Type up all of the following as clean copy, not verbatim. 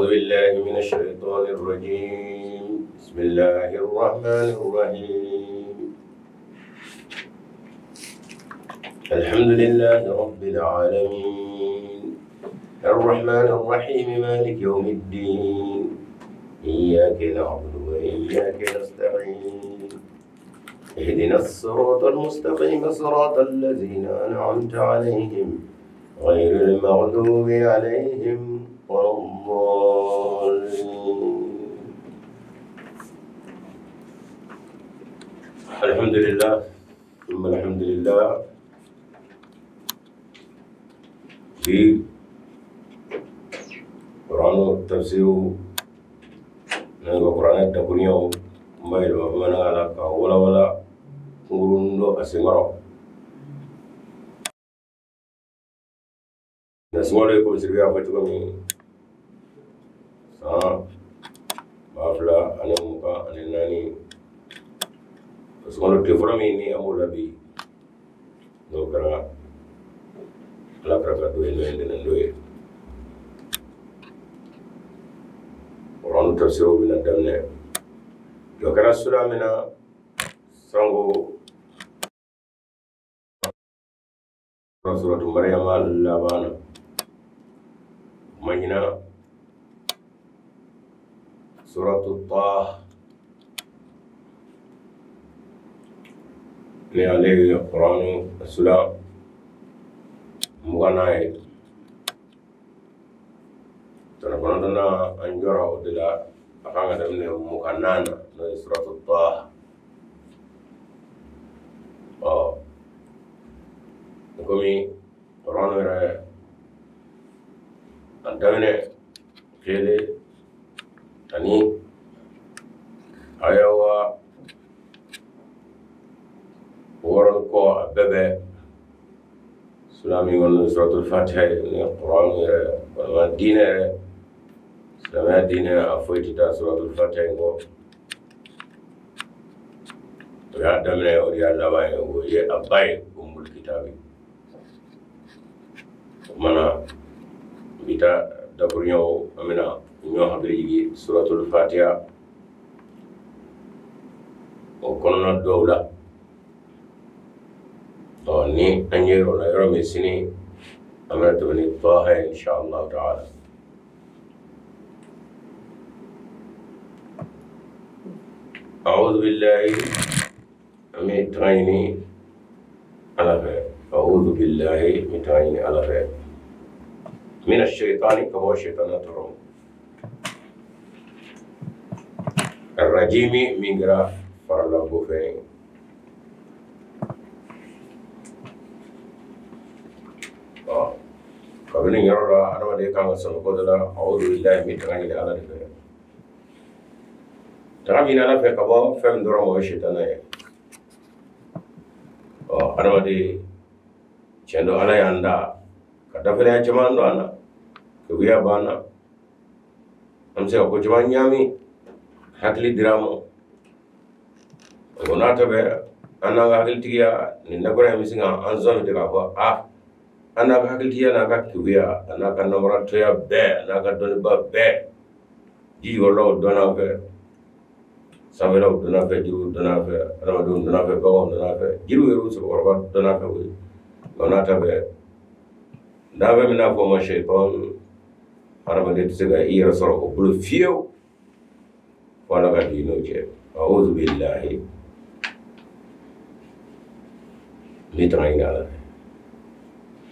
أعوذ بالله من الشيطان الرجيم. بسم الله الرحمن الرحيم. الحمد لله رب العالمين الرحمن الرحيم مالك يوم الدين إياك نعبد وإياك نستعين اهدنا الصراط المستقيم صراط الذين أنعمت عليهم غير المغضوب عليهم ولا الضالين. الحمد لله ثم الحمد لله. في قرآن تفسير قرآن تقريبا ما يلو على ولا ولا ngurundo asingoro nasingoro ko sirbiya ko cogo min san 2024 sunkalo tile fɔlɔ min ni an b'o la bi, n'o kɛra Ala kɛra ka don ye, n'o ye ntɛnɛn don ye. Kuranɛ tafsiriw bɛna daminɛ. Jɔ kɛra sura min na sango suratu Mariyama laban na, ma ɲina suratu Taha ni ale ye Kuranɛ sura 20nan ye. Tɔnɔ kɔnɔntɔnnan an jɔra o de la, a kan ka daminɛ 24nan na, n'o ye suratu Taha. Ɔ komi Kuranɛ yɛrɛ a daminɛ kelen ani ayawa 6 kɔ a bɛɛ bɛ sura min kɔnɔ, suratul Fatiha ye. Ni Kuranɛ yɛrɛ walima diinɛ yɛrɛ, silamɛya diinɛ a foyi tɛ taa suratul Fatiha in kɔ. O y'a daminɛ, o de y'a laban ye, o ye a ba ye, Ummul Kitabi. O kumana bi ta dakuruɲɛw an bɛna ɲɔgɔn hakili jigin suratul Fatiha o kɔnɔna dɔw la. Ɔ ni an ye o la yɔrɔ min sini, an bɛna tɛmɛ ni Taha ye inshallah ta'ala. أعوذ بالله an bɛ taga ɲini Ala fɛ. أعوذ بالله n bɛ taga ɲini Ala fɛ. من الشيطان ka bɔ sitana tɔɔrɔ. الرجيم min kɛra faralabɔ fɛn ye. Ɔ kabini yɔrɔ la adamaden kan ka sɔmi ko dɔ la. أعوذ بالله n bɛ taga ɲini Ala de fɛ. Taga ɲini Ala fɛ ka bɔ fɛn min dɔrɔn, o ye sitana ye. Ɔ adamaden tiɲɛ don, Ala y'an da ka dafalenya caman don an na, keguya b'an na, an bɛ se ka ko caman ɲaami, hakili dira an ma. O n'a ta bɛɛ, an n'an ka hakilitigiya nin dakɔrɔ in bɛ se ka an sɔn ten k'a fɔ a an n'a ka hakilitigiya n'a ka keguya a n'a ka namaratɔya bɛɛ a n'a ka dɔnniba bɛɛ, ji jukɔrɔlaw dɔnn'an fɛ, sanfɛlaw dɔnn'an fɛ, jiriw dɔnn'an fɛ, adamadenw dɔnn'an fɛ, baganw dɔnn'an fɛ, jiriw yɛrɛ sɛbɛkɔrɔba dɔnn'an fɛ koyi. O n'a ta bɛɛ, danfɛn min n'a fɔ ma sɛtan, hadamaden tɛ se ka i yɛrɛ sɔrɔ o bolo fiyewu fo Ala ka don i n'o cɛ. أعوذ بالله n bɛ taga ɲini Ala fɛ.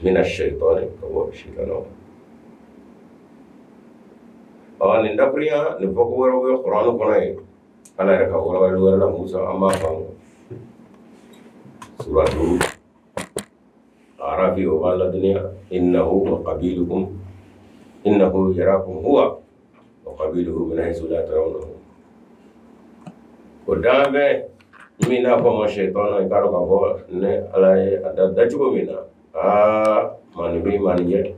من الشيطان ka bɔ sitana ma. Ɔ nin dakurunya nin fɔko wɛrɛw bɛ Kuranɛ kɔnɔ yen, Ala yɛrɛ ka walawalali wɛrɛ la Musa an b'a faamu. Suratu Arafi o b'a ladɔnniya إنه وقبيلكم إنه يراكم هو وقبيله من حيث لا ترونهم. O danfɛn min n'a fɔ ma sɛtana, i k'a dɔn k'a fɔ ne Ala ye a da dacogo min na, aa maaninfin maaninjɛ,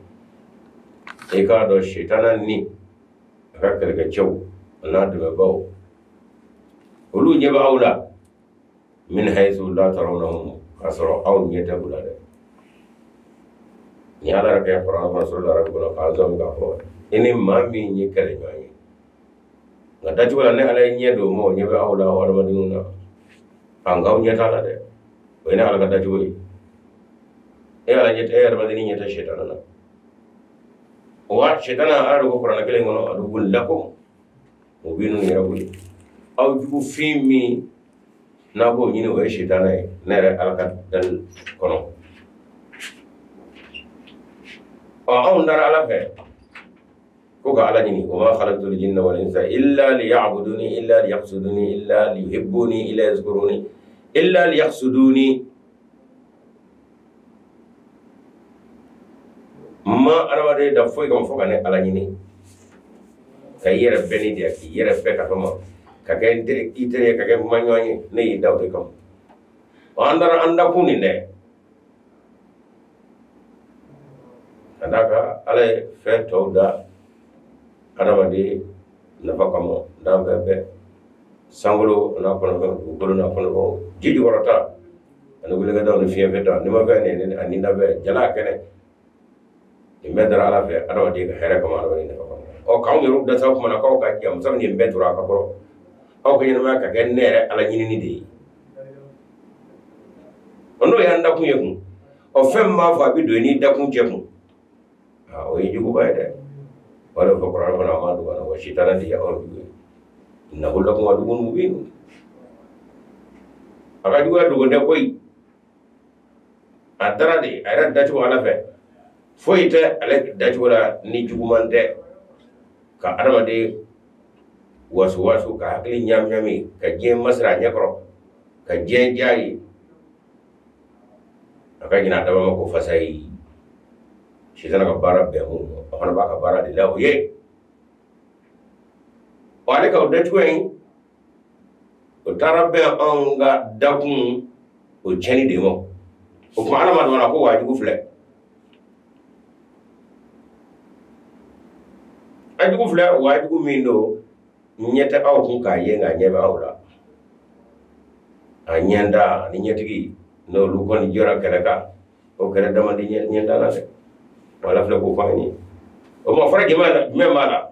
i k'a dɔn sitana ni a ka kɛlɛkɛcɛw a n'a dɛmɛbaaw, olu ɲɛ b'aw la من حيث لا ترونهم, k'a sɔrɔ aw ɲɛ tɛ u la dɛ. Ni Ala yɛrɛ kɛ Kuranɛ kɔnɔ sura arabu kɔnɔ k'an sɔmi k'a fɔ I ni maa min ye kɛlɛ ɲɔgɔn ye nka dacogo la ne Ala ye ɲɛ don o ma, o ɲɛ bɛ aw la, aw adamadenw na. A nka aw ɲɛ t'a la dɛ, o ye ne Ala ka dacogo ye. E Ala ɲɛ tɛ, e adamadenni ɲɛ tɛ sitana na. Wa sitana Ala de ko kuranɛ kelen kɔnɔ, aduwwun lakum mubinun yɛrɛ koyi. Aw jugu fin min n'a b'o ɲini, o ye sitana ye, ne yɛrɛ Ala ka dali kɔnɔ. Ɔ anw dara Ala fɛ ko ka Ala ɲini, wa ma khalaqtul jinna wal insa illa liya'buduni illa liyaqsuduni illa liyuhibbuni illa yazkuruni illa liyaqsuduni. Ma adamaden da foyi kama fo ka ne Ala ɲini, ka i yɛrɛ bɛɛ ni diya, k'i yɛrɛ bɛɛ ka fɔ ma, ka kɛ n teri, i teri ye, ka kɛ maɲɔgɔn ye, ne y'i da o de kama. Ɔ an dara an dakun nin dɛ, ka d'a kan Ala ye fɛn tɔw da adamaden nafa kama, danfɛn bɛɛ, sankolo n'a kɔnɔfɛn, dugukolo n'a kɔnɔfɛn, ji jukɔrɔta ani wulikɛdaw ni fiɲɛfɛta, nimafɛn ni ani nafɛn, jala kɛnɛ, nin bɛɛ dara Ala fɛ adamaden ka hɛrɛ kama, adamaden nafa kama. Ɔ k'anw yɛrɛw dasa o kuma na k'aw ka jamu sabu nin bɛɛ tora a ka kɔrɔ, aw ka ɲɛnamaya ka kɛ ne yɛrɛ Ala ɲinini de ye. Ɔ n'o y'an dakun ye kun, ɔ fɛn min b'a fɔ a bɛ don i n'i dakun cɛ kun, aa o ye juguba ye dɛ. O de fɔ kuranɛ kɔnɔ, a ma dogo an na, wa sitana de ye aw jugu ye. Innahu lakum aduwwun mubin. A ka juguya dogo tɛ koyi, a dara de, a yɛrɛ dacogo Ala fɛ, foyi tɛ ale dacogo la ni juguman tɛ, ka adamaden waso waso, ka hakili ɲami ɲami, ka diɲɛ masira a ɲɛkɔrɔ, ka diɲɛ diya ye. A ka ɲinɛ a daba ma ko fasa ye. Sitana ka baara bɛn mun ma, a fana b'a ka baara de la o ye. Ɔ ale ka o dacogo in, o taara bɛn anw ka dakun o tiɲɛni de ma. O tuma Ala ma dɔn ko wajugu filɛ. A jugu filɛ, wajugu min don, ɲɛ tɛ aw kun k'a ye, nka ɲɛ bɛ aw la. A ɲɛda ani ɲɛtigi, n'olu kɔni jɔra kɛlɛ kan, o kɛlɛ dama di ɲɛda la dɛ. Wala filɛ k'o fɔ an ye. O tuma fura jumɛn b'a la?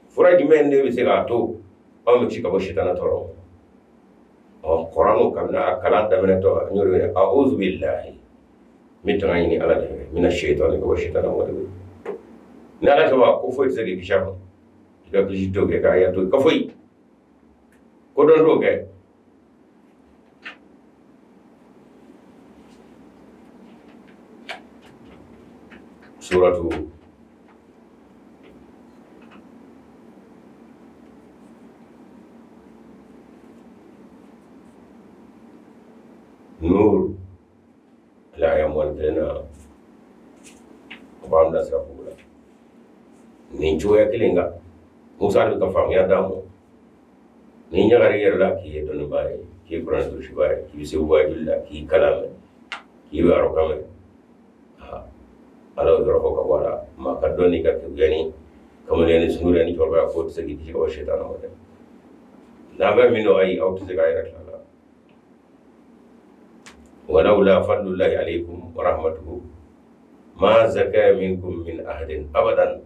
Fura jumɛn de bɛ se k'a to anw bɛ kisi ka bɔ sitana tɔɔrɔ ma? Ɔ kuranɛ kabini a kalan daminɛtɔ, an y'o de wele a'udhu billahi, n bɛ tanga ɲini Ala de fɛ, mina shaytani, ka bɔ sitana ma de. Ni Ala tɛ wa, ko foyi tɛ se k'i kisi a ma. I ka kisi t'o kɛ, k'a t'o ka foyi ko dɔn t'o kɛ. Suratu Nur, ala aya 21 na, o b'an bilasira ko la. Nin cogoya kelen kan, Musa de ka faamuya d'an ma. Ni ɲagara i yɛrɛ la k'i ye dɔnnibaa ye, k'i ye kuranɛ durusibaa ye, k'i bɛ se waajuli la, k'i kalan mɛn, k'i bɛ arabukan mɛn, Ala y'o yɔrɔ fɔ ka bɔ a la. Maa ka dɔnni ka keguya ni kamalenya ni sunkuruya ni cɛkɔrɔbaya k'o tɛ se k'i kisi ka bɔ sitana ma dɛ. N'an bɛ min dɔn, ayi, aw tɛ se k'a yɛrɛ tila la. Walawla fadlullahi alaykum wa rahmatuhu ma zaka minkum min ahadin abadan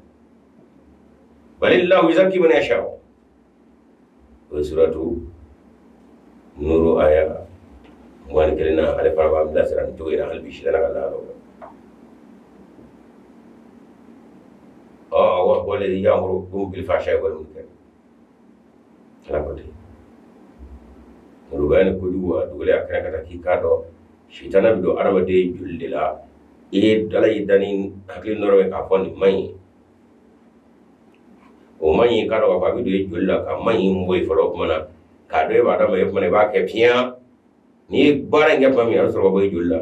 balillahu yuzakki man yasha. O ye suratu Nuru aya 21 na, ale fana b'an bilasira nin cogo in na hali bi sitana ka lahala la. Ɔ wa walladhi ya'murukum bil fahsha'i wal munkar. Ala ko ten. Molobaya ni kojugu a dogolen a kɛnɛ ka taa k'i k'a dɔn sitana bɛ don adamaden joli de la. I ye Ala y'i da ni hakili nɔrɔ ye k'a fɔ nin man ɲi, o man ɲi, k'a dɔn k'a fɔ a bɛ don i joli la ka man ɲi bɔ yen fɔlɔ. O tuma na k'a dɔn e b'a d'a ma, e tuma na i b'a kɛ piyan. N'i ye baara in kɛ tuma min, a bɛ sɔrɔ ka bɔ i joli la.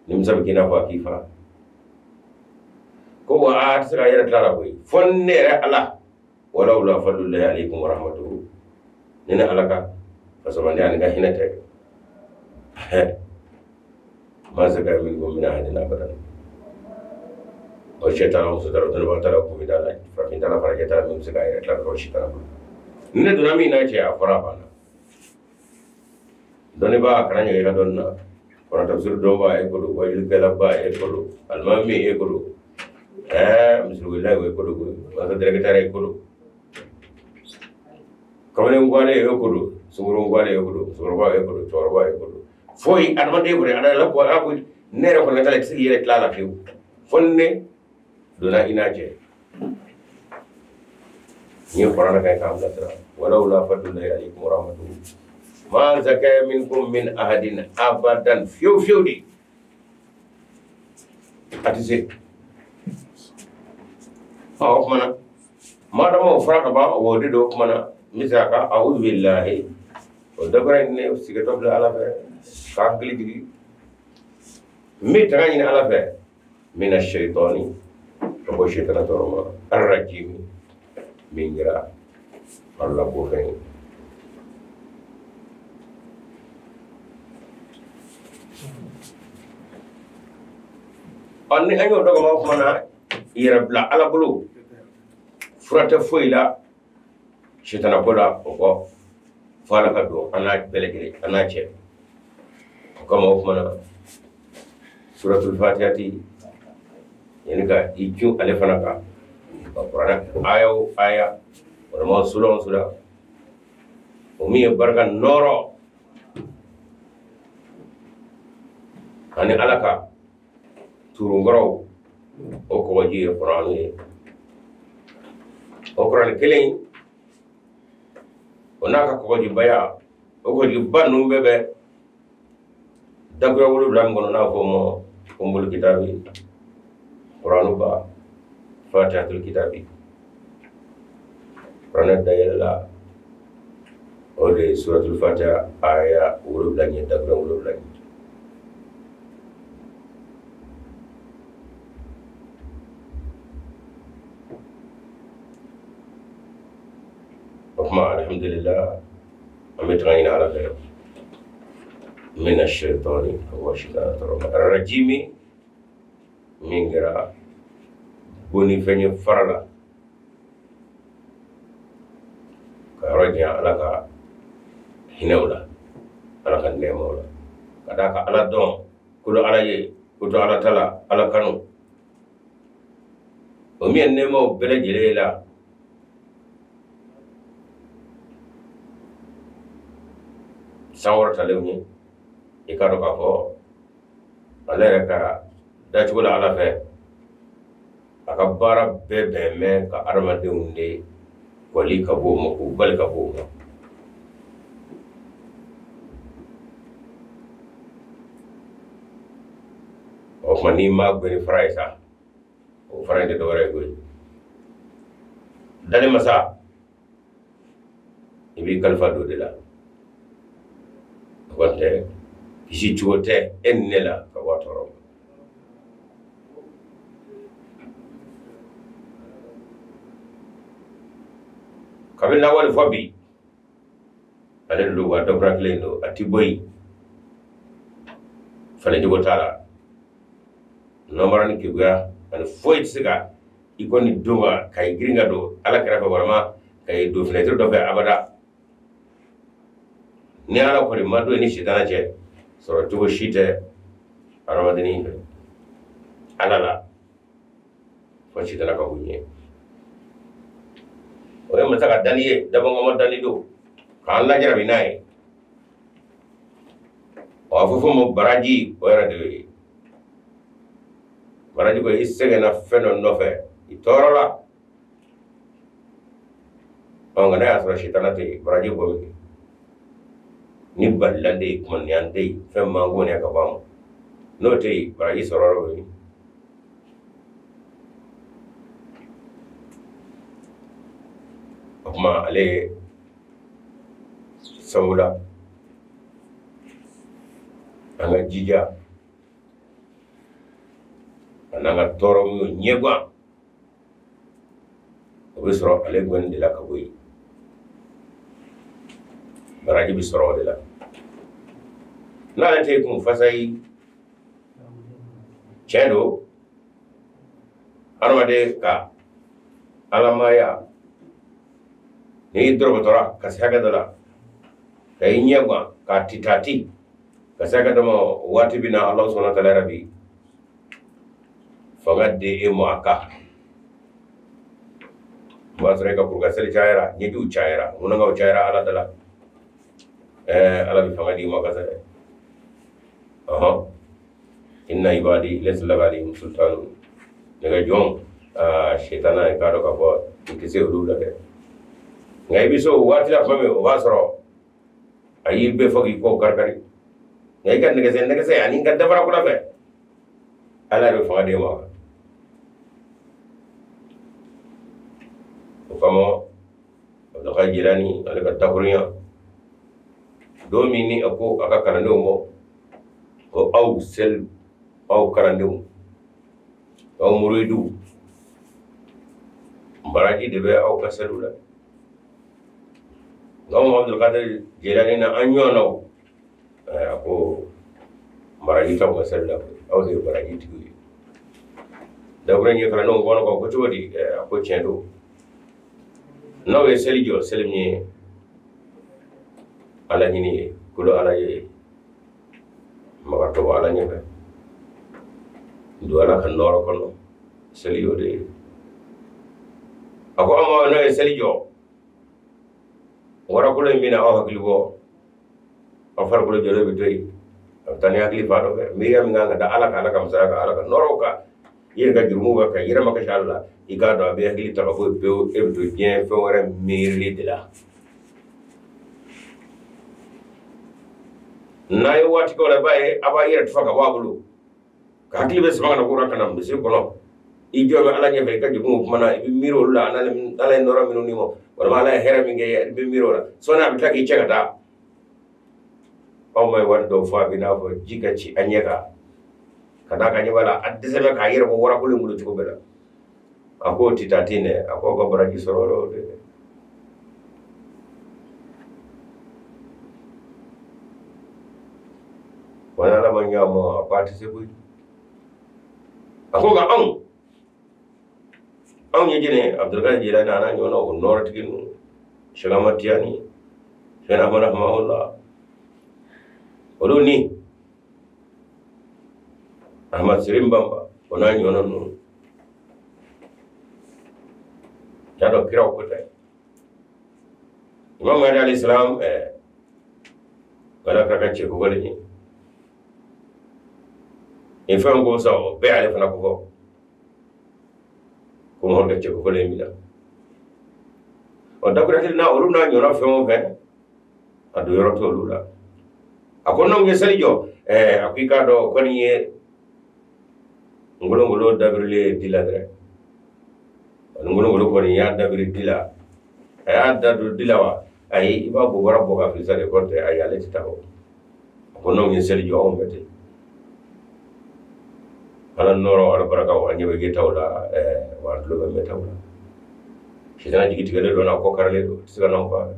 Nimisa bɛ k'i n'a fɔ a k'i fa. Ko wa a tɛ se k'a yɛrɛ tila la koyi, fo ne yɛrɛ Ala. Walawla fadlullahi alaykum wa rahmatuhu, ni ne Ala ka fasabandi ani ka hinɛ tɛ, ma zaka minkum min ahadin abadan. O sɛ t'a la, muso t'a la, dɔnnibaa t'a la, kunfin t'a la, farafin t'a la, farajɛ t'a la, min bɛ se k'a yɛrɛ tila ka bɔ sitana bolo. Ni ne donna min n'a cɛ, a fɔra a banna. Dɔnnibaa kana ɲɛ i ka dɔnni na, kɔnɔ tafsiri dɔnbaa e ko don, wajulikɛlaba e ko don, alimami e ko don. Misiriwelela o ye ko don koyi, masa dɛrɛkɛtara ye ko don, kamalen gwalen ye ko don, sungurun gwalen ye ko don, musokɔrɔba ye ko don, cɛkɔrɔba ye ko don. Foyi adamaden kɔni ala ko ala ko ne yɛrɛ kɔni ta la i tɛ se k'i yɛrɛ tila a la fiyewu fo ni ne donna i n'a cɛ. N ye kuranɛ kan k'an bilasira walawla fadlullahi alaykum wa rahmatuhu ma zaka minkum min ahadin abadan fiyewu fiyewu de a tɛ se. Ɔ o tuma na maa dama o fɔra ka ban o de don. O tuma na n bɛ se a ka a'udhu billahi o dakura in ne sigitɔ filɛ ala fɛ k'a hakili jigin n bɛ tanga ɲini ala fɛ mina shaitani ka bɔ shaitana tɔɔrɔ ma arrajimi min kɛra farila bɔ fɛn ye. Ɔ ni an y'o dɔgɔma o tuma na yɛrɛ bila ala bolo fura tɛ foyi la sitana ko la o kɔ fo ala ka don an n'a bɛɛ lajɛlen an n'a cɛ. O kama o tuma na suratul fatihati yanni ka i cun ale fana kan ka kuranɛ aya o aya walima sura o sura o min ye barika nɔɔrɔ ani ala ka turunkɔrɔw o kɔgɔji ye kuranɛ ye. O kuranɛ kelen o n'a ka kɔgɔjibaya o kɔgɔjiba ninnu bɛɛ bɛ dakuya 7 min kɔnɔ n'a fɔ o ma ummul kitabi kuranɛ ba fatihatul kitabi kuranɛ dayɛlɛla o de ye suratul fatiha aya 7 ye dakuya 7 ye. O tuma alhamdulillah an bɛ taga ɲini ala fɛ mina shaitani ka bɔ sitana tɔɔrɔ ma arrajimi min kɛra bonni fɛn ye fara la ka yɔrɔ janya ala ka hinɛw la ala ka nɛɛmaw la ka d'a kan ala dɔn ko dɔ ala ye ko to ala ta la ala kanu o min ye nɛɛmaw bɛɛ lajɛlen la sankɔrɔtalenw ye. I k'a dɔn k'a fɔ ale yɛrɛ ka dacogo la ala fɛ a ka baara bɛɛ bɛn bɛ ka adamadenw de kɔli ka bɔ o ma k'u bali ka bɔ o ma. O tuma n'i ma gbɛn ni fara ye sa o fara in tɛ dɔwɛrɛ ye koyi dali masa i b'i kalifa don de la o kɔni tɛ kisi cogo tɛ e ni ne la ka bɔ a tɔɔrɔ ma. Kabini lawale fɔ bi ale de don wa dɔkura kelen don a ti bɔ yen falencogo t'a la nɔnbara ni keguya ani foyi tɛ se ka i kɔni don ka i girin ka don ala kɛrɛfɛ walima ka i don fenêtre dɔ fɛ abada. Ni ala kɔni ma don i ni sitana cɛ sɔrɔ cogo si tɛ adamadennin fɛ ala la fo sitana ka k'u ɲɛ. O ye masa ka dali ye dabɔnkɔma dali don k'an lajarabi n'a ye. O a fɔ fɔ ma baraji o yɛrɛ de ye baraji ko i sɛgɛnna fɛn dɔ nɔfɛ i tɔɔrɔla ɔ nka n'a y'a sɔrɔ sitana tɛ yen baraji bɔ min ni balilan tɛ yen kumaniyan tɛ yen fɛn man ko ka bɔ a ma n'o tɛ yen baraji sɔrɔ yɔrɔ bɛ yen. O tuma ale sabula an ka jija a n'an ka tɔɔrɔ minnu ɲɛguwan o bɛ sɔrɔ ale gɔni de la ka bɔ yen baraji bɛ sɔrɔ o de la. N'ale tɛ kun fasa yi tiɲɛ don adamaden ka alamaya n'i dɔrɔgɔtɔra ka se hakɛ dɔ la ka i ɲɛ gan k'a titati ka se hakɛ dɔ ma waati bɛ na Ala subahana wa taala yɛrɛ bi fanga di e ma a kan. O b'a sɔrɔ e ka kuruka seli cayara, ɲɛjiw cayara, ŋunankaw cayara Ala da la. Ala bɛ fanga d'i ma ka dɛ. Ɔhɔn, inna ibadi laysa laka alayhim sultanun. Ne ka jɔn, sitana i k'a dɔn k'a fɔ i tɛ se olu la dɛ. Nka i bɛ se o waati la tuma min, o b'a sɔrɔ a y'i bɛɛ fɔ k'i kɔ karikari. Nka i ka nɛgɛsɛ nɛgɛsɛ ani i ka dafara kula fɛ, Ala yɛrɛ bɛ fanga d'e ma. O kama Abdulkadir Jilani ale ka dakurunya don min ni a ko a ka kalandenw ma ko aw seli, aw kalandenw, aw muridiw, baraji de bɛ aw ka seliw la. Nka anw Abdulkadir Jilani na an ɲɔgɔnnaw, a ko baraji t'aw ka seli la, aw de ye baraji tigiw ye. Dakurunya ye kalandenw kɔnɔ ko cogo di? A ko tiɲɛ don, n'aw ye seli jɔ, seli min ye Ala ɲini ye, kolo Ala ye, maga tɔgɔ Ala ɲɛfɛ, don Ala ka nɔɔrɔ kɔnɔ, seli y'o de ye. A ko aw ma n'aw ye seli jɔ, warakolo in bɛna aw hakili bɔ, aw farikolo jɔlen bɛ to yen, a bɛ taa ni hakili fan dɔ fɛ, miiriya min kan ka da Ala kan, Ala ka masaya kan, Ala ka nɔɔrɔw kan, i yɛrɛ ka jurumuw kan, ka yɛrɛ makasi Ala la, i k'a dɔn a bɛ hakili ta ka bɔ yen pewu, e bɛ to diɲɛ fɛn wɛrɛ miirili de la. N'a ye waati kɛ o la, i b'a ye a b'a yɛrɛ tufa ka bɔ a bolo, ka hakili bɛ sama ka na kura ka na misiri kɔnɔ, i jɔ bɛ Ala ɲɛfɛ, i ka jurumuw kuma na, i bɛ miiri olu la, Ala ye nɔɔrɔ minnu d'i ma, walima Ala ye hɛrɛ min kɛ, i bɛ miiri o la, sɔɔni a bɛ tila k'i cɛ ka taa. Aw ma ye waati dɔw fɔ a bɛ n'a fɔ ji ka ci an ɲɛ kan, ka d'a kan ɲɛ b'a la, a dɛsɛ bɛ k'a yɛrɛ bɔ warakolo in bolo cogo bɛɛ la. A k'o tɛ taa ten dɛ, a k'aw ka baraji sɔrɔ yɔrɔ o de dɛ. Wa n'Ala ma ɲɛ a ma, a ko a tɛ se koyi. A ko nka anw ye jɛnɛ Abdulkadir Jilani a n'a ɲɔgɔnna o nɔɔrɔtigi ninnu, Cheikh Ahmad Tijani, Cheikh Ahmad Hamahullah, olu ni Ahmad Sirim Bamba o n'a ɲɔgɔnna ninnu, y'a dɔn kiraw ko tɛ. Imam Mahdi alayhi salam, wala kira ka cɛ kofɔlen ye. Ni fɛn ko sa, o bɛɛ ale fana ko fɔ. Ko mɔgɔ ka cɛ kofɔlen min na. Ɔ dakura kelen na, olu n'a ɲɔgɔnna fɛn o fɛn, a don yɔrɔ t'olu la. A ko n'anw ye seli jɔ, a ko i k'a dɔn o kɔni ye ngolongolo dabirilen ye di la dɛ. Ngolongolo kɔni y'a dabiri di la, a y'a da don di la wa? Ayi, i b'a bɔ wara bɔ ka fili sa de, kɔrɔ tɛ, ayi, ale tɛ taa o. A ko n'anw ye seli jɔ, anw bɛ ten. Ala nɔɔrɔ, Ala barika, an ɲɛ bɛ yetaw la, wa an tulo bɛ mɛntaw la. Sitana jigi tigɛlen don, n'a kɔ karilen don, a tɛ se ka n'anw faga.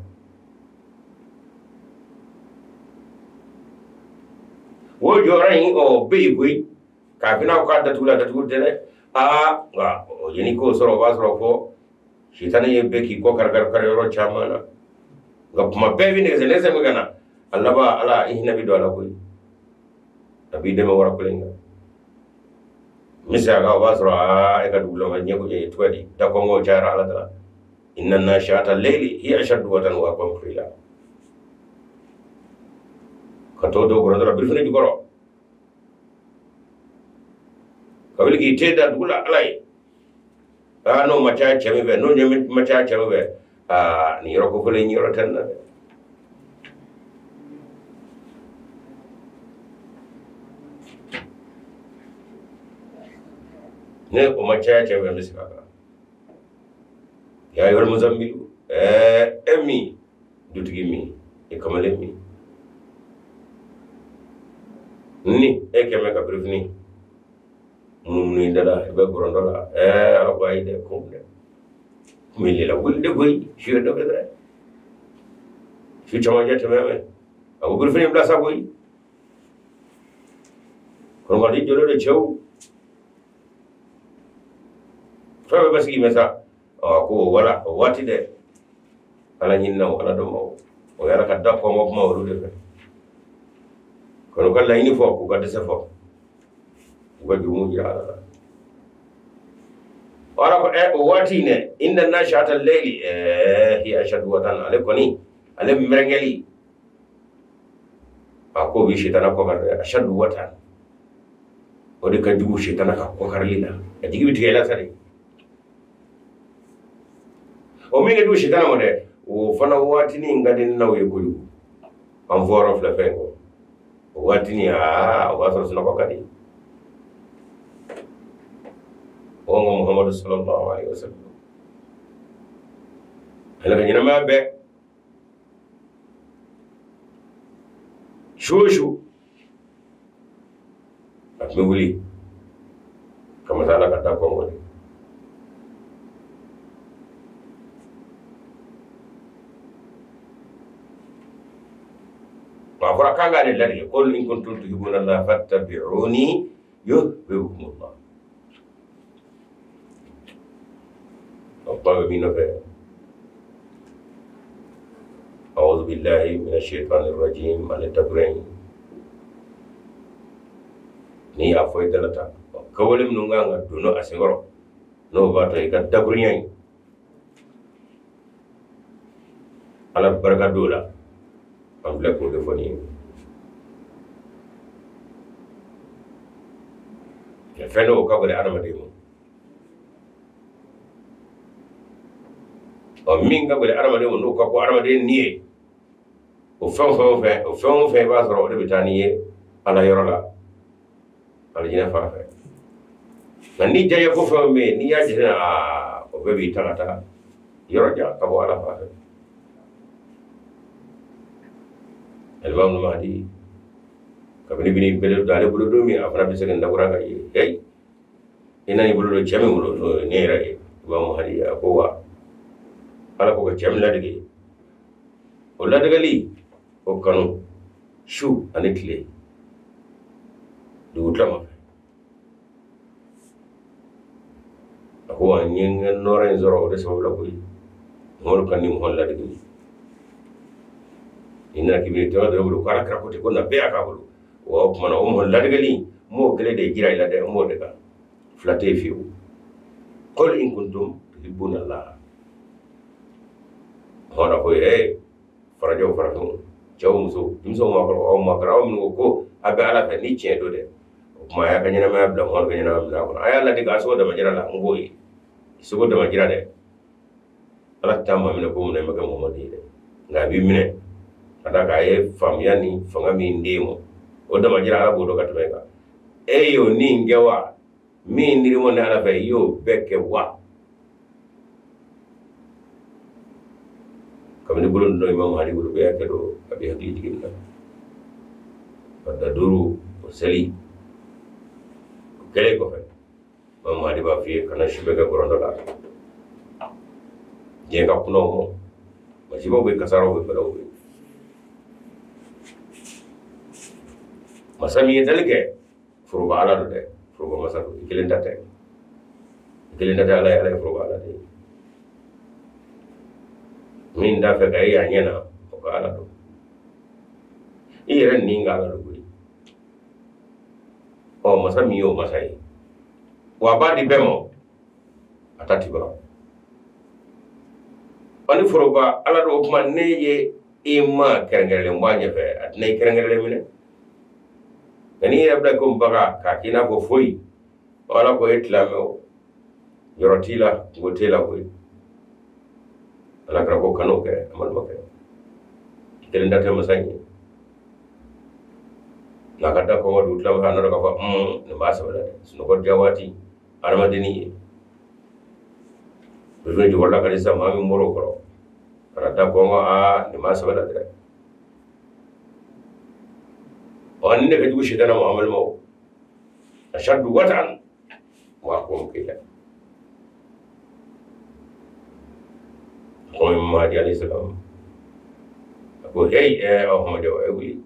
O jɔyɔrɔ in, o bɛ yen koyi. K'a fɔ n'aw k'a datugu la, datugu tɛ dɛ. Aa, nka o yanni k'o sɔrɔ, o b'a sɔrɔ fɔ sitana ye bɛɛ k'i kɔ kari kari kari yɔrɔ caman na. Nka kuma bɛɛ bɛ nɛgɛsɛ nɛgɛsɛ min ka na, a laban Ala i hinɛ bɛ don a la koyi. A b'i dɛmɛ wara kelen kan. N bɛ segin a kan, o b'a sɔrɔ aa e ka dugulama ɲɛ ko ye cogo di, da kɔngɔw cayara Ala ta la. Inna nashi'ata layli hiya ashaddu wat'an wa aqwamu qila. Ka tɔ dɔw kɔrɔ dɔrɔn birifini jukɔrɔ. Ka wuli k'i te da dugu la Ala ye. Aa, n'o ma caya cɛ min fɛ, n'o ɲɛ ma caya cɛ min fɛ, aa, nin yɔrɔ kofɔlen in yɔrɔ tɛ nin na dɛ. Ne o ma caya cɛ min fɛ, n bɛ segin a kan. Ya ayyuhal muzammilu, e min, dutigi min, e kamalen min, ni e kɛmɛ ka birifini munumunu i da la, i bɛ gɔrɔndɔ la, Ala ko ayi dɛ, ko dɛ, kun bɛ lela wuli de koyi, su ye dɔ kɛ dɛ, su camancɛ tɛmɛ mɛ, a ko birifini bila sa koyi, kɔnɔkɔni jɔlen de cɛw, fɛn bɛɛ bɛ sigi mɛ sa, a ko wala o waati dɛ, Ala ɲinina o, Ala dɔn ma o, o ye Ala ka da kɔngɔ kuma olu de fɛ, kɔnɔ ka laɲini fɔ, k'u ka dɛsɛ fɔ, k'u ka jurumu jira Ala la. Ala ko o waati in dɛ, inna nashi'ata al-layli hiya ashaddu watan, ale kɔni ale mɛrɛngɛli a ko bi sitana kɔkari dɛ, ashaddu watan, o de ka jugu sitana ka kɔkarili la, a jigi bɛ tigɛ i la sa de. O min ka jugu sitana ma dɛ, o fana waatinin ka di n'aw ye kojugu. An fɔyɔrɔ filɛ fɛn kɔ, o waatinin aa o b'a sɔrɔ sunɔgɔ ka di. O ko Muhammadu sallallahu alaihi wasallam ale ka ɲɛnamaya bɛɛ su o su a tun bɛ wuli ka masa Ala ka da kɔngɔ de. A fɔra k'an k'ale ladege, qul in kuntum tuhibbuna Allah fattabi'uni yuhbibkumullah. O kuma bɛ min nɔfɛ, a'udhu billahi minash shaitanir rajim, ale dakuruɲɛ in n'i y'a fɔ i dala ta kawale minnu kan ka don a senkɔrɔ, n'o b'a to i ka dakuruɲɛ in Ala barika don o la, an filɛ k'o de fɔ nin ye. Fɛn dɔw ka gɛlɛn adamaden ma, ɔ min ka gɛlɛn adamaden ma n'o ka ko adamaden ni ye, o fɛn o fɛn o fɛn o fɛn i b'a sɔrɔ o de bɛ taa n'i ye Ala yɔrɔ la, alijinɛ fan fɛ. Nka ni diya ko fɛn bɛ yen, n'i y'a jateminɛ aa o bɛɛ b'i ta ka taa yɔrɔ jan ka bɔ Ala fan fɛ. Alimami Mahdi kabini bini bele don ale bolo don min, a fana bɛ se ka dakura ka ye, heyi i nana i bolo don cɛ min bolo n'o ye ne yɛrɛ ye, Imam Mahdi a ko wa Ala ko ka cɛ min ladege, o ladegeli o kanu su ani tile dugutilama fɛ. A ko wa n ye n ka nɔɔrɔ in sɔrɔ o de sababu la koyi, Muhamadu kan ni Muhamadu ladegeli. I nana k'i bɛ tɔgɔ dɔ bolo ko Ala kira ko ten ko na bɛɛ y'a k'a bolo, wa o tuma na o Muhamadu ladegeli n m'o kelen de jira i la dɛ, n m'o de kan fila tɛ yen fiyewu. Qul in kuntum tuhibbuna Allah, Muhamadu ko ee farajɛw farafinw cɛw musow denmisɛnw maakɔrɔ aw maakɔrɔ aw minnu ko ko a bɛ Ala fɛ ni tiɲɛ don dɛ, o tuma a y'a ka ɲɛnamaya bila Muhamadu ka ɲɛnamaya bila a kɔnɔ, a y'a ladege a sogo damajira la, n k'o ye sogo damajira dɛ. Ala t'a maa minɛ ko mun na i ma kɛ Muhamadu ye dɛ, nka a b'i minɛ ka d'a kan a ye faamuya ni fanga min d'e ma, o damajira Ala b'o dɔn ka tɛmɛ e kan. E y'o nin kɛ wa, min dir'i ma ne Ala fɛ i y'o bɛɛ kɛ wa? Kabini bolo ninnu Imam Mahdi bolo bɛɛ y'a kɛ don a bɛ hakili jigin na ka da duuru o seli o kɛlen kɔfɛ, Imam Mahdi b'a f'i ye kana su bɛɛ kɛ gɔrɔndɔ la, diɲɛ ka kunna o ma, masibaw bɛ, kasaraw bɛ, balaw bɛ. Masa min ye dali kɛ foroba Ala don dɛ, foroba masa don, i kelen ta tɛ, i kelen ta tɛ Ala ye, Ala ye foroba Ala de ye. Min t'a fɛ ka e y'a ɲɛ na, o ka Ala don, i yɛrɛ nin ka Ala don koyi. Ɔ masa min y'o masa ye, wa a b'a di bɛɛ ma, a ta ti ban. Ɔ ni foroba Ala don, o tuma ne ye i ma kɛrɛnkɛrɛnlen bɔ a ɲɛfɛ, a tɛna i kɛrɛnkɛrɛnlen minɛ. Nka n'i yɛrɛ bila komi bagan k'a k'i n'a fɔ foyi, Ala ko e tilamɛ o, yɔrɔ t'i la, kungo t'e la koyi. Ala kɛra ko kan'o kɛ, a ma kɛ. I kelen ta tɛ masa in ye. Nka ka da kɔngɔ dugu tilama fɛ, a nana k'a fɔ nin b'a sɛbɛ la dɛ, sunɔgɔ diya waati adamadennin ye. Birifini jukɔrɔla ka di sisan, maa min bɔra o kɔrɔ ka na da kɔngɔ, aa nin b'a sɛbɛ la dɛ. Ɔ nin de ka jugu sitana ma, an balimaw. Ashaddu watan wa aqwamu qila. Ko Mahdi alayhi salam a ko hey aw hamajaw a ye wuli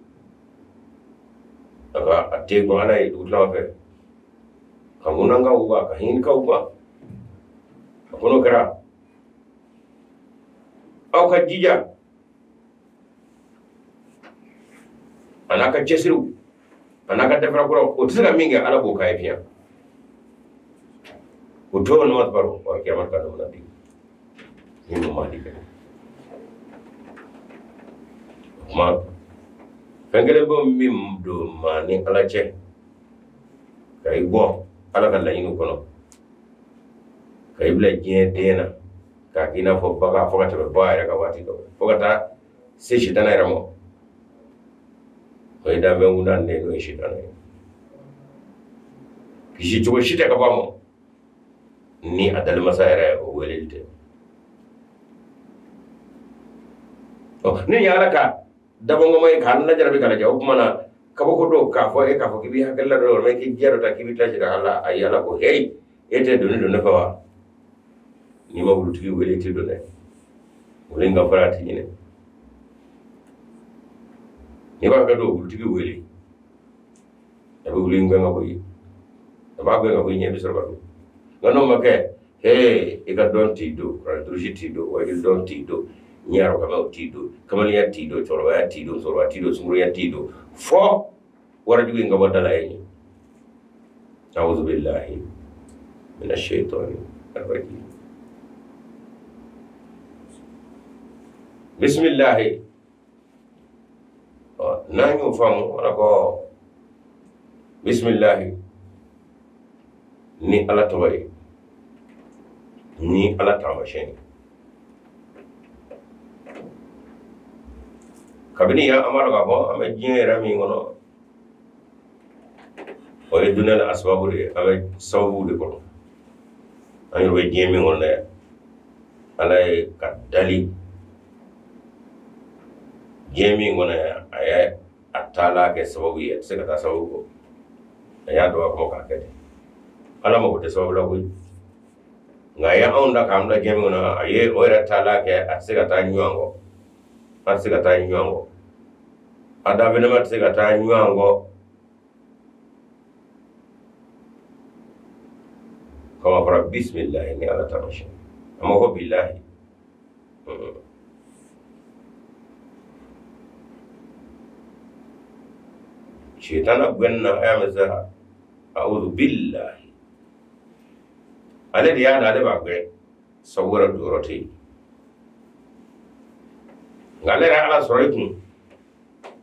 a ka a te gɔn Ala ye dugutilama fɛ ka ŋunankaw ba ka hinikaw ba. A ko n'o kɛra aw ka jija a n'a ka cɛsiriw a n'a ka dafarakuraw, o tɛ se ka min kɛ Ala b'o k'a ye fiɲɛ. उठो नमाज पढ़ो और क़यामत का नमूना दी। ये मालिक है ma fɛn kelen bɛ min don maa ni Ala cɛ ka i bɔ Ala ka laɲiniw kɔnɔ ka i bila diɲɛ den na k'a k'i n'a fɔ bagan fo ka tɛmɛ ba yɛrɛ ka waati dɔ fo ka taa se sitana yɛrɛ ma o ye danfɛn kuntan den n'o ye sitana ye kisi cogo si tɛ ka bɔ a ma ni a dalimasa yɛrɛ o weleli tɛ. Ni ye Ala ka dabɔngɔma ye k'an lajarabi k'a lajɛ o tuma na kabako dɔw k'a fɔ e k'a fɔ k'i b'i hakilila dɔ walima k'i diya dɔ ta k'i bɛ taa jira Ala ayi Ala ko heyi e tɛ doni don ne fɛ wa n'i ma wulutigi wele i tɛ don dɛ wulu in ka fara a tɛ ɲinɛ n'i b'a fɛ ka don wulutigi wele a bɛ wulu in gɛn ka bɔ yen a b'a gɛn ka bɔ i ɲɛ i bɛ sɔrɔ ka don nka n'o ma kɛ hee i ka dɔn t'i don kuranɛ durusi t'i don wajuli dɔn t'i don ɲɛ t'i don kamalenya t'i don cɛkɔrɔbaya t'i don musokɔrɔba t'i don sunkurunya t'i don fɔ warajugu in ka bɔ da la yen. A'udhu billahi minash shaitani rajim. Bisimilahi. N'an y'o faamu ala ko bisimilahi ni Ala tɔgɔ ye ni Ala taamasiyɛn ye. Kabini yan an b'a dɔn k'a fɔ an bɛ diɲɛ yɛrɛ min kɔnɔ o ye dunuya la sababu de ye an bɛ sababu de kɔnɔ an yɛrɛ bɛ diɲɛ min kɔnɔ dɛ Ala ye ka dali diɲɛ min kɔnɔ yan a ye a taala kɛ sababu ye a tɛ se ka taa sababu kɔ a y'a dɔn a kɔnɔ k'a kɛ ten Ala mako tɛ sababu la koyi nka a ye anw da k'an bila diɲɛ min kɔnɔ a ye o yɛrɛ taala kɛ a tɛ se ka taa ɲɔgɔn kɔ a tɛ se ka taa ɲɔgɔn kɔ a dafinema tɛ se ka taa ɲɔgɔn kɔ kama fɔra bisimilahi ni Ala taamasiyɛn a ma fɔ bilahi. Sitana gɛnna a y'a mɛn sa a'udhu billahi ale de y'a da ale b'a gɛn sabu wɛrɛ jɔyɔrɔ tɛ yen nka ale yɛrɛ Ala sɔrɔ i kun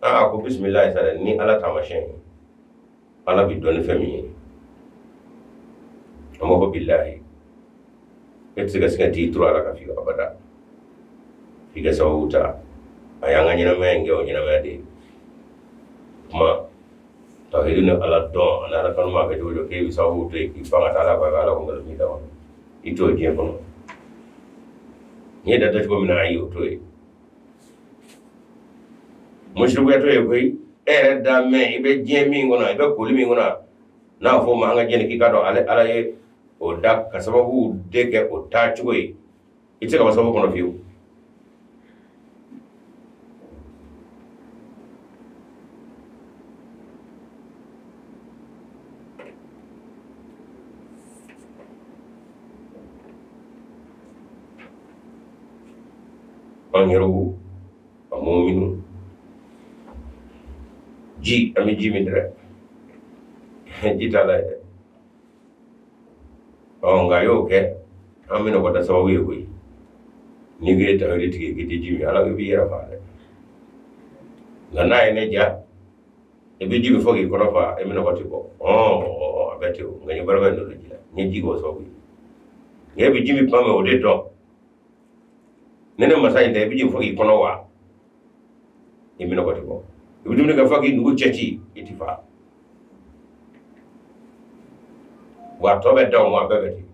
a ko bisimilahi sa dɛ ni Ala taamasiyɛn ye Ala bi dɔn ni fɛn min ye a ma fɔ bilahi e tɛ se ka sin ka t'i turu Ala ka fiyewu abada f'i ka sababu ta a y'an ka ɲɛnamaya in kɛ o ɲɛnamaya de ye kuma tawhidi ni Ala dɔn ani Ala kanu maa kɛ cogo cogo k'e bɛ sababu to yen k'i pan ka taa Ala kɔ i bɛ Ala ko nkalon f'i da kɔnɔ i t'o diɲɛ kɔnɔ n'i ye da cogo min na ayi o t'o ye musirikuya t'o ye koyi e yɛrɛ da mɛn i bɛ diɲɛ min kɔnɔ i bɛ koli min kɔnɔ n'a fɔ o ma an ka diɲɛ k'i k'a dɔn ale Ala ye o da ka sababu de kɛ o taa cogo ye i tɛ se ka bɔ sababu kɔnɔ fiyewu. An yɛrɛw a mɔminu ji an bɛ ji min dɛ ji t'a la ye dɛ ɔ nka a y'o kɛ an bɛna kɔ da sababu ye koyi n'i ko e tawhidi tigi k'i tɛ ji min Ala b'i yɛrɛ faga dɛ nka n'a ye ne diya i bɛ ji min fo k'i kɔnɔ fa e bɛna kɔ tɛ bɔ a bɛɛ tɛ o nka n ye barika in don ji la n ye ji k'o sababu ye nka e bɛ ji min kuma min o de dɔn ne ne masa in tɛ i bɛ ji fo k'i kɔnɔ wa i bɛna kɔ tɛ bɔ i bɛ dumuni kɛ fo k'i nugu cɛ ci i ti fa wa a tɔ bɛ da o ma a bɛɛ bɛ ten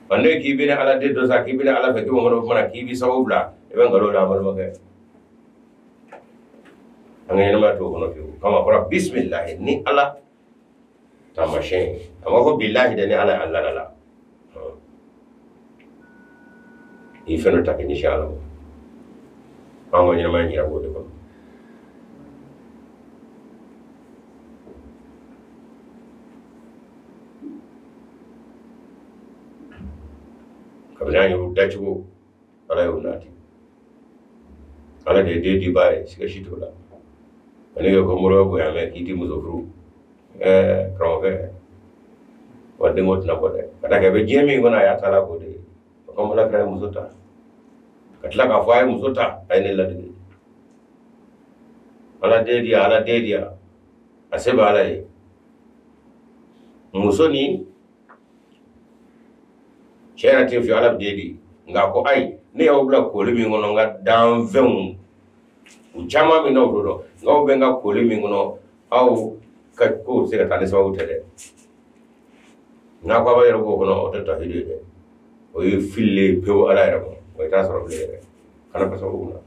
wa ne k'i bɛ Ala den dɔ sa k'i bɛ Ala fɛ k'i bɛ mɔgɔ kuma na k'i bɛ sababu bila i bɛ nkalon da a balimakɛ an ka ɲɛnamaya t'o kɔnɔ fiyewu kama fɔra bisimilahi ni Ala taamasiyɛn ye a ma fɔ bilahi dɛ ni Ala ye ala la i ye fɛn dɔ ta k'i ɲɛsin Ala ma an ka ɲɛnamaya yira b'o de kɔnɔ. Kabini an y'u dacogo Ala y'o nati Ala de ye den dibaa ye siga si t'o la ani ko mɔrɔ bonya mɛ k'i ti muso furu Karamɔgɔkɛ wa denko tɛna bɔ dɛ ka da kɛ bɛ diɲɛ min kɔnɔ a y'a ta la k'o de ye o kama Ala kira ye muso ta ka tila k'a fɔ a ye muso ta a ye ne ladege Ala den di yan Ala den di yan a se bɛ Ala ye muso ni cɛ yɛrɛ tɛ fiyewu Ala bɛ den di nka ko ayi ne y'aw bila koli min kɔnɔ n ka danfɛnw u caman min n'aw don nka aw bɛ n ka koli min kɔnɔ aw ka kow tɛ se ka taa ni sababu tɛ dɛ n'a ko a b'a yɛrɛ b'o kɔnɔ o tɛ tawhidi ye dɛ o ye fililen pewu Ala yɛrɛ ma o i t'a sɔrɔ bilen yɛrɛ kana ka sababu la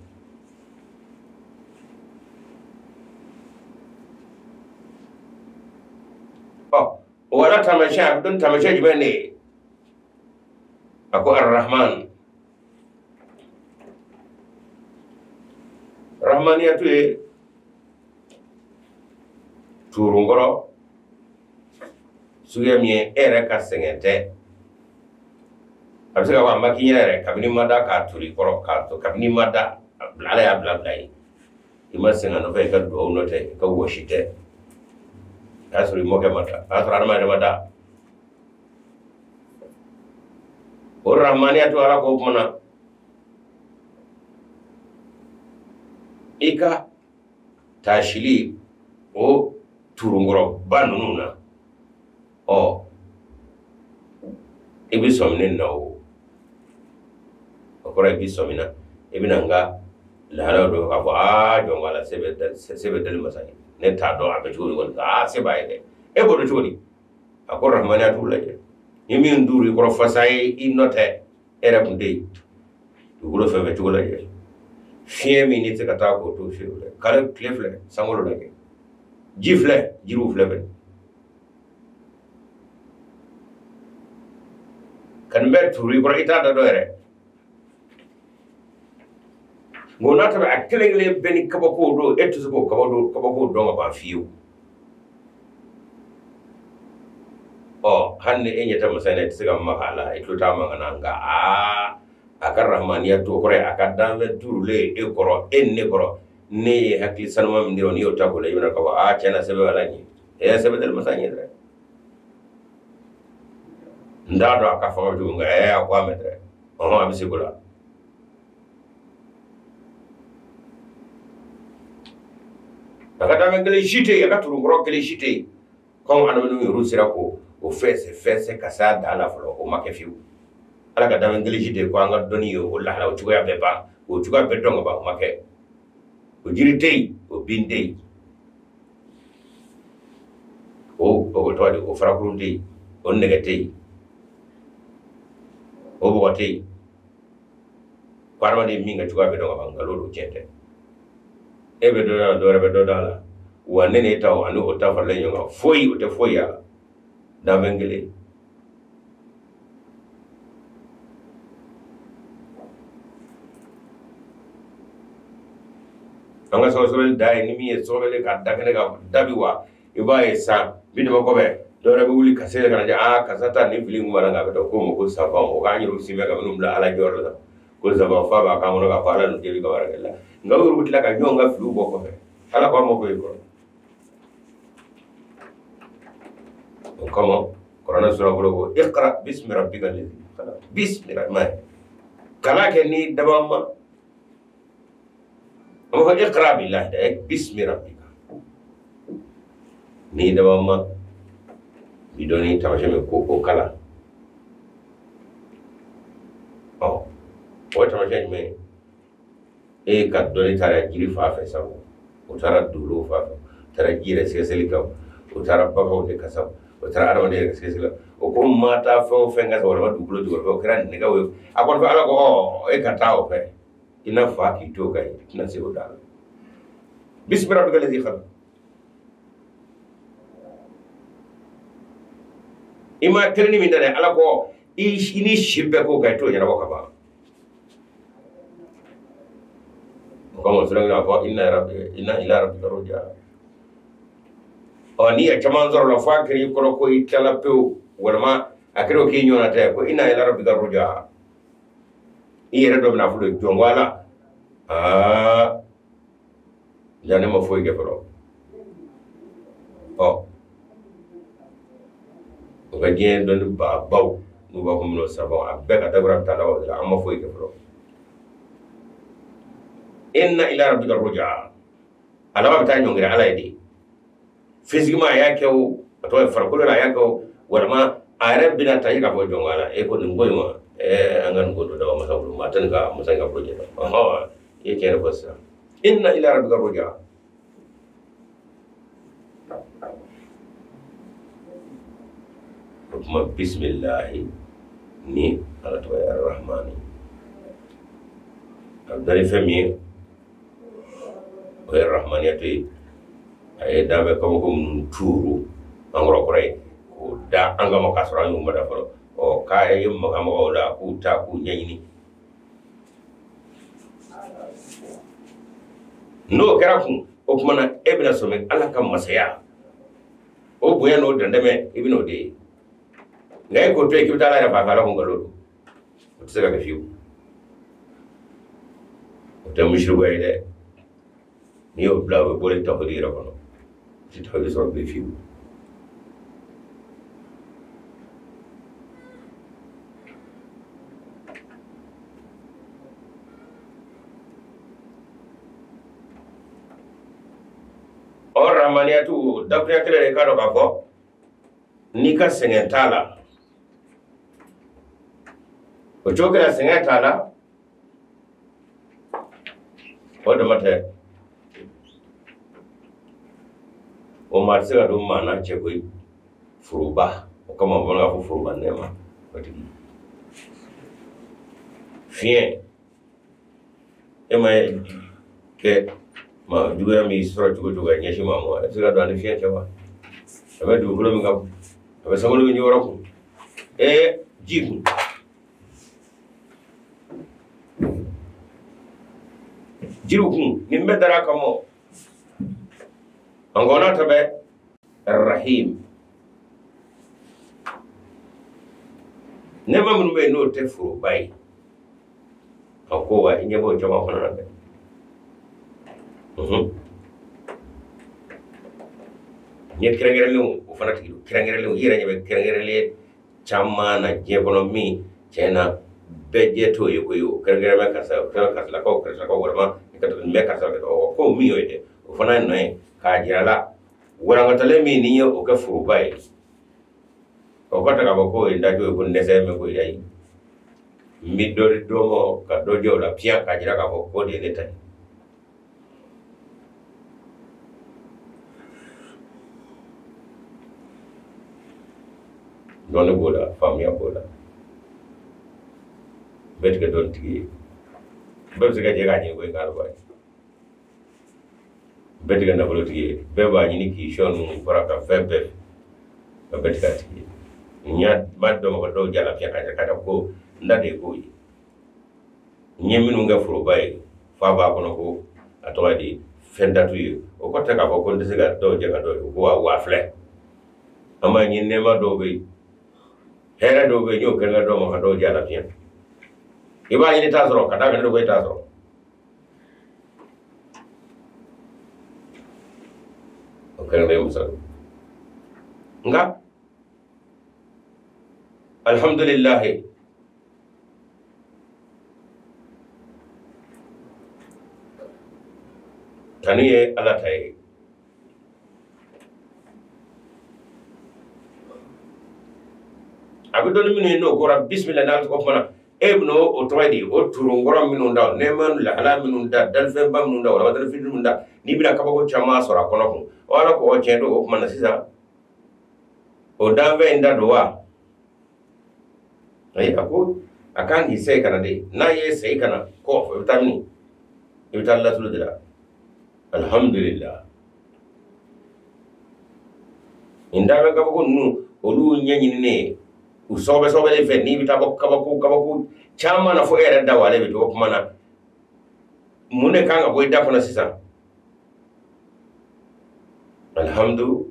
ɔ o Ala taamasiyɛn a bɛ dɔn taamasiyɛn jumɛn de ye a ko arahman rahmaniyatu ye turunkɔrɔ suguya min ye e yɛrɛ ka sɛgɛn tɛ a bɛ se ka fɔ a ma k'i ɲɛna yɛrɛ kabini ma da k'a turu i kɔrɔ k'a to kabini ma da Ala y'a bila bila ye i ma sɛgɛn a nɔfɛ i ka dugawu nɔ tɛ i ka wɔsi tɛ a y'a sɔrɔ i mɔkɛ ma da a y'a sɔrɔ adama yɛrɛ ma da o rahmaniya to Ala k'o kuma na i ka taasili o turunkɔrɔba ninnu na ɔ i bɛ sɔmi ne na o o kɔrɔ i bɛ sɔmi na i bɛna n ka lahalaw dɔn k'a fɔ aa jɔn ko Ala se bɛ dali masa ye ne t'a dɔn a bɛ cogo min kɔni aa se b'a ye dɛ e b'o dɔn cogo di a ko rahmaniya t'u lajɛ ni min duuru i kɔrɔ fasa ye i nɔ tɛ e yɛrɛ tun tɛ yen dugukolo fɛn fɛn cogo lajɛ fiɲɛ min n'i tɛ se ka taa k'o to fiyewu dɛ kare tile filɛ sankolo lajɛ ji filɛ jiriw filɛ bɛɛ ka nin bɛɛ turu i kɔrɔ i t'a da dɔn yɛrɛ nka n'a tɛmɛ a kelen kelen bɛɛ ni kabako don e tɛ se k'o kabako dɔn ka ban fiyewu ɔ hali ni e ɲɛ tɛ masa in na i tɛ se ka maga a la i tulo t'a mankan na nka aa a ka rahmaniya to kɔrɔ ye a ka danfɛn turulen e kɔrɔ e ni ne kɔrɔ ne ye hakili sanuma min di n'i y'o ta k'o la i bɛna k'a fɔ aa tiɲɛ na sɛbɛn bɛ Ala ɲɛ ɛ sɛbɛn tɛ masa ɲɛ dɛ n t'a dɔn a ka fanga bɛ cogo min nka ɛ a ko a mɛn dɛ ɔhɔn a bɛ se ko la a ka danfɛn kelen si tɛ yen a ka turunkɔrɔ kelen si tɛ yen k'anw adamadenw yɛrɛ sera k'o o fɛsɛ fɛsɛ ka s'a dan la fɔlɔ o ma kɛ fiyewu Ala ka danfɛn kelen si tɛ yen ko an ka dɔnni ye o lahala o cogoya bɛɛ ban o cogoya bɛɛ dɔn ka ban o ma kɛ o jiri tɛ yen o bin tɛ yen o tɔgɔ di o farakurun tɛ yen o nɛgɛ tɛ yen o bɔgɔ tɛ yen ko adamaden min ka cogoya bɛɛ dɔn ka ban nkalon don tiɲɛ tɛ e bɛ dɔ da la dɔ wɛrɛ bɛ dɔ da la wa ne n'e ta o ani o ta faralen ɲɔgɔn kan foyi o tɛ foyi y'a la danfɛn kelen an ka sɔgɔsɔgɔli da ye ni min ye sɔgɔbɛli ka da kɛnɛ kan da bi wa i b'a ye san 50 kɔfɛ dɔ wɛrɛ bɛ wuli ka se ka na jɛ aa karisa ta nin fili kun b'a la nka a bɛ dɔn k'o ma ko savant o k'an yɛrɛw si bɛ ka minnu bila Ala jɔyɔrɔ la ko savant fa b'a kan kɔnɔ k'a fɔ Ala ninnu jaabi ka baara kɛ la nka u yɛrɛ bɛ tila ka ɲɔgɔn ka filiw bɔ kɔfɛ Ala ko a ma ko e kɔrɔ o kama kuranɛ sura fɔlɔ ko iqra bismi rabbika allazi khalaq bismi rabbika kalan kɛ ni dabaa ma a b'a fɔ iqra billahi dɛ bismi rabbika ni dabaa ma bi dɔnni taamasiyɛn min ko o kalan ɔ o ye taamasiyɛn jumɛn ye e ka dɔnni taara jiri fan fɛ sa o taara dolo fan fɛ o taara ji yɛrɛ sɛgɛsɛgɛli kan o taara baganw de kasa o taara adamaden yɛrɛ sɛgɛsɛgɛli kan o ko maa taa fɛn o fɛn ka walima dugukolo jukɔrɔ o kɛra nɛgɛw ye a kɔni fɛ Ala ko ɔ e ka taa o fɛ i n'a fa k'i to o kan i tɛna se o da la bismi rabbika allazi khalaq i ma kelenni min da dɛ Ala ko i ni si bɛɛ k'o kan i t'o ɲɛnabɔ ka ban o kama sura k'a fɔ inna ila rabbika rujaa ɔ n'i ye caman sɔrɔ la fo a kɛra i kɔrɔ ko i tilala pewu walima a kɛra o k'i ɲɔgɔnna tɛ ko inna ila rabbika rujaa i yɛrɛ dɔ bɛna fɔ jɔn ko Ala aa ja ne ma foyi kɛ fɔlɔ ɔ O ka diɲɛ dɔnni baabaw n'u b'a fɔ minnu sabaw a bɛɛ ka dabura bɛ taa laban o de la, an ma foyi kɛ fɔlɔ. Inna ila rabbika rujaa, a laban bɛ taa ɲɔngiri Ala ye de. Physiquement a y'a kɛ o, a tɔgɔ ye farikolo la a y'a kɛ o, walima a yɛrɛ bɛna ta k'a fɔ jɔn la e ko nin ko in ma, an ka nin ko dɔ da masa bolo, maa tɛ nin ka masa in ka ko ɲɛ dɔn. Ɔhɔn, i ye tiɲɛ de fɔ sisan. Inna ila rabbika rujaa. O tuma bisimilahi ni Ala tɔgɔ ye arahmani. A bɛ ni fɛn min ye o ye rahmaniyatu ye. A ye da bɛ kabako minnu tuuru an kɔrɔ kɔrɔ ye k'o da an kama k'a sɔrɔ an y'u ma da fɔlɔ. Ɔ k'a ye maga mɔgɔw la k'u ta k'u ɲɛɲini. N'o kɛra kun, o tuma na e bɛna sɔmi Ala ka masaya o bonya n'o dantɛmɛ, i bɛna o de ye. Nka e k'o to yen k'i bɛ taa Ala yɛrɛ fa fɛ, Ala ko nkalon don, o tɛ se ka kɛ fiyewu. O tɛ musirikuya ye dɛ. N'i y'o bila o bɛ bɔ i tawhidi yɛrɛ kɔnɔ, i tɛ tawhidi sɔrɔ bilen fiyewu. Ɔ rahmaniyatu dakuruɲɛ kelen de k'a dɔn k'a fɔ n'i ka sɛgɛn t'a la, o cogo kelen sɛgɛn t'a la, o dama tɛ, o maa tɛ se ka don maa n'a cɛ koyi. Foroba, o kama bamananw b'a fɔ foroba nɛɛma o tigi. Fiɲɛ, e ma ye kɛ maa juguya min sɔrɔ cogo cogo ka ɲɛsin maa ma, e bɛ se ka don a ni fiɲɛ cɛ wa? A bɛ dugukolo min kan, a bɛ sankolo min jɔyɔrɔ kun, ji kun. Jiriw kun, nin bɛɛ dara a kama. An kɔnɔ ta bɛ Rahim. Nɛɛma minnu bɛ yen n'o tɛ foroba ye, a ko wa i ɲɛ b'o caman fana na dɛ. Ɲɛ kɛrɛnkɛrɛnlenw o fana tigi don, kɛrɛnkɛrɛnlenw i yɛrɛ ɲɛ bɛ kɛrɛnkɛrɛnlen caman na diɲɛ kɔnɔ min tiɲɛ na bɛɛ jɛ t'o ye koyi. O kɛrɛnkɛrɛn bɛ karisa, o kɛrɛnkɛrɛn karisalakaw, karisalakaw walima nin bɛ karisa kɛ, ɔ ko min y'o ye dɛ, o fana ye nɔ ye k'a jira la warankatalen min n'i ye o kɛ foroba ye, o ka ta k'a fɔ k'o ye n dajo ye ko n dɛsɛ bɛ ko ayi, n bɛ dɔ di dɔ ma ka dɔ jɛ o la piyan k'a jira k'a fɔ k'o de ye ne ta ye. Dɔnni b'o la, faamuya b'o la, bɛɛ tɛ kɛ dɔnnitigi ye, bɛɛ bɛ se ka jɛ k'a ɲini ko i k'a ye, bɛɛ tɛ kɛ nafolotigi ye, bɛɛ b'a ɲini k'i sɔ ninnu fara ka fɛn bɛɛ, nka bɛɛ tɛ k'a tigi ye. N y'a ba dɔ ma ka dɔw jala fiɲɛ k'a jira k'a ko n da de ye k'o ye. N ye minnu kɛ foroba ye f'a b'a kɔnɔ ko a tɔgɔ ye di fɛn datu ye, o kɔrɔ tɛ k'a fɔ ko n tɛ se ka dɔw jɛ ka dɔw ye ko wa filɛ. An b'a ɲini nɛɛma dɔw bɛ yen, hɛrɛ dɔw bɛ yen, n y'o kɛrɛnkɛrɛn dɔw ma ka dɔw jɛ la fiɲɛ. I b'a ɲini t'a sɔrɔ ka d'a kan ne ko e t'a sɔrɔ. O kɛrɛnkɛrɛn musa don. Nka alhamdulilahi tanu ye Ala ta ye. A bɛ dɔnni minnu ye n'o kɔrɔ bisimila n'ale tɔgɔ fana e bɛna o tɔgɔ de o turunkɔrɔ minnu da, nɛɛma lahala minnu da, dalifɛnba minnu da, walima dalifɛn minnu da, n'i bɛna kabako caman sɔrɔ a kɔnɔ kun. O Ala ko o tiɲɛ don, o tuma na sisan o danfɛn in da don wa? Ayi, a ko a kan k'i segin ka na de. N'a ye segin ka na kɔ, i bɛ taa min? I bɛ taa laturu de la. Alhamdulillah. Nin danfɛn kabako ninnu olu ɲɛɲininen ye u sɔgɔbɛ sɔgɔbɛlen fɛ, n'i bɛ taa bɔ kabako kabako caman na fo e yɛrɛ da walen bɛ to. O tuma na mun de kan ka bɔ i da kɔnɔ sisan? Alhamdulillah.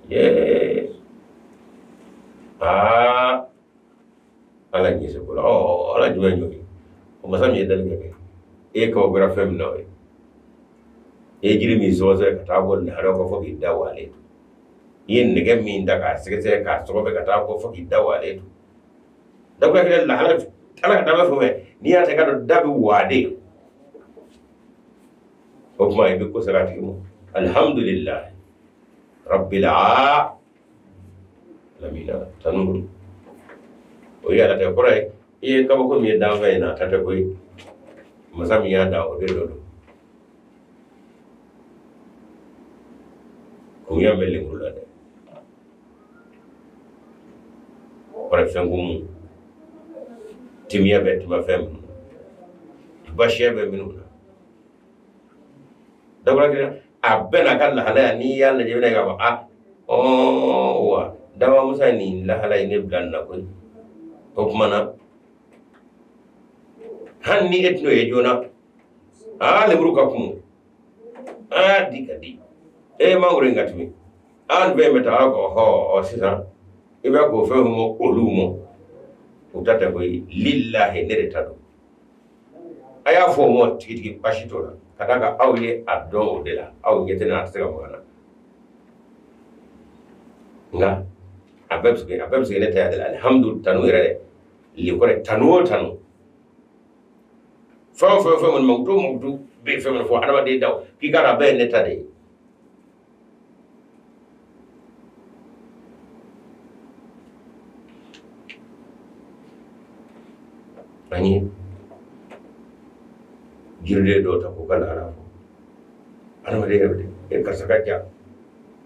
Ye aa Ala ɲɛ se ko la. Ɔ Ala jumɛn jɔ ye? O masa min ye dali kɛ, e kabakoyara fɛn min na o ye, e ye jiri min sɔgɔsɔgɔ ka taa bɔ lahala kɔ fo k'i da walen to. I ye nɛgɛ min da k'a sɛgɛsɛgɛ k'a sɔgɔbɛ ka taa kɔ fo k'i da walen to dakuruya kelen lahala ala ka danfɛn fɛn fɛn n'i y'a ta i k'a dɔn da bɛ waa de o tuma i bɛ ko sara a tigi ma alihamudulilayi rabbil alamina tanu o ye ala tɛ kɔrɔ ye i ye kabako min ye danfɛn in na a ta tɛ koyi masa min y'a da o de dɔ don kunya bɛ lemuru la dɛ kɔrɔ fɛn kumu timiya bɛ timafɛn minnu na basiya bɛ minnu na dabura kelen a bɛɛ n'a ka lahalaya n'i y'a lajɛ i bɛna ye k'a fɔ a wa daba musa nin lahala ye ne bila nin na koyi o tuma na hali ni e tɛn'o ye joona aa lemuru ka kumu aa di ka di e mangoro in ka timi aa nin bɛɛ bɛ taa ko hɔ ɔ sisan i bɛ k'o fɛn mɔ olu mɔ u ta tɛ koyi lilahi ne de ta don a y'a fɔ o ma tigitigi baasi t'o la ka d'a kan aw ye a dɔn o de la aw ɲɛ tɛ na a tɛ se ka maga na nka a bɛɛ bɛ se a bɛɛ bɛ se ne ta de la alihamudu tanu yɛrɛ dɛ li kɔrɔ tanu o tanu fɛn o fɛn fɛn kɔni mankutu o mankutu bɛ fɛn min fɔ adamaden daw k'i k'a dɔn a bɛɛ ye ne ta de ye an ye jiriden dɔw ta k'u ka lahala fɔ adamaden yɛrɛ de e karisa ka jan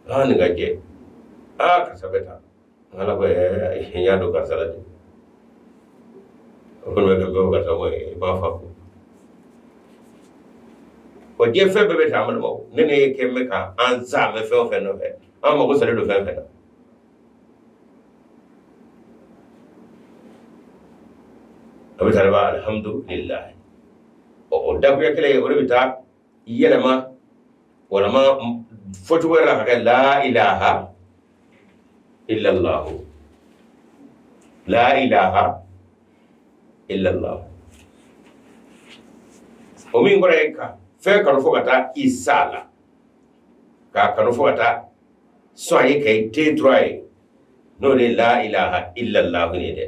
aa nin ka jɛ aa karisa bɛ taa ala ko ɛɛ n y'a dɔn karisa la de o kɔni bɛ kɛ bɛɛ karisa ko i b'a faamu o diɲɛ fɛn bɛɛ bɛ taa an balimaw ne ne ye kɛ bɛ ka an zamɛ fɛn o fɛn nɔfɛ an mago salen don fɛn fɛn na a bɛ taa alihamudulilayi o dakuya kelen ye o de bɛ taa yɛlɛma walama fɔcogo yɛrɛ la ka kɛ la ilaha illallahu la ilaha illallah o min kɔrɔ ye ka fɛn kanu fo ka taa i sa la k'a kanu fo ka taa sɔn a ye ka i ten turu a ye n'o de ye la ilaha illallah ye dɛ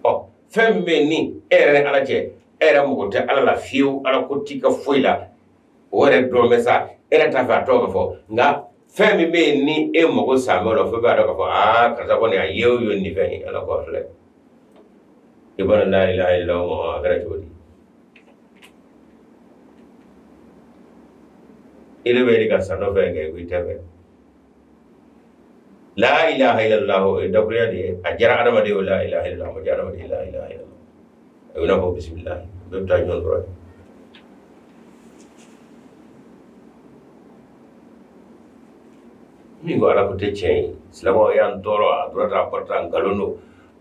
ɔ fɛn min bɛ yen ni e yɛrɛ ni ala cɛ e yɛrɛ mago tɛ ala la fiyewu ala ko t'i ka foyi la o yɛrɛ dɔn bɛ sa e yɛrɛ t'a fɛ a tɔgɔ ka fɔ nka fɛn min bɛ yen ni e mago san bɛ o la fo i b'a dɔn k'a fɔ aa karisa kɔni a ye o ye nin fɛn ye ala ko a filɛ i bana la ilaha illallah a kɛra cogo di i de bɛ ka san dɔ fɛ kɛ i tɛ fɛ la ilaha illallah o ye dakuruya de ye a diyara adamaden o la ilaha illallah a ma diya adamaden la ilaha illallah a bɛ n'a fɔ bisimilahi bɛɛ bɛ taa ɲɔgɔn dɔrɔn ye min ko ala ko tɛ tiɲɛ ye silamɛw y'an tɔɔrɔ a tora tan a bɔra tan nkalon don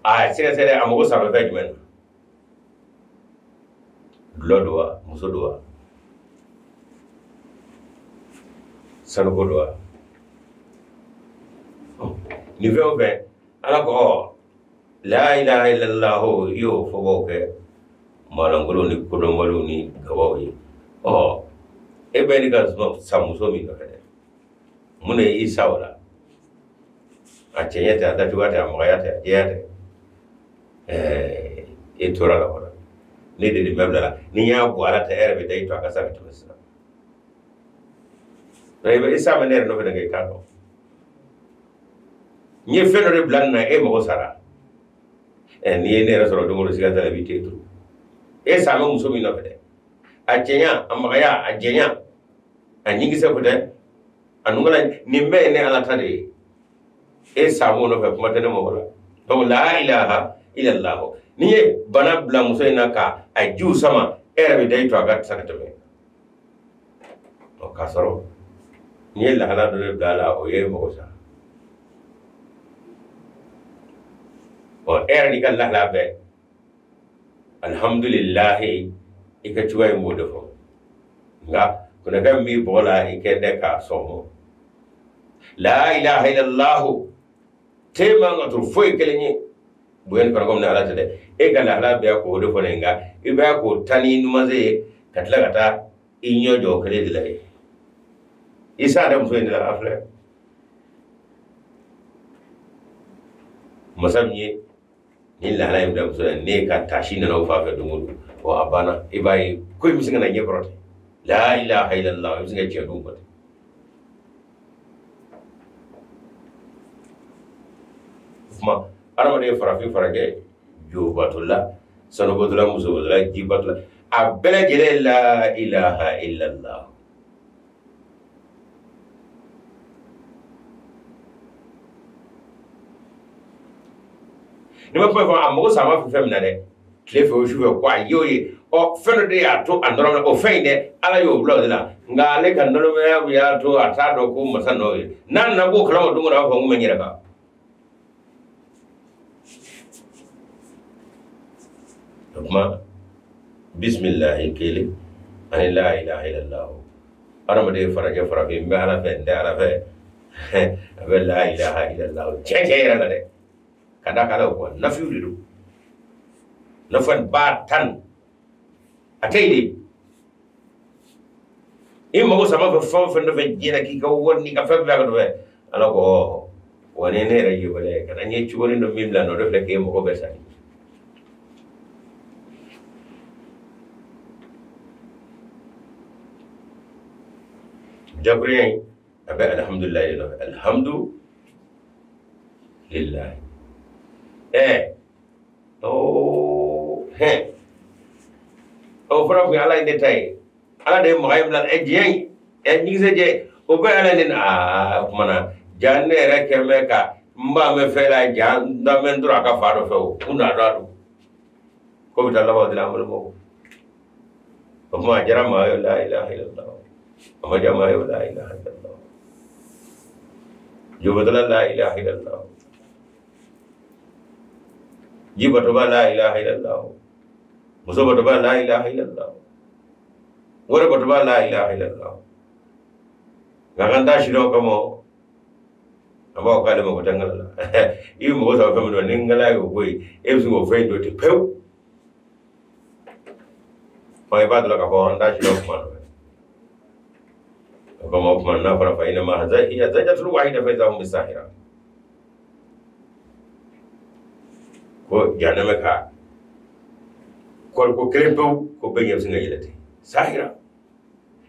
a sɛgɛsɛgɛ a mago sara fɛn jumɛn na dulɔ don wa muso don wa sanuko don wa nin fɛn o fɛn ala ko ɔ la ilaha illallah i y'o fɔbaw kɛ maalankolonw ni kodɔnbaliw ni gabaw ye ɔ e bɛ ni ka sa muso min nɔfɛ dɛ mun de y'i sa o la a cɛɲɛ tɛ a dacogoya tɛ a magaya tɛ a jɛya tɛ ɛɛ e tora la kɔnɔ ne de nin bɛɛ bila la ni n y'a bɔ ala tɛ e yɛrɛ bɛ da i to a ka sa ka tɛmɛ sisan i sa bɛ ne yɛrɛ nɔfɛ dɛ i t'a dɔn n ye fɛn dɔ de bila nin na e mago sara ɛ n'i ye ne yɛrɛ sɔrɔ don o don siga t'a la i b'i ten turu e sa bɛ muso min nɔfɛ dɛ a cɛɲa a magaya a jɛɲa a ɲinkisɛ ko tɛ a nugala nin bɛɛ ye ne ala ta de ye e sa b'o nɔfɛ kuma tɛ ne ma o la donc la ilaha illallah n'i ye bana bila muso in na ka a jiw sama e yɛrɛ bɛ da i to a ka sa ka tɛmɛ ɔ k'a sɔrɔ n'i ye lahala dɔ de bila a la o ye mɔgɔ sa ɔ e yɛrɛ n'i ka lahala bɛɛ alihamudulilahi i ka cogoya in b'o de fɔ nka kɔnɔkɛ min b'i bɔgɔ la i kɛ dɛ k'a sɔn la ilaha illallah te man ka turu foyi kelen ye bonya ni kɔnɔkɔ ni ala tɛ dɛ e ka lahala bɛɛ k'o de fɔ ne nka i b'a k'o taa ni numanse ye ka tila ka taa i ɲɛ jɔ o kelen de la ye I s'a da muso in de la a filɛ masa min ye ni lahala in bila muso la ne ka taasi nana o fan fɛ don o don ɔ a banna i b'a ye ko in bɛ se ka na ɲɛ kɔrɔ ten la ilaha illallah i bɛ se ka cɛ d'u ma ten kuma adamaden farafin farajɛ jobatola sanubatola musobatola jibatola a bɛɛ lajɛlen la ilaha illallah ni ma kuma fɔ a mago sa ma fɛn min na dɛ tile fɛ o su fɛ ko a y'o ye ɔ fɛn dɔ de y'a to a nɔrɔ o fɛn in dɛ ala y'o bila o de la nka ale ka nɔrɔmaya y'a to a t'a dɔn ko masa nɔ ye n'a nana b'o kalama don o don a b'a fɔ n ko n bɛ n yɛrɛ kan o kuma bisimilahi kelen ani la ilaha illallah adamaden farajɛ farafin n bɛ ala fɛ n tɛ ala fɛ a bɛ la ilaha illallah tiɲɛ tiɲɛ yɛrɛ la dɛ ka da k'ala ko nafiw de don nafa ba tan a tɛ yen de i mago sama fɛ fɛn o fɛn nɔfɛ diɲɛ na k'i ka wari n'i ka fɛn bɛɛ ka nɔfɛ ala ko wa ni ne yɛrɛ ye wale ka na n ye cogonin dɔ min bila nɔ o de filɛ k'e mago bɛɛ sa jakuruya in a bɛ alihamudulilayi de nɔfɛ alihamudulilayi o hɛn o fɔra kun ala ye ne ta ye ala de ye maga in bila diɲɛ in ɲigisɛ jɛ o bɛɛ ala ne aa o kuma na ja ne yɛrɛ kɛ bɛ ka n ba bɛ fɛn la ja n da bɛ n dɔrɔn a ka fa dɔ fɛ o kun n'a dɔn a don ko bɛ taa laban o de la an balimaw o kuma a diyara maa ye la ilaha illallah a ma diya maa ye la ilaha illallah jobatala la ilaha illallah jibatoba la ilaha illallah muso batoba la ilaha illallah wari batoba la ilaha illallah nka kan t'a sidɔn kama a b'a fɔ k'ale mako tɛ ŋala la i bɛ mɔgɔ sɔrɔ fɛn min na ni ŋala y'o bɔ yen e bɛ se k'o fɛn in don ten pewu ɔ i b'a dɔn k'a fɔ an t'a sidɔn kuma nɔfɛ o kama o kuma n'a fɔra fa inama hiya zajratul wahida fa iza hum bisahira ko jahanama ka kɔriko kelen pewu ko bɛɛ ɲɛ bɛ se ka yɛlɛ ten sahira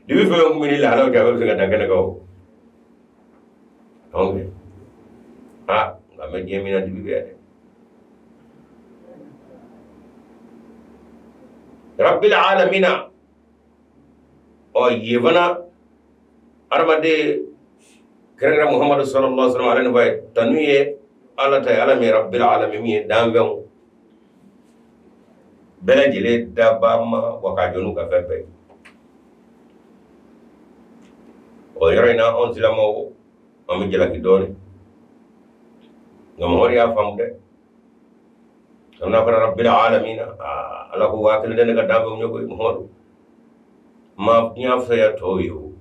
dibi fɛn fɛn kun bɛ ni lahalaw cɛ a bɛɛ bɛ se ka da kɛnɛ kan o donc ah nka an bɛ diɲɛ min na dibi bɛ yan dɛ rabbil alamina ɔ yen fana adamaden kɛrɛnkɛrɛn muhamadu sallallahu alaihi wa sallam ale ni ba ye tanu ye ala ta ye ala min rabbil alamin min ye danfɛnw bɛɛ lajɛlen dabaa ma wa k'a jɔ n'u ka fɛn bɛɛ ye o yɔrɔ in na anw silamɛw an bɛ jalaki dɔɔnin nka mɔgɔ de y'a faamu dɛ kabini n'a fɔra rabbil alamin aa ala ko waa kelen tɛ ne ka danfɛnw ye koyi muhamadu ma n y'a fisaya tɔw ye o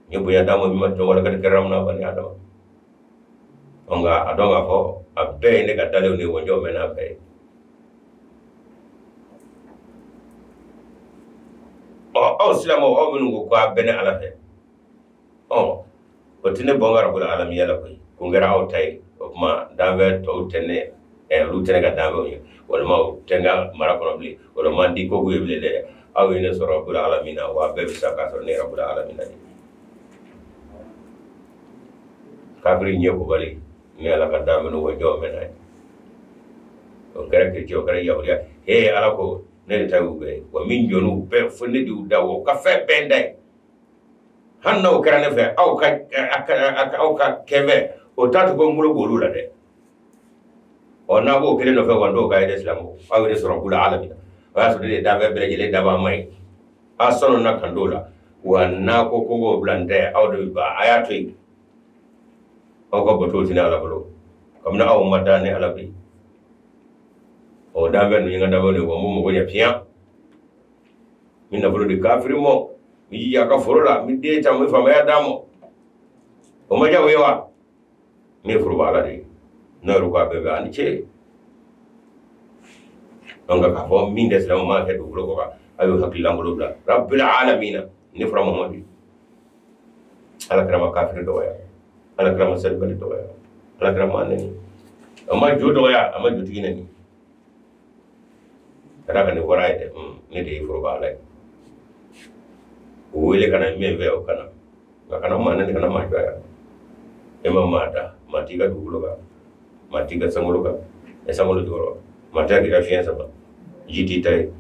n ye bonya d'a ma min ma dɔn wala kadi karamna bani adama nka a dɔn k'a fɔ a bɛɛ ye ne ka dalenw de ye wa jɔn bɛ n'a bɛɛ ye ɔ aw silamɛw aw minnu ko k'a bɛɛ ne ala fɛ ɔ o tɛ ne bɔ n ka rabul alamiya la koyi ko n kɛra aw ta ye o tuma danfɛn tɔw tɛ ne olu tɛ ne ka danfɛnw ye walima o tɛ n ka mara kɔnɔ bilen walima n di ko k'u ye bilen dɛ aw ye ne sɔrɔ rabul alamina wa a bɛɛ bɛ sa k'a sɔrɔ ne ye rabul alamina de ye kafiri ɲɛ kobali ni ala ka danfɛnw wa jɔn bɛ n'a ye o kɛra kerecɛn o kɛra yahudiya he ala ko ne de ta y'u bɛɛ ye wa min jɔn'u bɛɛ fo ne de y'u da wa u ka fɛn bɛɛ n da ye hali n'aw kɛra ne fɛ aw ka kɛnfɛ o t'a to ko n bolo b'olu la dɛ ɔ n'a b'o kelen nɔfɛ wa n'o ka ye dɛ silamɛw aw ye ne sɔrɔ kula alamina o y'a sɔrɔ ne de ye danfɛn bɛɛ lajɛlen dabaa ma ye a sɔnna na kan t'o la wa n'a ko ko k'o bila n tɛ aw de bɛ ban a y'a to yen aw ka bato tɛ ne ala bolo kabini aw ma da ne ala bɛ yen ɔ danfɛn ninnu ye n ka danfɛnw de ye wa n b'u mago ɲɛ fiɲɛ n bɛ nafolo di kafiri ma n bɛ jija a ka foro la n bɛ den ta n bɛ faamaya d'a ma o ma diya o ye wa ne ye foroba ala de ye n'o yɛrɛ ko a bɛɛ bɛ a ni ce donc k'a fɔ min tɛ silamɛ maa kɛ dugukolo kɔ kan a y'o hakili lankolon bila rabbil alamina ne fɔra muhamadu ye. Ala kira ma kafiri dɔgɔya, ala kira ma salibali dɔgɔya, ala kira ma neni, a ma jo dɔgɔya, a ma jotigi neni. Ka d'a kan nin fɔra a ye dɛ, ne de ye foroba ala ye. O wele ka na min fɛ o kana, nka kana maa neni, kana maa dɔgɔya. E ma maa da, maa t'i ka dugukolo kan, maa t'i ka sankolo kan, e sankolo jukɔrɔ, maa tɛ k'i ka fiɲɛ sama, ji t'i ta ye.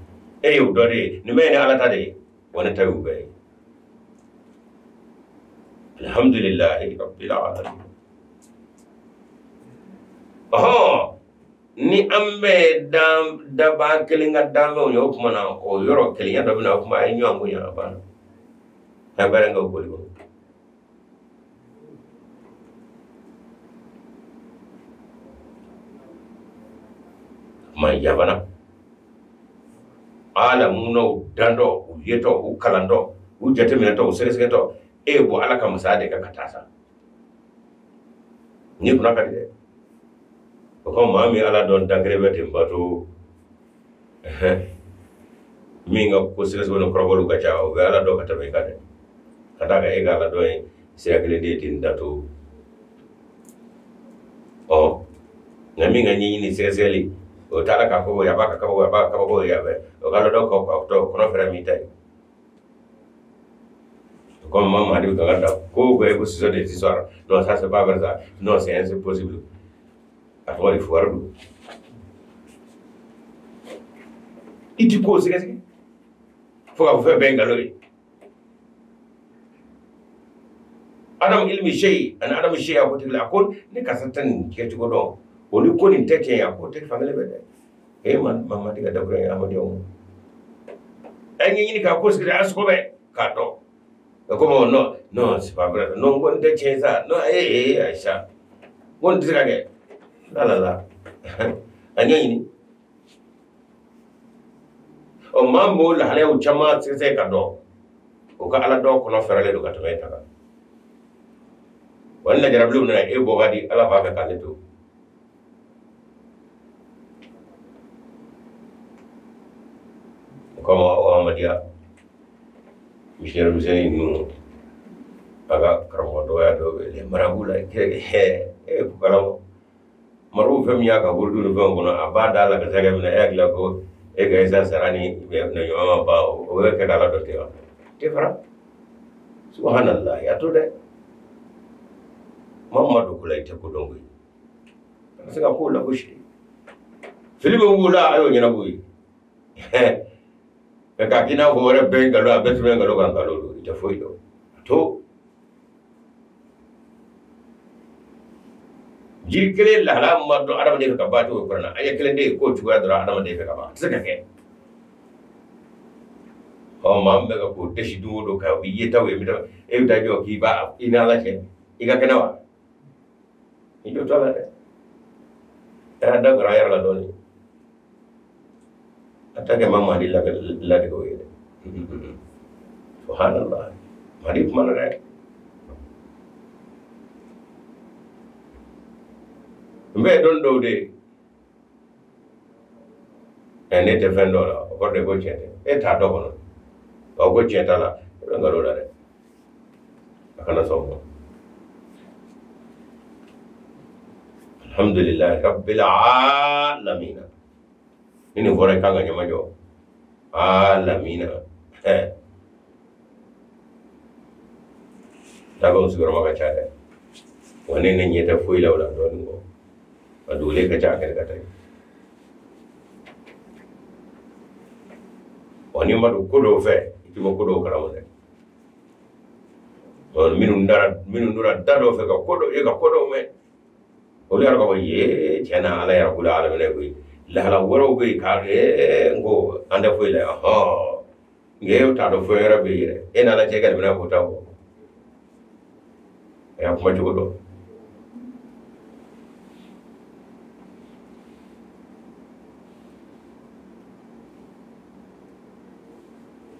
E y'o dɔ de ye, nin bɛɛ ye ne ala ta de ye, wa ne ta y'u bɛɛ ye. Alhamdulillahi rabbil alamin. Ɔhɔn, ni an bɛɛ dan dabaa kelen ka danfɛnw ye, o tuma na o yɔrɔ kelenya dɔ bɛ na, o tuma a ye ɲɔgɔn bonya, a banna. A ye baara in kɛ o boli kɔnɔ. Kuma yabana alamunaw dandɔ, u yetɔ, u kalandɔ, u jateminɛtɔ, u sɛgɛsɛgɛtɔ, e ye bɔ ala ka masaya de kan ka taa sa. Ni kunna ka di dɛ. O ko maa min ala dɔn dankelen bɛ ten bato, min ka ko sɛgɛsɛgɛ ni kɔrɔbɔliw ka ca, o bɛ ala dɔn ka tɛmɛ i kan dɛ. Ka d'a kan e ka ala dɔn ye sira kelen de ye ten dato. Ɔ nka min ka ɲɛɲini sɛgɛsɛgɛli, o taara k'a fɔ a b'a ka kabako, a b'a ka kabako ye a bɛ o ka ala dɔn ka kɔnɔ fɛrɛ min ta ye. Comme maman dit, ko ko ce sont des histoires. Non, ça c'est pas vrai ça. Non, c'est impossible. A tɔgɔ de fugari don. I ti ko sɛgɛsɛgɛ fo k'a fɔ fɛn bɛɛ ye nkalon ye. Adam ilmi shay ani Adam shay a ko tigi la, a ko ne karisa tɛ nin kɛcogo dɔn, o ni ko nin tɛ tiɲɛ ye, a ko tɛ fankelen bɛ dɛ. E ma ti ka dabura ye hadamadenw. A ye ɲɛɲini k'a ko sigi a sogo bɛɛ k'a dɔn. Comme non, non, c'est pas vrai. Non, on tɛ ça. Non, eh, eh, Aïcha. On tɛ se ka kɛ. La la la. A ɲɛɲini. Ɔ maa min b'o lahalayaw caman sɛgɛsɛgɛ ka dɔn, o ka ala dɔn kɔnɔ fɛrɛlen don ka tɛmɛ e ta kan. Wa ni lajarabilenw nana e bɔ ka di, ala b'a fɛ k'ale to. Comme o Amadiya, missionnaire misɛnnin ninnu, a ka karamɔgɔ dɔgɔya dɔw bɛ yen, marabu la, e ko kalama. Marabu fɛn min y'a ka waridu ni fɛnw kɔnɔ, a b'a da la ka se ka minɛ, e hakili la ko e ka isa sara ni ɲɔgɔn ma ban, o bɛ kɛ k'ala dɔ ten wa? Tɛ fara. Subhanallah, a to dɛ. Maa min ma don ko la, i tɛ ko dɔn koyi. A bɛ se ka kow lagosi. Fili min b'u la, a y'o ɲɛnabɔ ye. Nka k'a k'i n'a fɔ wɛrɛ bɛɛ ye nkalon, a bɛɛ tun bɛ nkalon kan, nkalon don, i tɛ foyi dɔn. A to. Jiri kelen lahala ma dɔn adamaden fɛ ka ban cogo kɔnɔ na, an ye kelen de ye k'o cogoya dɔrɔn adamaden fɛ ka ban, a tɛ se ka kɛ. Ɔ maa min bɛ ka k'o dɛsi don o don ka i yetaw ye, e bɛ taa jɔ k'i b'a i n'ala cɛ, i ka kɛnɛ wa? I jɔ to a la dɛ. A y'a da gɛrɛ a yɛrɛ la dɔɔnin. A ta kɛ maa Mahadi ladegew ye dɛ. Subhanallah. Mahadi kuma na dɛ. N bɛ dɔn dɔw de ye. Ɛ ne tɛ fɛn dɔw la, o kɔrɔ de ko tiɲɛ tɛ. E t'a dɔn kɔnɔ. O ko tiɲɛ t'a la, e bɛ nkalon la dɛ. A kana sɔn o ma. Alhamdulillahi rabbil alamin. Ni nin fɔra i kan ka ɲɛmajɔ. Alamina. Dabɛnw sigiyɔrɔma ka ca dɛ. Wa ne ɲɛ tɛ foyi la o la dɔɔnin kɔ. A dogolen ka ca a kɛnɛ ka taa yen. Wa n'i ma don ko dɔw fɛ, i tɛ bɔ ko dɔw kalama dɛ. Minnu donna da dɔw fɛ ka ko dɔw ye ka ko dɔw mɛn, olu yɛrɛ b'a fɔ ye tiɲɛ na ala yɛrɛ bolo ala minɛ koyi. Lahala wɛrɛw bɛ yen k'a n ko an tɛ foyi la, ɔhɔn, nka e t'a dɔn fɛn wɛrɛ bɛ yen yɛrɛ, e n'ala cɛ ka limaniya k'o ta bɔ. A y'a kuma cogo dɔn.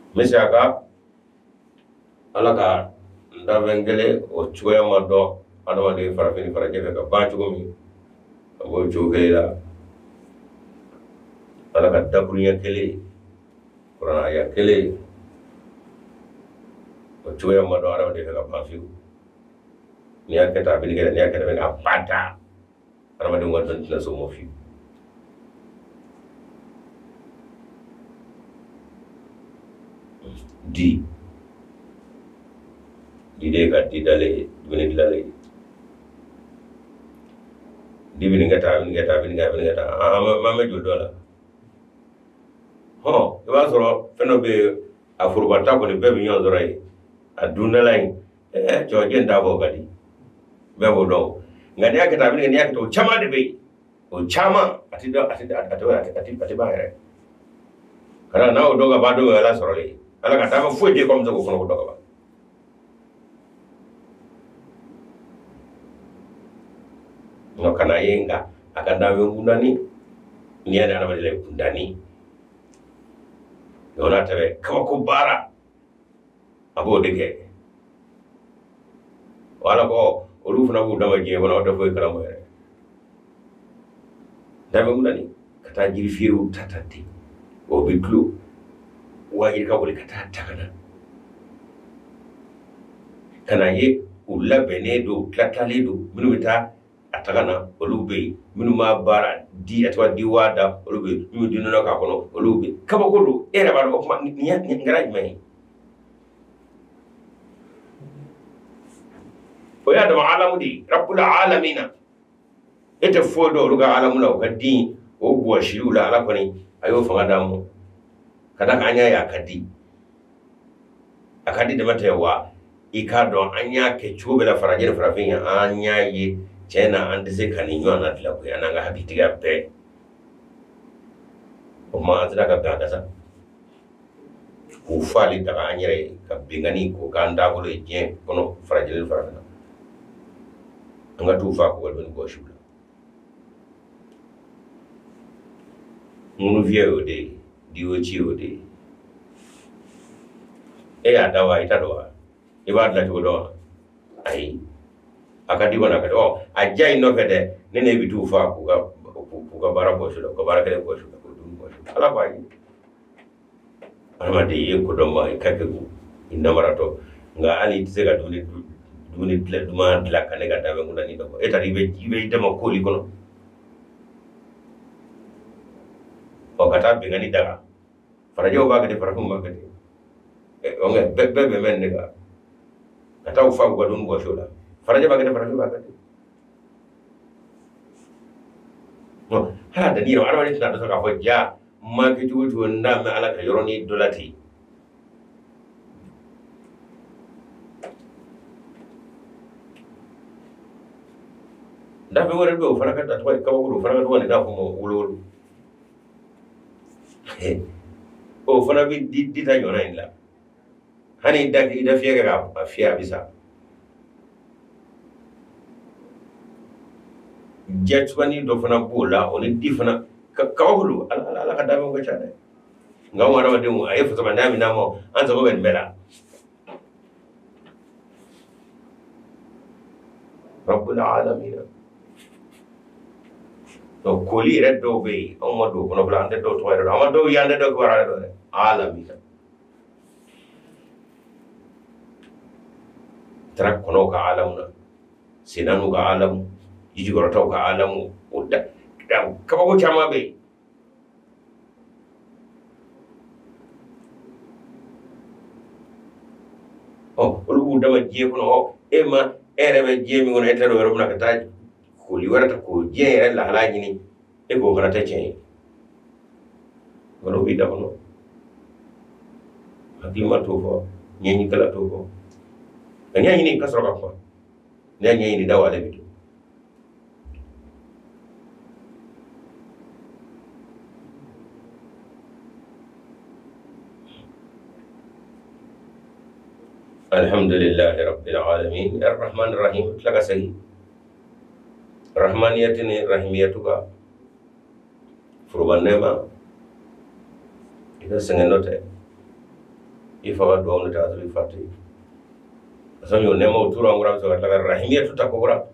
N bɛ segin a kan, ala ka danfɛn kelen o cogoya ma dɔn adamaden farafin ni farajɛ fɛ ka ban cogo min, a b'o cogo kelen la. Ala ka dakuruɲɛ kelen, kuranɛ aya kelen, o cogoya ma dɔn adamaden fɛ ka ban fiyewu. N'i y'a kɛ tan a bɛ nin kɛ tan, n'i y'a kɛ tan a bɛ nin kɛ, a bada adamadenw ka dɔnni tɛna se o ma fiyewu. Di diden ka di dalen ye, dumuni dilanlen ye. Di bɛ nin kɛ tan, a bɛ nin kɛ tan, a bɛ nin kɛ, a bɛ nin kɛ tan, an bɛ joli dɔ la. Hɔn, i b'a sɔrɔ fɛn dɔ bɛ yen, a forobata kɔni bɛɛ bɛ ɲɔgɔn sɔrɔ yen, a dundala in, cɛkɔrɔba in t'a fɔ o ka di, bɛɛ b'o dɔn. Nka n'i y'a kɛ tan, a bɛ nin kɛ, n'i y'a kɛ tan, o caman de bɛ yen, o caman a ti dɔn, a ti a ti a ti a ti ban yɛrɛ. Ka d'a kan n'a y'o dɔn ka ban, don o ye Ala sɔrɔlen ye. Ala ka taa foyi tɛ yen k'an bɛ se k'o fana ko dɔn ka ban. Nka kana ye, nka a ka danfɛn kundani, n'i y'a ni adamaden la kundani, o n'a ta bɛɛ kabako baara a b'o de kɛ. Wala ko olu fana b'u dama diɲɛ kɔnɔ, aw tɛ foyi kalama yɛrɛ. Danfɛn kundani ka taa jiri feerew ta ta ten, o bɛ tulo waajiri ka wuli ka taa ta ka na, ka na ye u labɛnnen don, u tilatilalen don. Minnu bɛ taa a ta ka na olu bɛ yen, minnu b'a baara di a tɔgɔ di waa da olu bɛ yen, minnu bɛ di nɔnɔ k'a kɔnɔ olu bɛ yen. Kabako don, e yɛrɛ b'a dɔn o kuma nin kɛra jumɛn ye? O y'a dama alamu de ye, rabula alamina. E tɛ foyi dɔn olu ka alamu la, u ka di o bɔsiliw la. Ala kɔni a y'o fanga d'an ma ka d'a kan an y'a ye a ka di, a ka di dama tɛ wa. I k'a dɔn an y'a kɛ cogo bɛɛ la farajɛ ni farafin ye, an y'a ye tiɲɛ na an tɛ se ka nin ɲɔgɔn na dilan koyi, an n'an ka hakilitigiya bɛɛ. O tuma an sera ka bɛn a kan sa k'u faali daga an yɛrɛ ye, ka binkanni k'o k'an taabolo ye diɲɛ kɔnɔ farajɛ ni farafinna. An ka t'u fa k'u ka dumuni bɔsi u la. Ŋunufiyɛ y'o de ye, diwoci y'o de ye. E y'a da wa, i t'a dɔn wa? I b'a dilan cogo dɔn wa? Ayi, a ka di kɔni, a ka di. Ɔ, a diya in nɔfɛ dɛ, ne n'e bɛ t'u fa k'u ka baara bɔsi u la, k'u ka baara kɛlen bɔsi u la, k'u dumuni bɔsi u la. Ala ko ayi. Adamaden i ye kodɔnba, i ka kegu, i namaratɔ, nka hali i tɛ se ka dumuni dilan, duman dilan ka ne ka danfɛn kundani dɔ bɔ. E t'a dɔn i bɛ i dama koli kɔnɔ. Ɔ, ka taa binkanni daga. Farajɛw b'a kɛ ten, farafinw b'a kɛ ten. Nka bɛɛ bɛn bɛ nin de kan. Ka taa u fa k'u ka dumuni bɔsi o la. Farajɛ b'a kɛ ten, farafin b'a kɛ ten. Hali a danni yɛrɛ, adamaden tɛna dɔ sɔrɔ k'a fɔ ja n ma kɛ cogo o cogo n t'a mɛn Ala ka yɔrɔnin dɔ la ten. Danfɛn wɛrɛ bɛ yen, o fana ka tɔgɔ ye kabako don, o fana ka tɔgɔ nin n'a fɔ ma wolowolo. O fana bɛ di ta ɲɔgɔnna in la. Hali i da fiyɛ kɛ k'a fiyɛ, a bɛ sa. Jatugani dɔ fana b'o la, o ni di fana kabako don. Ala ka danfɛnw ka ca dɛ. Nka anw adamadenw, a ye fasamandenya min d'an ma, an sago bɛ nin bɛɛ la. Rabbul alamina. Donc koli yɛrɛ dɔw bɛ yen, anw ma don o kɔnɔ fɔlɔ, an tɛ dɔw tɔgɔ yɛrɛ dɔn, an ma dɔw ye, an tɛ dɔw kibaruya yɛrɛ dɔn dɛ. Alamina. Taara kɔnɔw ka alamu na, sennaaniw ka alamu, jijukɔrɔtaw ka alamu, o da kabako caman bɛ yen. Ɔ, olu b'u dama diɲɛ kɔnɔ. Ɔ, e ma, e yɛrɛ bɛ diɲɛ min kɔnɔ, e tɛ dɔn yɔrɔ min na ka taa koli wɛrɛ ta k'o diɲɛ yɛrɛ lahala ɲini, e k'o fana tɛ tiɲɛ ye. Nkalon b'i da kɔnɔ, hakilima t'o fɔ, ɲɛɲinikɛla t'o fɔ. Nka ɲɛɲini ka sɔrɔ ka kuma, n'i y'a ɲɛɲini da ale bɛ don. Alhamdulillahi rabbil alamin arrahman arrahim. Tila ka segin rahmaniyati ni rahimiyatu kan, foroba nɛɛma, i ka sɛgɛn dɔ tɛ, i fa ka duwawu tɛ, a sɔrɔ i fa tɛ yen. Parce que o nɛɛmaw tora an kɔrɔ, a bɛ sɔrɔ ka tila ka rahimiyatu ta kokura,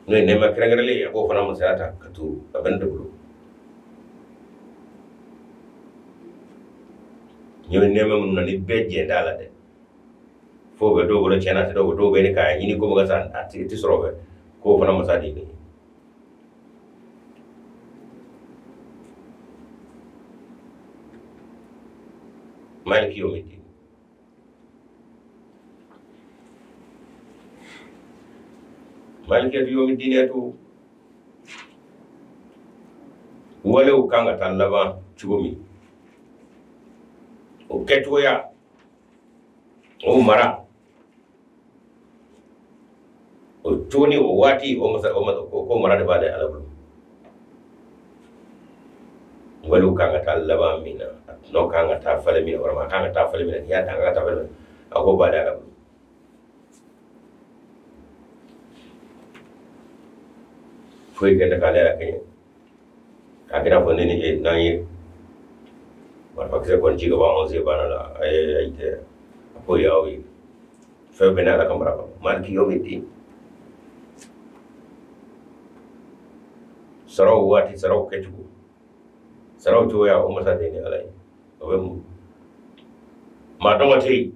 n'o ye nɛɛma kɛrɛnkɛrɛnlen ye, a b'o fana masaya ta ka to a bɛ ne de bolo. Ɲɛ bɛ nɛɛma minnu na ni bɛɛ jɛn t'a la dɛ, Fo bɛ dɔw bolo tiɲɛ na, a tɛ dɔw bolo, dɔw bɛ ɲini k'a ɲini komi ka sa a tɛ sɔrɔ o fɛ, k'o fana masa de ye nin ye. Maliki yawmiddin. Maliki yawmiddin ya to walew kan ka taa laban cogo min, o kɛcogoya, o mara, o cogo ni o waati, o masa, o masa, ko mara de b'ale Ala bolo. Walew kan ka taa laban min na, a tɔnɔ kan ka taa falen min na, walima a kan ka taa falen min na, n'i y'a ta a kan ka taa falen min na, a ko b'ale Ala bolo. Foyi kɛ tɛ k'ale yɛrɛ kɛɲɛ. K'a kɛ i n'a fɔ ne ni e n'an ye marifakisɛ kɔni ci ka bɔ anw sen banna la, a ye ayi tɛ, a ko y'aw ye. Fɛn bɛɛ n'Ala ka mara kɔnɔ. Maliki yawmiddin. Saraw waati, saraw kɛcogo, saraw cogoya, o masa de ye ni Ala ye. O bɛ mun? Maa dɔn tɛ yen.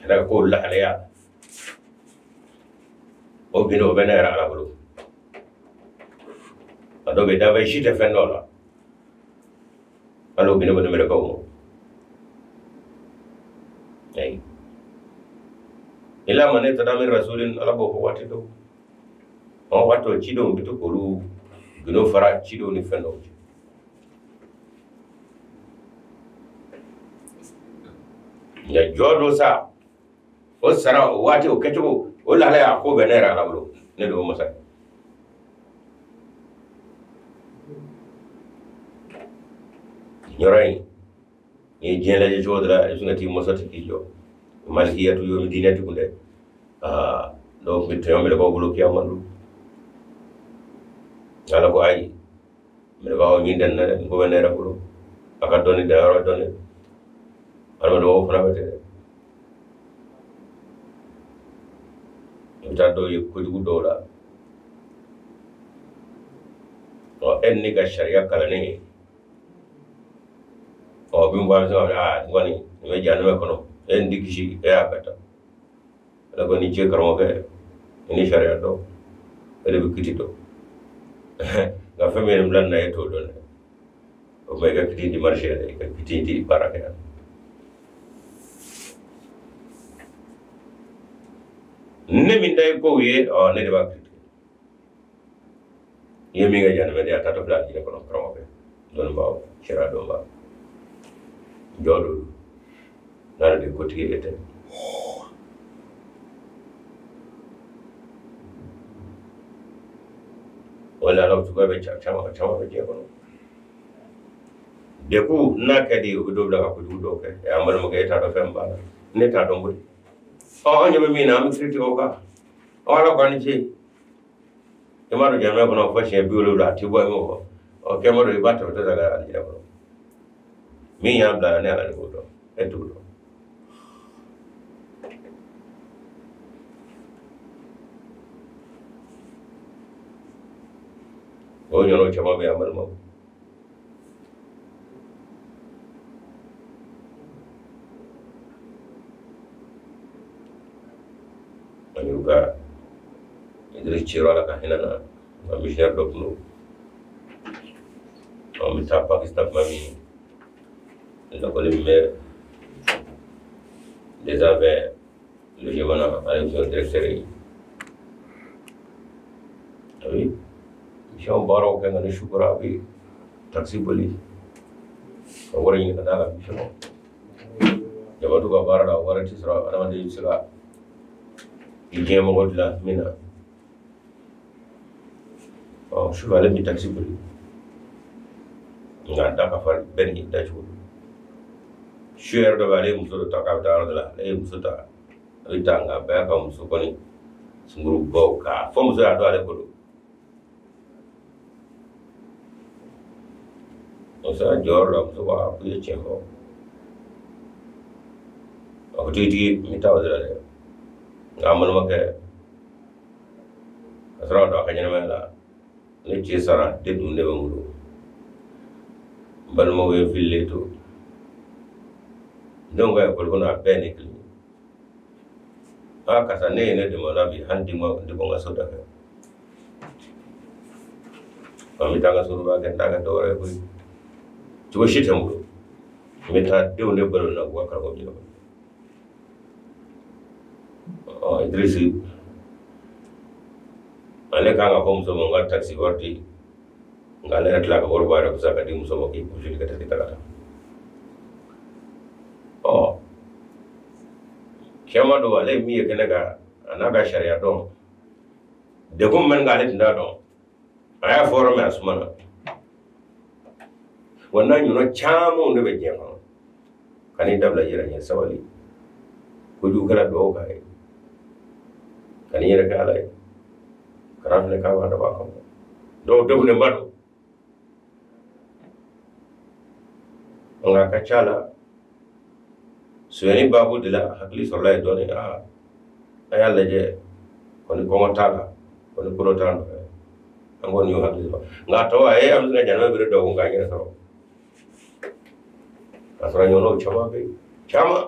Ala ko lahalaya o gindo o bɛ ne yɛrɛ Ala bolo. A dɔw bɛ danfɛn si tɛ fɛn dɔw la, hali o gindo bɛ mɛlɛkɛw ma. Ayi, ila man irtada min rasulin, Ala b'o fɔ waati dɔw. Ɔ waati dɔw cidenw bɛ to k'olu gindo fara cidenw ni fɛn dɔw cɛ. Nka jɔ don sa, o sara, o waati, o kɛcogo, o lahalaya, a ko bɛ ne yɛrɛ Ala bolo. Ne de y'o masa ye. Yɔrɔ in, n'i ye diɲɛ lajɛ cogo dɔ la, i bɛ sin ka t'i masa ten k'i jɔ. Malikiyatu yomi diinɛ tugun dɛ. Aa, dɔw tun bɛ tɔɲɔ mɛlɛkɛw bolo kiyama don. Ala ko ayi, mɛlɛkɛw ɲin tɛ nin na dɛ, nin ko bɛ ne yɛrɛ bolo. A ka dɔnni danyɔrɔ dɔnni. Adamadenw fana bɛ ten dɛ. I bɛ taa dɔw ye kojugu dɔw la. Ɔ, e ni ne ka sariya kalannen ye. Ɔ, min bɔ a bɛ se k'a fɔ, aa, nin kɔni, nin bɛ jahanama kɔnɔ. E ni tɛ kisi, e y'a bɛɛ ta. Ala ko ni ce karamɔgɔkɛ, i ni sariya dɔn, e de bɛ kiti dɔn. Nka fɛn min ye nin bila nin na, e t'o dɔn dɛ. O tuma i ka kiti in ti marché dɛ, i ka kiti in ti baara kɛ yan. Ne min ta ye kow ye, ɔ, ne de b'a kiti. N'i ye min kɛ jahanama de ye, a taatɔ filɛ alijinɛ kɔnɔ, karamɔgɔkɛ. Dɔnnibaaw, sariya dɔnbaa. Jɔ don. N'ale de ye kotigi ye, e tɛ. O la ala cogoya bɛ caman caman bɛ diɲɛ kɔnɔ. Degun n'a ka di, o bɛ dɔw bila ka kojugu dɔw kɛ. Ɛ, an balimakɛ, e t'a dɔn fɛn b'a la. Ne t'a dɔn koyi. Ɔ, an ɲɛ bɛ min na, an bɛ kiiri tigɛ o kan. Ɔ, Ala k'an ni ce. I m'a dɔn jahanama kɔnɔ fo siɲɛ 70, a tɛ bɔ i m'o fɔ. Ɔ, kɛ ma dɔn, i b'a tɛmɛtɔ ta ka alijinɛ kɔnɔ. Min y'a bila ne Ala de b'o dɔn, e t'o dɔn. O ɲɔgɔnna caman bɛ yan, balimaw. An y'u ka Idriss Cero, Ala ka hinɛ na, nka missionnaire dɔ tun don. An bɛ taa Pakistan tuma min, lakɔli min bɛ des affaires logement na, ale tun ye directeur ye. A bɛ mission baaraw kɛ, nka ni su kora, a bɛ taxi boli ka wari ɲini ka d'a ka mission ma. Jabatu ka baara la, wari tɛ sɔrɔ, adamaden bɛ se ka i diɲɛ mɔgɔ dilan min na. Ɔ, sufɛ ale bɛ taxi boli, nka a da ka farin, bɛɛ n'i dacogo don. Su yɛrɛ dɔ bɛ, ale ye muso dɔ ta k'a bɛ taa yɔrɔ dɔ la, ale ye muso ta, a bɛ taa, nka bɛɛ ka muso kɔni sunkurubaw k'a fɔ muso y'a dɔn ale ko don. Muso y'a jɔyɔrɔ la, muso ko a ko i ye tiɲɛ fɔ. A ko tigitigi, n bɛ taa o de la dɛ. Nka an balimakɛ, ka sɔrɔ ka don a ka ɲɛnamaya la, ne cɛ sara, den dun de bɛ n bolo. N balimaw ye fililen to denw ka ekɔli kɔnɔ, a bɛɛ ne kelen ye. Aa karisa, ne ye ne dɛmɛ o la bi, hali den bɔ n ka so da fɛ. An bɛ taa n ka so kɛ, n t'a kɛ dɔwɛrɛ ye koyi, cogo si tɛ n bolo. N bɛ taa denw de balo na k'u ka karamɔgɔ ɲɛnabɔ. Ɔ Idirisi, ale kan ka fɔ muso ma n ka takisi wari di, nka ale yɛrɛ tila ka wari bɔ a yɛrɛ kusa ka di muso ma k'i kusi ka takisi ta ka taa. Ɔ cɛman don, ale ye min ye kɛnɛ kan, a n'a ka sariya dɔn, degun min bɛ ale tun t'a dɔn. A y'a fɔ yɔrɔ min, a sumana. Wa n'a ɲɔgɔnna camanw de bɛ diɲɛ kɔnɔ. Kan'i dabila i yɛrɛ ɲɛ, sabali. Kojugu kɛra, dugawu k'a ye. Kan'i yɛrɛ kɛ ala ye. Kana filɛ k'a b'a dabɔ a kama. Dɔw degunnenba don, nka a ka ca la sonyani baabu de la hakili sɔrɔla yen dɔɔnin. Aa, a y'a lajɛ kɔni, kɔngɔ t'a la kɔni, kolo t'a nɔfɛ, an kɔni y'o hakili sɔrɔ. Nka a tɔ, a ye an bɛ se ka janaba bere dɔw kun k'an yɛrɛ sɔrɔ, k'a sɔrɔ ɲɔgɔnnaw caman bɛ yen, caman.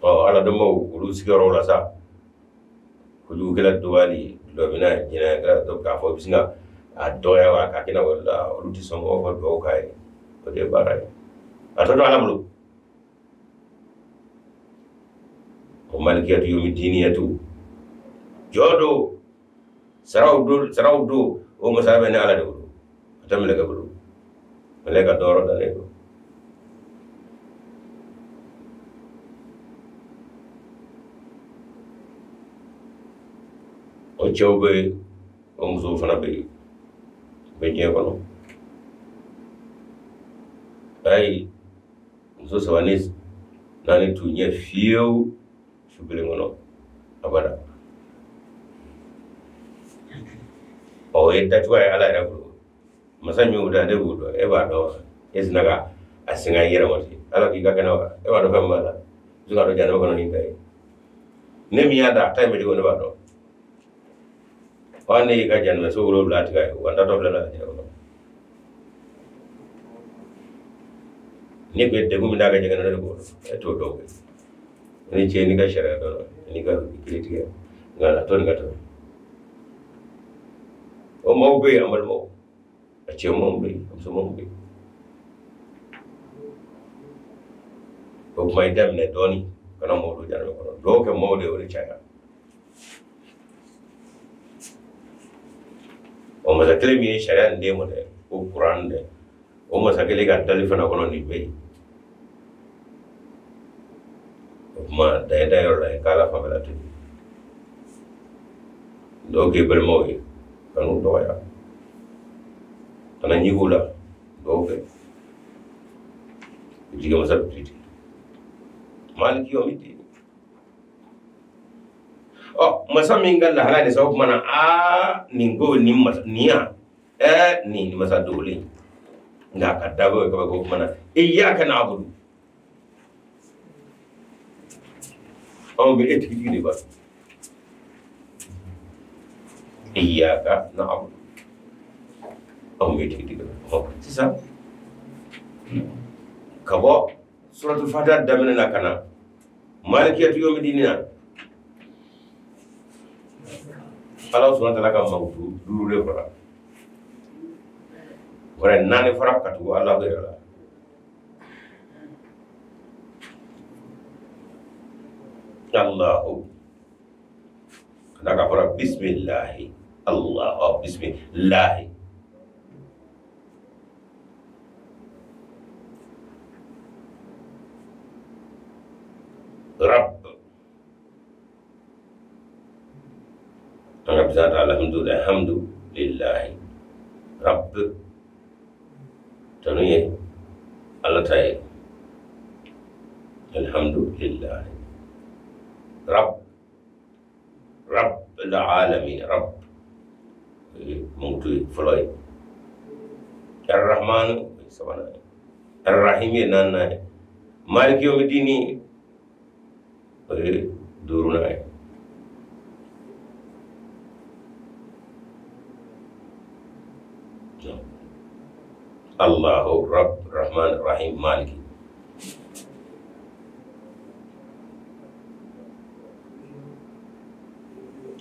Ɔ ala dɔnbaw, olu sigiyɔrɔw la sa, kojugukɛla dɔgɔyali, dulɔminna, jɛnɛyakɛla, dɔ k'a fɔ i bɛ sin ka a dɔgɔya wa k'a kɛ na wɛrɛ la, olu tɛ sɔn k'o fɔ. Dugawu k'a ye, o de ye baara ye. A tɔ to ala bolo. O malikiyatu yomi diniyatu, jɔ don, saraw don, saraw don. O masaya bɛ ne ala de bolo, a tɛ mɛlɛkɛ bolo. Mɛlɛkɛ ka dɔyɔrɔ dalen don. O cɛw bɛ yen, o musow fana bɛ yen, u bɛ diɲɛ kɔnɔ. Ayi, muso saba ni naani t'u ɲɛ fiyewu su kelen kɔnɔ abada. Ɔ o ye dacogoya ye ala yɛrɛ bolo. Masa min y'o da, ne b'o dɔn, e b'a dɔn wa? E sina ka a singa i yɛrɛ ma ten. Ala k'i ka kɛnɛ wa? E b'a dɔn fɛn min b'a la, i bɛ se k'a dɔn jahanama kɔnɔ nin ta ye. Ne min y'a da, a ta in bɛ cogo, ne b'a dɔn wa? Ne y'i ka jahanama so 7 tigɛ ye wa? N tatɔ filɛ na diɲɛ kɔnɔ. Ne tun ye degun min d'a kan jɛgɛ, ne de b'o dɔn, e t'o dɔn koyi. Ni cɛ n'i ka sariya dɔn, n'i ka kiiri tigɛ, nka a to nin ka tɛmɛ. O maaw bɛ yen, an balimaw, a cɛmanw bɛ yen, a musomanw bɛ yen. O kuma i daminɛ dɔɔnin, kana maaw don jahanama kɔnɔ. Dugawu kɛ maaw de ye, o de caya. O masa kelen min ye sariya nin d'e ma dɛ, o kuran dɛ, o masa kelen ka dali fana kɔnɔ nin bɛ yen. O kuma da da yɔrɔ la yen, k'ala fanfɛla to yen. Dɔw k'i balimaw ye, kan'u dɔgɔya, kana ɲigin u la. Dɔw kɛ jigi masa bɛ ten. Maliki yomi din. Ɔ masa min ka lahala de sa, o tuma na, aa nin ko nin masa nin yan, ɛɛ nin masa dogolen, nka a ka dabɔ ye kabako. O tuma na, iyyaka na'budu, anw bɛ e tigitigi de ba. Iyyaka na'budu, anw bɛ e tigitigi de ba. Sisan ka bɔ suratul fatiha daminɛ na ka na malikiyatu yomi dini na, ala subhanahu wa ta'ala ka mankutu duuru de fɔra, wɛrɛ naani fɔra ka tugu ala yɛrɛ la. Allahu ka d'a kan fɔra bisimilahi, Allahu, bisimilahi. Rabb, an ka bisa ta alhamdulilahi, alhamdulilahi rabb, tanu ye ala ta ye. Alhamdulilahi rabb, rabbil alamin. Rabb mankutu ye fɔlɔ ye, arrahman o ye sabanan ye, arrahim ye naaninan ye, maliki yawmidini o ye duurunan ye. Allahu Rabb Rahman Rahim Maliki.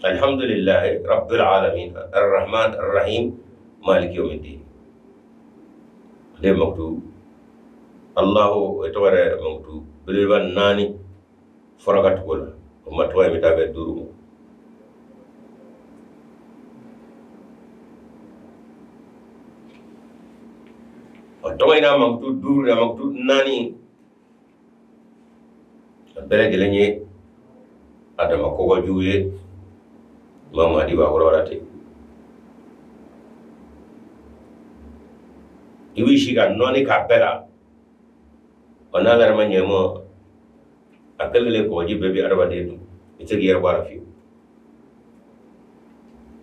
Alhamdulillahi Rabbil Alamin Ar-Rahman Ar-Rahim Maliki Yawmiddin. Ale mankutu Allahu o tɔgɔ yɛrɛ mankutu belebeleba 4 fɔra ka tugu o la. O ma tɔgɔ in bɛ taa bɛn 5 ma. O tɔgɔ in n'a mankutu 5 n'a mankutu 4 a bɛɛ lajɛlen ye a dama kɔgɔjugu ye. Imam Mahdi b'a kɔrɔ ten. I b'i si ka nɔɔni k'a bɛɛ la. Ɔ n'Ala yɛrɛ ma ɲɛ ma a kelen kelen kɔgɔji bɛɛ bɛ adamaden dun. I tɛ se k'i yɛrɛ bɔ a la fiyewu.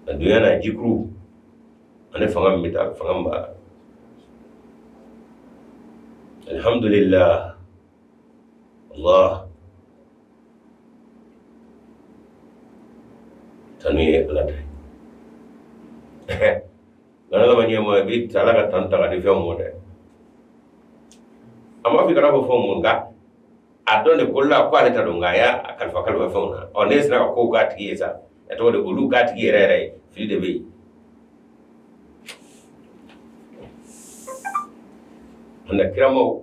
A dunya n'a jikuru ani fanga min bɛ taa fanga min b'a la. Alhamdulillah. Allah. Tanu ye Ala ta ye. Nka n'Ala ma ɲɛ ma i bɛ Ala ka tanu ta ka di fɛnw ma dɛ. A m'a fɔ i kana fɔ fɛnw ma nka a dɔn de ko la ko ale ta don nka a y'a kalifa kalifa fɛnw na. Ɔ n'e sera ka kow k'a tigi ye sa, a tɔgɔ de olu k'a tigi yɛrɛ yɛrɛ ye, fili de bɛ yen. Nka kiramaw,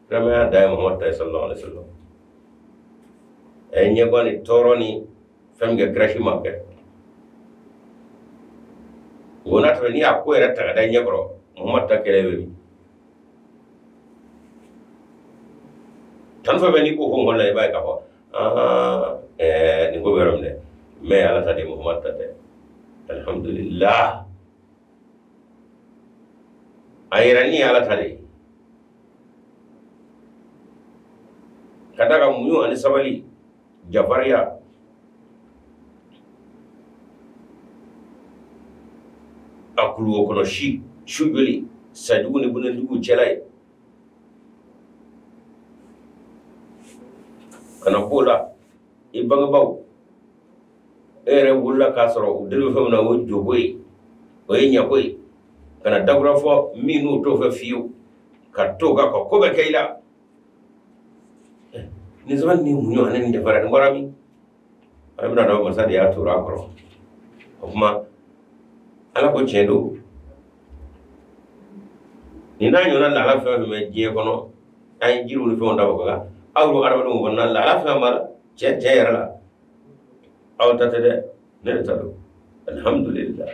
kiramaya dan ye Muhamadu ta ye sallallahu alaihi wa sallam. A ye ɲɛguwan ni tɔɔrɔ ni fɛn min kɛ kira si ma kɛ. O n'a tɛmɛ n'i y'a ko yɛrɛ ta ka da i ɲɛ kɔrɔ, Muhamadu ta kɛlɛ bɛ min? Tan fɛn fɛn n'i ko ko n kɔni la i b'a ye k'a fɔ nin ko bɛ yɔrɔ min dɛ, mais Ala ta de Muhamadu ta tɛ. Alhamdulillah. A yɛrɛ ni ye Ala ta de ye. Ka d'a kan muɲu ani sabali, jafariya, a kuluwo kɔnɔ si, su joli, sajugu ni bunɛdugu cɛla ye. Kana b'o la, i bangebaaw, e yɛrɛ wolola k'a sɔrɔ u deli bɛ fɛn min na o ye joko ye, o ye ɲako ye. Kana dakura fɔ min n'o t'o fɛ fiyewu, ka t'o kan ka ko bɛɛ kɛ i la. Nin sabali ni muɲu ani nin jafariya nin bɔra min? A bɛna dɔn masa de y'a tora a kɔrɔ. O tuma Ala ko tiɲɛ don. Nin n'a ɲɔgɔnna lahala fɛn fɛn bɛ diɲɛ kɔnɔ, an ye jiriw ni fɛnw da o kan, aw yɛrɛ adamadenw kɔnɔna lahala fɛn b'a la, tiɲɛ tiɲɛ yɛrɛ la, aw ta tɛ dɛ, ne de ta don. Alhamdulillah.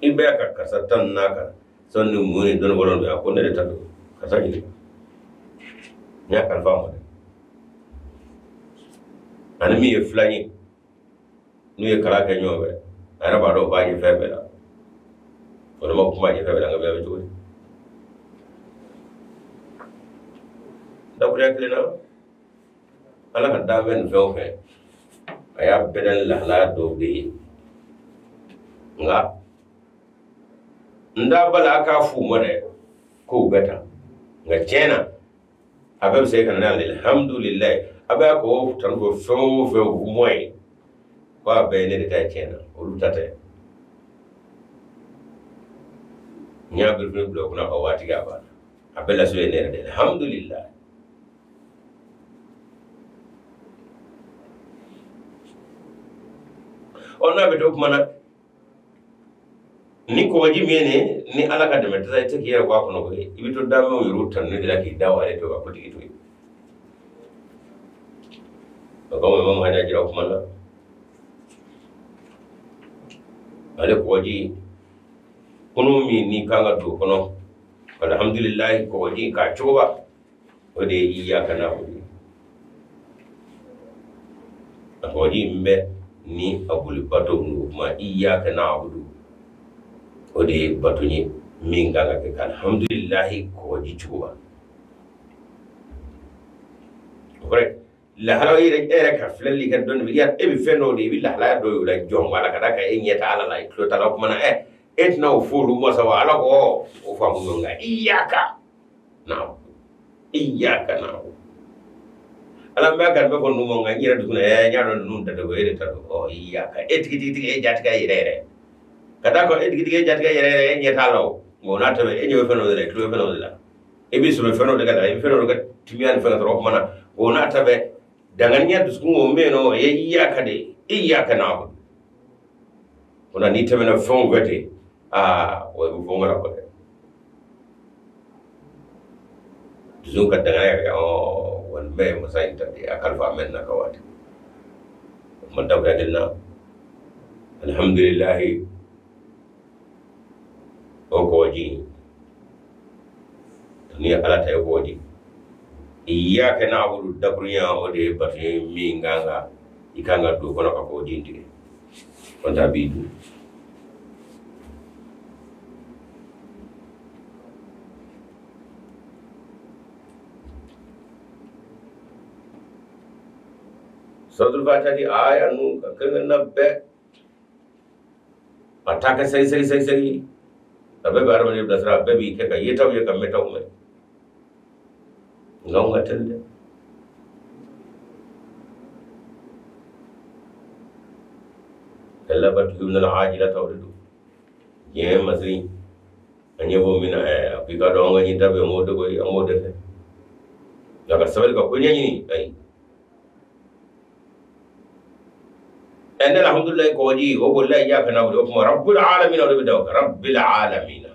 I bɛɛ ka karisa ta ninnu n'a kan, sɔnni ni mun ye dɔnni bɔlɔn don, a ko ne de ta don, karisa ɲininka. N y'a kalifa a ma dɛ. Ani min ye filan ye, n'u ye kalan kɛ ɲɔgɔn fɛ, a yɛrɛ b'a dɔn o b'a ɲɛ fɛn bɛɛ la. O ma kuma ɲɛ fɛn bɛɛ la, nka bɛɛ bɛ cogo di? Dakuruya kelen na, Ala ka dan bɛ nin fɛn o fɛn, a y'a bɛɛ da ni lahalaya dɔw de ye. Nka n t'a bali a k'a f'u ma dɛ, k'o bɛɛ ta. Nka tiɲɛ na, a bɛɛ bɛ se ka na n'ale alhamdulilayi. A bɛ k'o tanu fɔ fɛn o fɛn u mɔ ye, k'a bɛɛ ye ne de ta ye tiɲɛ na, olu ta tɛ. N y'a birifini bila o kunna ka waati kɛ a banna. A bɛɛ lasulu ye ne yɛrɛ de ye alhamdulilayi. Ɔ n'a bɛ to kuma na, ni kɔgɔji min ye nin ye, ni Ala ka dɛmɛ tɛ i tɛ se k'i yɛrɛ bɔ a kɔnɔ koyi. I bɛ to danfɛnw yɛrɛ tanuni de la k'i da o ale to ka kotigi to yen. O kama Imam Mahdi y'a jira o kuma na, ale kɔgɔji kunu min ni kan ka don o kɔnɔ, alhamdulilayi kɔgɔji k'a cogoba, o de ye iyaka na'budu. A kɔgɔji in bɛ ni a boli bato ninnu, o kuma iyaka na'budu, o de ye bato ye min kan ka kɛ ka alhamdulilayi kɔgɔji cogoba. O kɔrɔ ye lahala e yɛrɛ ka filɛli kɛ dɔɔni, e bɛ fɛn dɔw de ye, i bɛ lahalaya dɔw ye o la jɔn b'a la ka d'a kan e ɲɛ tɛ Ala la, i tulo t'a la, o kuma na e tɛna o fɔ olu ma sa wa? Ala ko o faamu don, nka iyaka na'budu, iyaka na'budu. Ala n bɛ ka nin bɛɛ fɔ ninnu ma, nka n yɛrɛ dusukun na, n y'a dɔn ninnu ta don, e de ta don. Ɔ iyaka, e tigi tigi tigi e jatigɛ yɛrɛ yɛrɛ, ka d'a kan e tigi tigi e jatigɛ yɛrɛ yɛrɛ, e ɲɛ t'a la o, Nka o n'a ta bɛɛ e ɲɛ bɛ fɛn dɔ de la, i tulo bɛ fɛn dɔ de la, e b'i sɔrɔ fɛn dɔ de ka la, i bɛ fɛn dɔ de ka timiya ni fɛn ka sɔrɔ o kuma na o n'a ta bɛɛ danganiya dusukun o min yen nɔ o ye iyaka de ye, iyaka na'budu. O la n'i tɛmɛna fɛnw fɛ ten, aa o bɛ fɔ n kana fɔ dɛ. Dusukun ka danganiya kɛ wa nin bɛɛ ye masa in ta de ye, a kalifa a mɛnna ka waati. O kuma dakuruya kelen na, alihamudulilayi, o kɔgɔji ni ye ala ta ye kɔgɔji. Iyaka na'budu dakurunya o de ye bato ye min kan ka i kan ka don kɔnɔ ka kɔgɔji in tigɛ. Kɔntɛ a b'i dun. Suratul Fatiha di aya ninnu ka kelen-kelenna bɛɛ a taa kɛ sɛgi sɛgi sɛgi sɛgi, a bɛɛ bɛ adamaden bilasira, a bɛɛ b'i kɛ ka yetaw ye ka mɛtaw mɛn. Nka anw ka teli dɛ. Kalla bal tuhibbuna al-ajilata o de don. Diɲɛ masiri an ɲɛ b'o min na, a ko i k'a dɔn an ka ɲinita bɛ yen, an b'o de koyi, an b'o de fɛ. Nka ka sabali ka ko ɲɛɲini, ayi. Ɛnna alhamdulilayi kɔgɔji o bolila iyaka na'budu, o kuma rabbul alamina o de bɛ da o kan, rabbil alamina.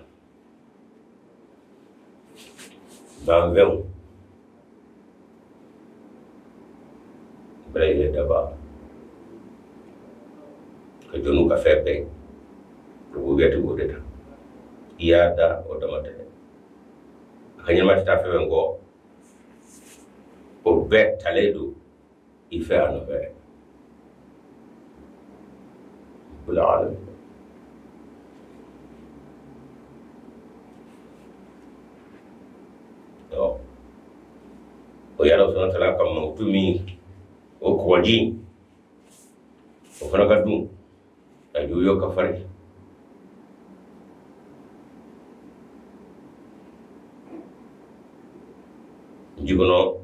Danfɛnw bɛɛ lajɛlen daba ka jɔn n'u ka fɛn bɛɛ ye, rububiyati b'o de ta. I y'a da o dama tɛ dɛ, a ka ɲɛnama tɛ taa fɛn fɛn kɔ, o bɛɛ talen don i fɛ a nɔfɛ. Rabbul alamin. O ye Ala subahana wa taala ka mankutu min o kɔgɔji o fana ka dun a juguya ka farin. Ji kɔnɔ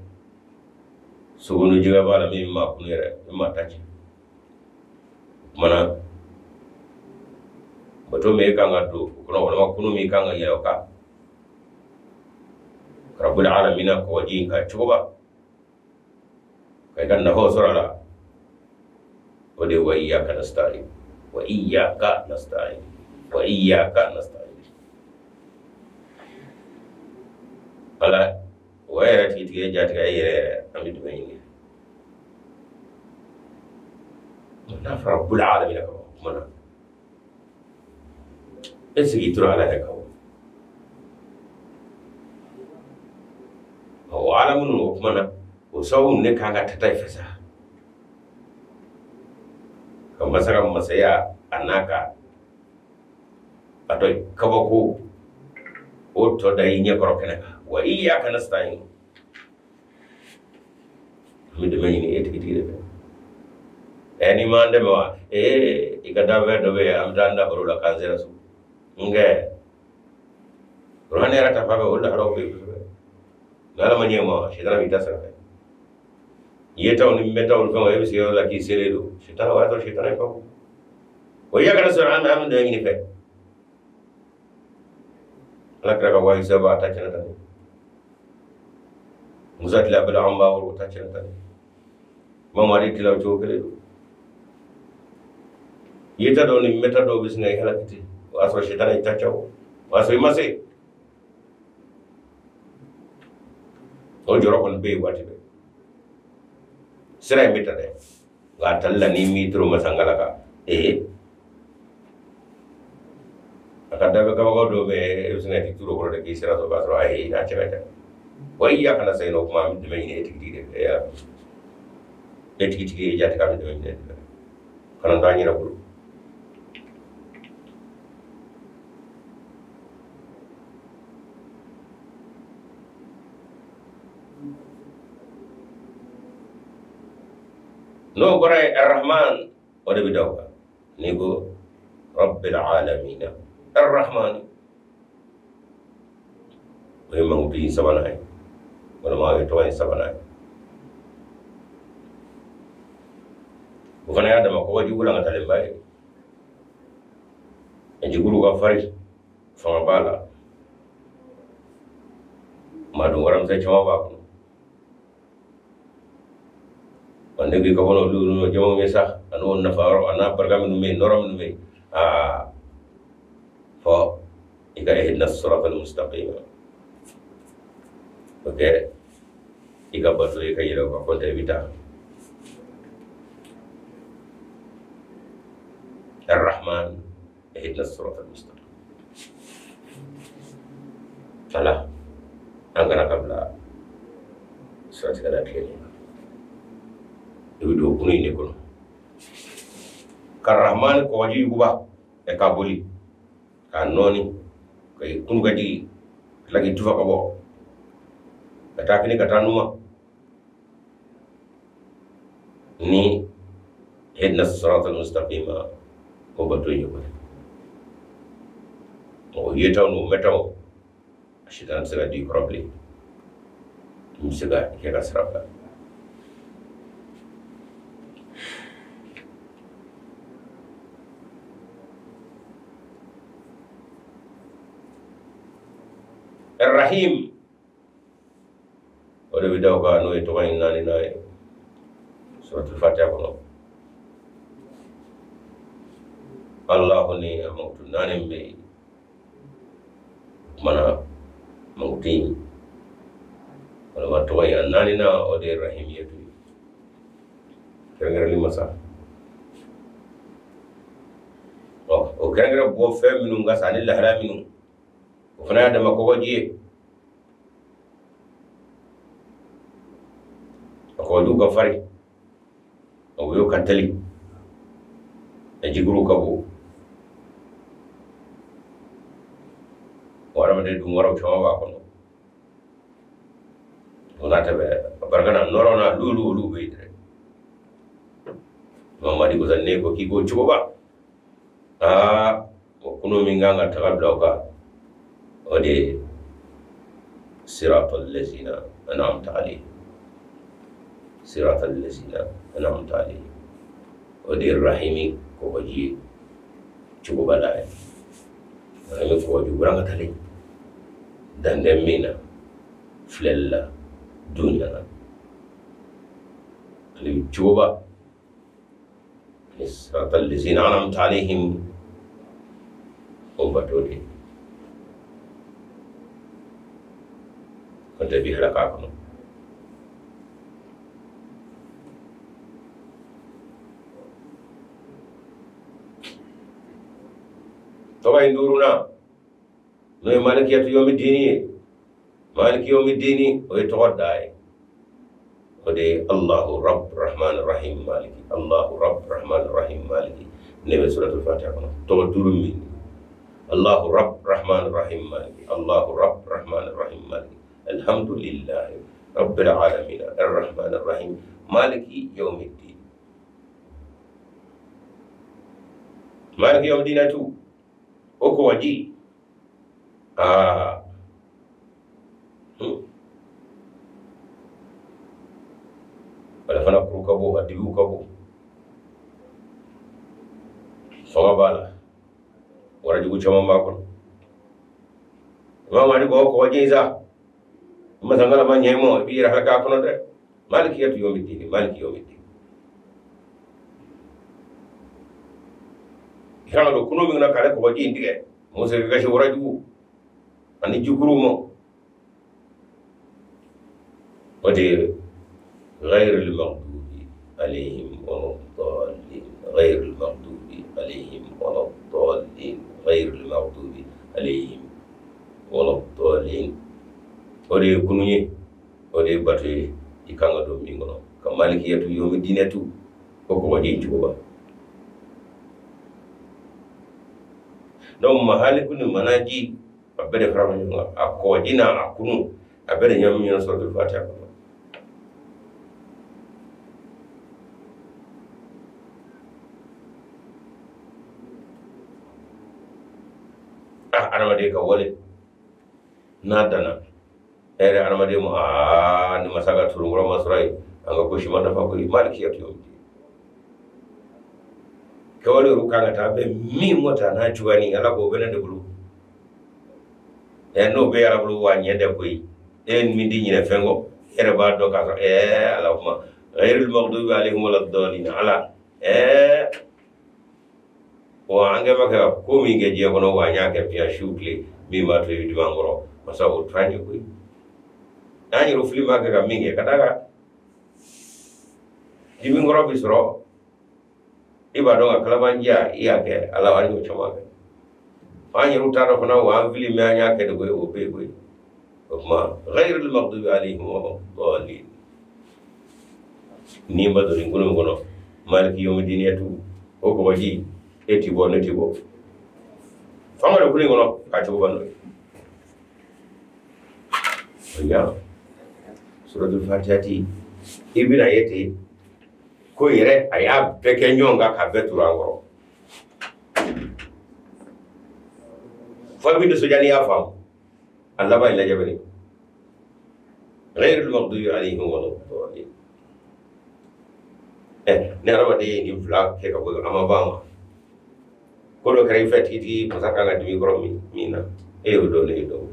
sogonu jɛgɛ b'a la min maa kunu yɛrɛ, min maa ta cɛ. O kuma na bato min kan ka don o kɔnɔ walima kunu min kan ka yɛlɛ o kan, rabbul alamina kɔgɔji in ka cogoba ka i ka nafaw sɔrɔ a la, o de ye wa iyyaka nasta'in, wa iyyaka nasta'in, wa iyyaka nasta'in. Ala o yɛrɛ tigitigi ye jatigɛ e yɛrɛ yɛrɛ, an bɛ dɛmɛ ɲini. N'a fɔra rabbul alamina ka ban o kuma na, e sigi tora ala yɛrɛ kan. O ala minnu o kuma na, o sababu ne kan ka tata i fɛ sa. Ka masa ka masaya a n'a ka a tɔ kabako o tɔ da i ɲɛkɔrɔ kɛnɛ kan. Wa iyyaka nasta'in. An bɛ dɛmɛ ɲini e tigitigi de fɛ. N'i m'an dɛmɛ wa, i ka danfɛn dɔ bɛ yen, an bɛ taa an da baro la k'an sera so. Nkɛ ruhani yɛrɛ ta fan fɛ, o lahalaw bɛ yen kosɛbɛ. Nka ala ma ɲɛ ma, sitana b'i ta sira fɛ. Yetaw ni mɛtaw ni fɛnw, e bɛ sigi yɔrɔ la k'i selen don. Sitana, o y'a sɔrɔ sitana ye papu. Wa iyyaka nasta'in, an bɛ dɛmɛ ɲini fɛ. Ala kira ka wahi saba a ta tiɲɛna tan. Musa tile a bɛɛ la an b'a wolo, o ta tiɲɛna tan. Mamadi tile o cogo kelen don. Yeta dɔw ni mɛta dɔw bɛ sin ka i halaki ten. O y'a sɔrɔ sitana y'i ta cɛ o. O y'a sɔrɔ i ma se. O jɔrɔ kɔni bɛ yen waati bɛɛ. Sira in bɛ ta dɛ, nka a tali la n'i m'i toro masangala kan, a ka dafɛ kabako dɔw bɛ yen, e bɛ sin ka t'i turu o kɔrɔ de k'i sira sɔrɔ k'a sɔrɔ ayi a cɛ ka ca. Wa iyyaka nasta'in, o kuma an bɛ dɛmɛ ɲini e tigitigi de fɛ. E tigitigi e jatigi an bɛ dɛmɛ ɲini e de fɛ. Kana to an yɛrɛ bolo. N'o bɔra yen, Arahman o de bɛ da o kan. N'i ko rabbil alamina, Arahman o ye mankutu in sabanan ye, walima o ye tɔgɔ in sabanan ye. O fana y'a dama kɔgɔji walankatalenba ye. Jikuru ka farin, fanga b'a la. Maa dun waramisɛn caman b'a kɔnɔ. Wa ne ko i ka bɔ n'olu n'o jamaw ye sa, a n'o nafa yɔrɔ, a n'a barika minnu bɛ yen, nɔrɔ minnu bɛ yen, aa fɔ i ka ihdina siratal mustaqim. O kɛ i ka bato ye ka yɛlɛ o kan, kɔntɛ i bɛ taa. Ar-Rahman ihdina siratal mustaqim. Ala an kana ka bila siratigɛ la tilennen na. I bɛ don kunun in de kɔnɔ. Ka Rahman kɔgɔji yuguba ɛ k'a boli k'a nɔɔni ka i kunu ka jigin ka tila k'i tufa ka bɔ ka taa kini ka taa numa ni ihdina siratal mustaqima o bato in ye kɔni. Mɔgɔ yetaw n'o mɛntaw a sitan tɛ se ka di kɔrɔ bilen. N bɛ se ka kɛ ka sira bila. Rahim o de bɛ da o kan, n'o ye tɔgɔ in naaninan ye suratul Fatiha kɔnɔ. Allahu ni a mankutu naani bɛ yen. O kumana mankutu in walima tɔgɔ in a naaninan o de ye Rahimiyatu ye, kɛrɛnkɛrɛnli masa. Ɔ o kɛrɛnkɛrɛn bɔ fɛn minnu ka sa ani lahala minnu, o fana y'a dama kɔgɔji ye. A kɔgɔjiw ka farin, a woyo ka teli, a jikuruw ka bon. O hadamaden dun waraw caman b'a kɔnɔ. O n'a ta bɛɛ, a barika n'a nɔrɔ n'a lulu olu bɛ yen dɛ. Mamadi ko sa ne ko k'i k'o cogoba. Aa o kunu min kan ka taga bila o kan, o de ye siratal lazina an'amta alayhim. Siratal lazina an'amta alayhim. O de ye Rahimi kɔgɔji ye cogoba la ye. Rahimi kɔgɔji warankatalen dan tɛ min na filɛli la dunya na. Ale bɛ cogoba ni siratal lazina an'amta alayhim o bato de ye. Kɔntɛ bi halaka a kɔnɔ. Tɔgɔ in duurunan n'o ye malikiyatu yomi dini ye. Maliki yomi dini o ye tɔgɔ da ye. O de ye Allahu Rabb Rahman Rahim Maliki. Allahu Rabb Rahman Rahim Maliki. Ne bɛ suratul Fatiha kɔnɔ. Tɔgɔ duuru min. Allahu Rabb Rahman Rahim Maliki. Allahu Rabb Rahman Rahim Maliki. Alhamdulillahi Rabbil Alamin Ar-Rahman Ar-Rahim Maliki Yawmiddin. Maliki Yawmiddin tu o kɔgɔji. Aa ale fana kuru ka bon, a dibiw ka bon, fanga b'a la, warajugu caman b'a kɔnɔ. Imam Ali ko kɔgɔji in sa masankala ma ɲɛ i ma, i b'i yɛrɛ halaka a kɔnɔ dɛ. Malikiyatu yawmiddin, maliki yawmiddin. I kan ka don kunun min kɔnɔ k'ale kɔgɔji in tigɛ, muso ka kasi warajugu ani jikuruw ma. O de ye ghayril maghdubi alayhim waladdallin, ghayril maghdubi alayhim waladdallin, ghayril maghdubi alayhim waladdallin. O de ye kunun ye, o de ye bato ye i kan ka don min kɔnɔ ka malikiyatu yawmiddin tu o kɔgɔji in cogoba. Donc mahaliku ni manaji a bɛɛ de fara ɲɔgɔn kan, a kɔgɔji n'a a kunu a bɛɛ de ɲagami ɲɔgɔn suratul Fatiha kɔnɔ. Ah, adamaden ka wale n'a danna e yɛrɛ adamaden ma, aa ni masa ka turunkɔrɔ ma sɔrɔ yen, an ka ko si ma nafa koyi. Malikiyatu yawmiddin. Kɛwale yɛrɛ kan ka taa bɛ min mɔ ta n'a cogoya ni Ala k'o bɛ ne de bolo. Ɛ n'o bɛ Ala bolo wa ɲɛ tɛ koyi. E min ti ɲinɛ fɛn kɔ, e yɛrɛ b'a dɔn k'a sɔrɔ ala kuma ghayril maghdubi alayhim wala ddallin. Ala wa an kɛ ma kɛ ka ko min kɛ diɲɛ kɔnɔ, wa an y'a kɛ fiya su tile min b'a to i bɛ dimi an kɔrɔ. Masa o to an ye koyi. N'an yɛrɛ fili b'a kɛ ka min kɛ, ka d'a kan dimi kɔrɔ bɛ sɔrɔ, i b'a dɔn ka kalabanjiya i y'a kɛ. Ala an y'o caman kɛ, an yɛrɛ t'a dɔn fana wa an fili mɛ an y'a kɛ de koyi, o bɛ yen koyi. O tuma ghayril maghdubi alayhim wala ddallin. N'i ma don nin kolo min kɔnɔ, maliki yawmidiniyatu, o kɔgɔji e ti bɔ, ne ti bɔ. Fanga de kulu in kɔnɔ k'a cogo ban n'o ye. Ya suratul fatihati i bɛna ye ten ko yɛrɛ a y'a bɛɛ kɛ ɲɔgɔn kan k'a bɛɛ turu an kɔrɔ. Fo i bɛ nisɔndiya n'i y'a faamu. A laban in lajɛ bani, ghayril maghdubi alayhim wala ddallin. Ni hadamaden ye nin fila kɛ ka bɔ a ma ban ma, ko dɔ kɛra i fɛ tigitigi, masa kan ka dimi kɔrɔ min na, e y'o dɔn, ne y'o dɔn.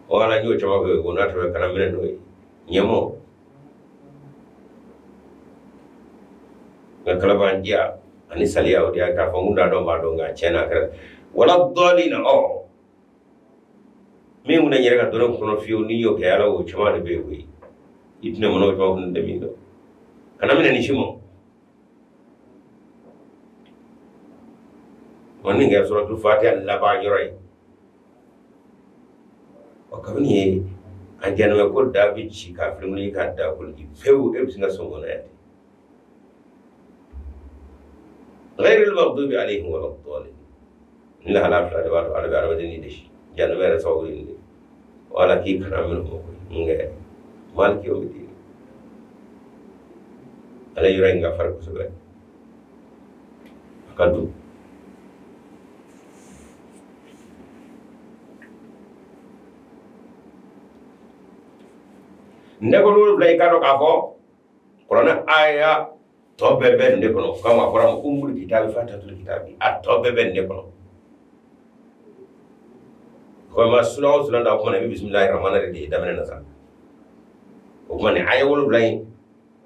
Wala n y'o caman kɛ o n'a tɔ kana minɛ n'o ye ɲɛmɔ nka kalabanjiya ani saliya o de y'a k'a fɔ n kun t'a dɔn b'a dɔn, nka tiɲɛ na a kɛra wala ddallin. Min kun yɛrɛ ka dɔnni kɔnɔ fiyewu, n'i y'o kɛ ala o caman de bɛ yen koyi. I tɛna mɔnɔ o caman kun tɛ min dɔn, kana minɛ nin si ma. Wa nin kɛra suratul fatiha laban yɔrɔ ye. Ɔ kabini ye a janimɛ ko da bɛ ci k'a filimuni k'a da koliji pewu, e bɛ sin ka sɔn kɔnɔ yan ten. Ghayril maghdubi alayhim wala ddallin. Ni lahala fila de b'a to ala bɛ adamaden ni desi janimɛ yɛrɛ sababu ye nin de. Wala k'i kana minɛ o ma koyi. Nka maliki yawmidin, ale yɔrɔ in ka farin kosɛbɛ, a ka dun. Nɛgɛ wolonwula i k'a dɔn k'a fɔ kuranɛ aya tɔ bɛɛ bɛ nin de kɔnɔ. Kama a fɔra ma umul kitabi fatihatul kitabi, a tɔ bɛɛ bɛ nin de kɔnɔ. Kɔma sura o sura da o kuma na, i bɛ bisimilahi rahmani rahim de ye daminɛ na sa. O kuma nin aya wolonwula in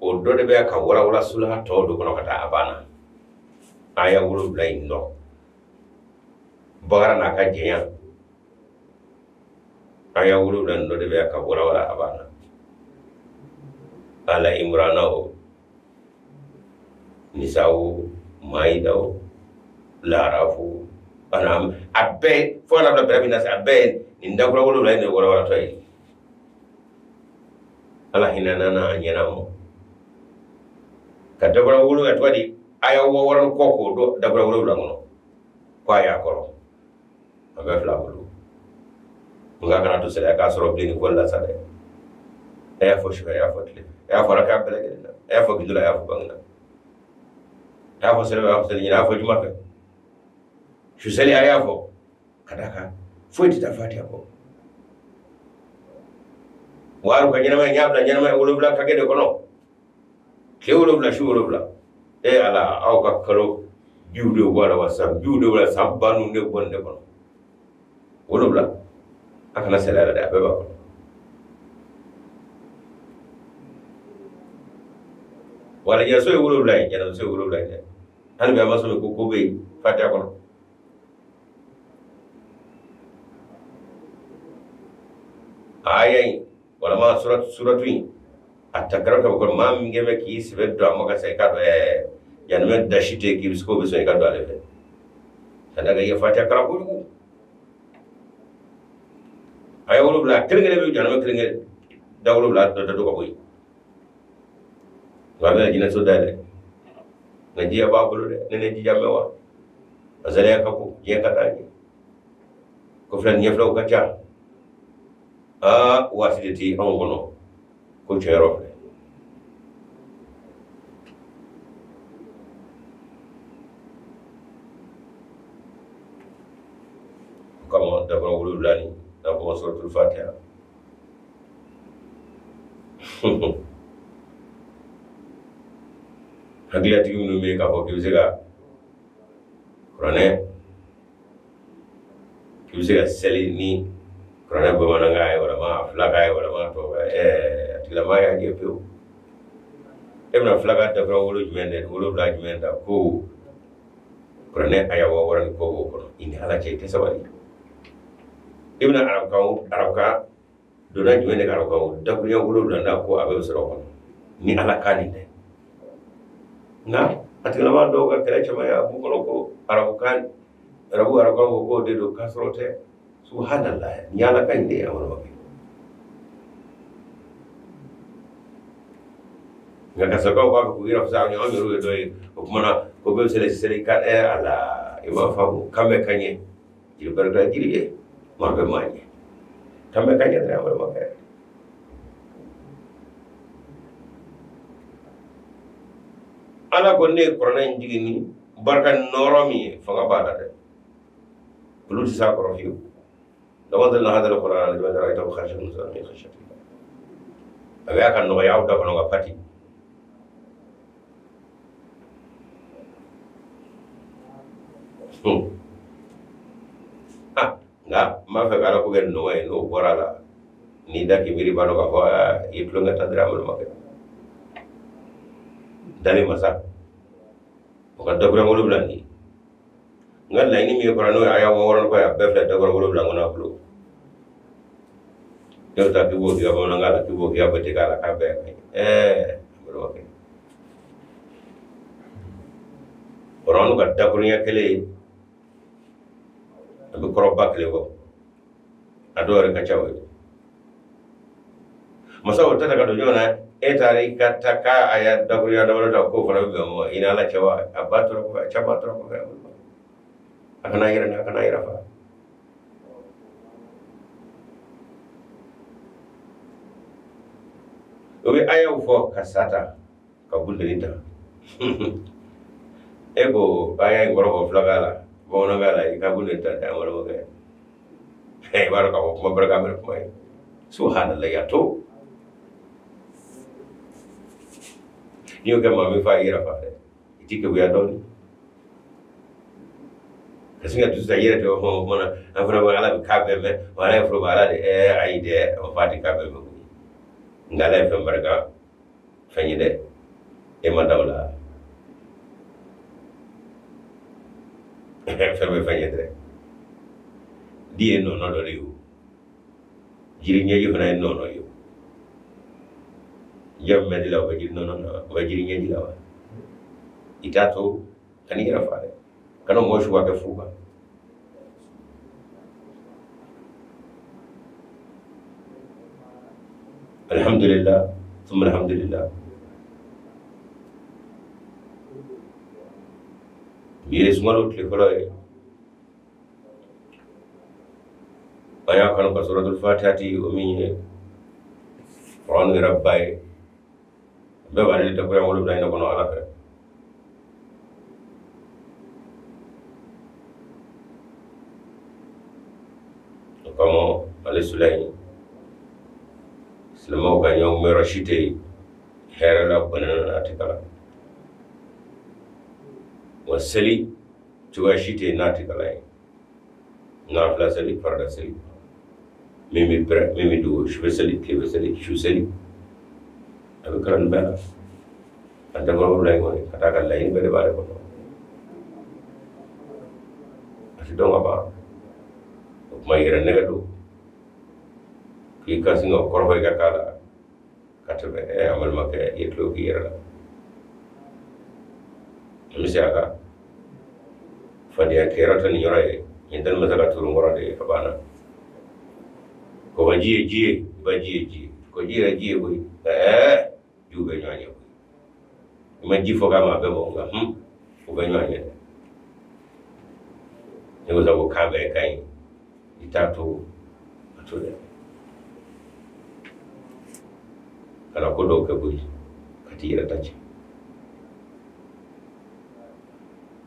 o dɔ de bɛ ka walawala sura tɔw de kɔnɔ ka taa a banna. Aya wolonwula in dɔ Bakara n'a ka jɛnya, aya wolonwula in dɔ de bɛ ka walawala a banna. Ala Imrana o, Nisa o, Maida o, Larafu, Anam, a bɛɛ fo ka na bila bɛrɛ min na sa, a bɛɛ nin dakura wolonwula in de walawalatɔ ye. Ala hinɛ na a ɲɛna mɔ ka dakura wolonwula tɔgɔ di aya wɔɔrɔ ni kɔ k'o don dakura wolonwula kɔnɔ ko a y'a kɔrɔ a bɛɛ fila bolo. Nka kana to sariya k'a sɔrɔ bilen nin ko la sa dɛ. A y'a fɔ sufɛ, a y'a fɔ tile fɛ, a y'a fɔ raka bɛɛ lajɛlen na, a y'a fɔ gindo la, a y'a fɔ bange na, a y'a fɔ seli fɛ, a y'a fɔ seli ɲinɛ, a y'a fɔ juma fɛ, su seli a y'a fɔ. Ka d'a kan foyi tɛ taa fatiha kɔ. Waaru ka ɲɛnamaya n y'a bila ɲɛnamaya wolonwula kakɛ de kɔnɔ, tile wolonwula su wolonwula. E ala aw ka kalo biw de bɔ a la wa san biw de bɔ a la, san ba ninnu de bɔ nin de kɔnɔ wolonwula. A kana saliya la dɛ, a bɛɛ b'a kɔnɔ. Wala jɛso ye wolonwula ye, jɛnɛmuso ye wolonwula ye dɛ. Hali bi a ma sɔn ko ko bɛ yen fatiha kɔnɔ. Aya in walama suratu in a ta kɛra ka bɔ maa min kɛ bɛ k'i sɛbɛ don a ma ka sa i k'a dɔn janimɛ dasi tɛ k'i bɛ se k'o bɛ sɔn i ka don ale fɛ. Ka d'a kan i ye fatiha kalan kojugu. Aya wolonwula kelen kelen bɛ janimɛ kelen kelen da wolonwula dɔ dɔ ka bɔ yen. Nka a bɛna jinɛso dayɛlɛ, nka jiya b'a bolo dɛ, ne ne jija mɛn wa a sariya ka bon, diɲɛ ka d'an ye, ko filɛ ɲɛfilaw ka ca. Aa waati de ti anw kɔnɔ ko cɛyɔrɔ filɛ. O kama dakura wolonwula ni n'a fɔ suratul fatiha. Hakililatigi minnu bɛ yen k'a fɔ k'i bɛ se ka kuranɛ, k'i bɛ se ka seli ni Kuranɛ bamanankan ye walama filakan ye walama tubabukan ye, a tigilamaa y'a jɛ pewu. E bɛna filakan dakuruɲɛ wolo jumɛn de wolonwula jumɛn ta ko kuranɛ aya 6000 ni kɔ b'o kɔnɔ? I ni Ala cɛ, i tɛ sabali. E bɛna arabukan donna jumɛn de ka arabukan dakuruɲɛ wolonwula da ko a bɛɛ bɛ sɔrɔ o kɔnɔ ni Ala kan nin tɛ? Nka a tigilamaa dɔw ka kɛlɛ caman ye a b'u kɔnɔ ko arabukan arabukan ko k'o de don, k'a sɔrɔ o tɛ. Subhanallah, ni Ala kan in de ye, a balimakɛ. Nka kasakaw b'a fɛ k'u yɛrɛ fisaya an yɛrɛw ye dɔ ye o kuma na ko bɛɛ bɛ seli seli ka ala i b'a faamu kan bɛ ka ɲɛ jiri barika jiri ye maa bɛ maa ɲɛ kan bɛ ka ɲɛ dɔrɔn, a balimakɛ. Ala ko ne ye kuranɛ in jigin ni barika nɔɔrɔ min ye, fanga b'a la dɛ, olu tɛ s'a kɔrɔ fiyewu. Law anzalna hadha al-Qur'ana ala jabalin lara'aytahu khashi'an mutasaddi'an min khashyati llah. A bɛ a ka nɔgɔya aw da kɔnɔ ka pati. Nka n b'a fɛ ka Ala ko kɛ nɔgɔ ye, n'o bɔra a la n'i da k'i miiri, b'a dɔn k'a fɔ i ye tulonkɛ ta dɔrɔn, a balimakɛ. Dali masa o ka dakuruɲɛ wolonwula nin, n ka laɲini min ye kɔrɔ n'o ye aya 6000 ni kɔ ye, a bɛɛ filɛ dakuruɲɛ wolonwula kɔnɔ a bolo. Ne bɛ taa k'i b'o k'i ka bamanankan la, k'i b'o k'i ka batekan la, k'a bɛɛ ka ɲi. Balimakɛ, kuranɛ ka dakuruɲɛ kelen a bɛ kɔrɔba kelen bɔ, a dɔw yɛrɛ ka ca o ye. Masa o ta ka don ɲɔgɔn na, e taara i ka taa k'a a ya dakuruɲɛ damadɔ ta k'o fana bɛ bɛn o ma, i ni Ala cɛ wa? A ba tora kɔfɛ, a caman tora kɔfɛ, a kana yɛrɛ a kana yɛrɛ faga. O bɛ ayaw fɔ ka sa ta ka bunteni ta. E ko aya in kɔrɔ fɔ filakan la, bamanankan la, i ka bunteni ta dɛ, an balimakɛ. I b'a dɔn k'a fɔ kuma barika bɛ kuma ye. Subhanallah, ya to. N'i y'o kɛ maa min fa, i yɛrɛ fa dɛ. I t'i keguya dɔɔnin. Ka sin ka dusu ta i yɛrɛ tɛ o kuma na, an fana ko Ala bɛ k'a bɛɛ mɛn, wa Ala ye foroba Ala de, ayi dɛ, o fa tɛ k'a bɛɛ mɛn koyi. Nka Ala ye fɛn barika fɛn ye dɛ, e ma da o la. Fɛn bɛ fɛn ye dɛ. Di ye nɔnɔ dɔ de ye o. Jiri ɲɛji fana ye nɔnɔ ye o. Jɔn bɛ di la, o bɛ jiri nɔnɔ na, o bɛ jiri ɲɛji la wa? I t'a to, kan'i yɛrɛ fa dɛ. Kana mɔgɔ su ka kɛ fu kan. Alhamdulillah, thumma alhamdulillah. Bi ye sunkalo tile fɔlɔ ye. An y'a kanu ka suratul Fatiha ti, o min ye Kuranɛ yɛrɛ ba ye. Bɛɛ b'ale dakuruɲɛ wolonwula in de kɔnɔ Ala fɛ. O kama ale sula in, silamɛw ka ɲɔgɔn mɛrɔ si tɛ yen hɛrɛ la bɔnɛ na a tɛ kalan. Wa seli cogoya si tɛ yen n'a tɛ kalan ye. Nafila seli, farida seli, min bɛ pɛrɛn, min bɛ dogo, sufɛ seli, tilefɛ seli, su seli, a bɛ kalan nin bɛɛ la. A dakuruɲɛ wolonwula in kɔni, ka d'a kan laɲini bɛɛ de b'ale kɔnɔ. A tɛ dɔn ka ban. O kuma yɛrɛ nɛgɛ don k'i ka sin ka kɔrɔfɔ i ka k'a la ka tɛmɛ. An balimakɛ, i ye tulo k'i yɛrɛ la. An bɛ se a kan fadenya kɛyɔrɔ tɛ nin yɔrɔ ye, nin tɛ masa ka turu kɔrɔ de ye, a banna. Kɔgɔji ye ji ye, baji ye ji ye, kɔji yɛrɛ ji ye koyi. Jiw bɛ ɲɔgɔn ɲɛ koyi. I ma ji fɔ k'a ma a bɛɛ bɔ, nka u bɛ ɲɔgɔn ɲɛ dɛ. Ne ko sa ko kan bɛɛ ka ɲi, i t'a to a to dɛ. Kana ko dɔw kɛ koyi ka t'i yɛrɛ ta tiɲɛ.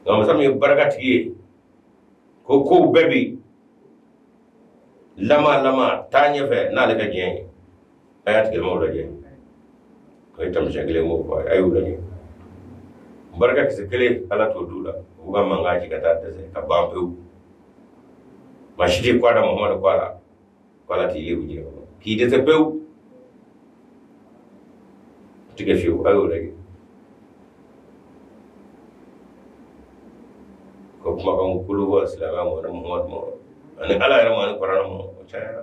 Nka masa min ye barikatigi ye, ko kow bɛɛ bi lama lama taa ɲɛfɛ n'ale ka diɲɛ ye. A y'a tigilamaw lajɛ, o ye taamasiyɛn kelen m'o fɔ a y'u lajɛ. Barika kisɛ kelen Ala t'o d'u la, u ka mankan ci ka taa dɛsɛ ka ban pewu. Maa si tɛ kɔ a da Muhamadu kɔ a la. Ko Ala t'i lebu diɲɛ kɔnɔ k'i dɛsɛ pewu o tɛ kɛ fiyewu. A y'o lajɛ ko kumakan kolo bɔ silamɛya ma ani Muhamadu ma ani Ala yɛrɛ ma ani Kuranɛ ma, o cayara.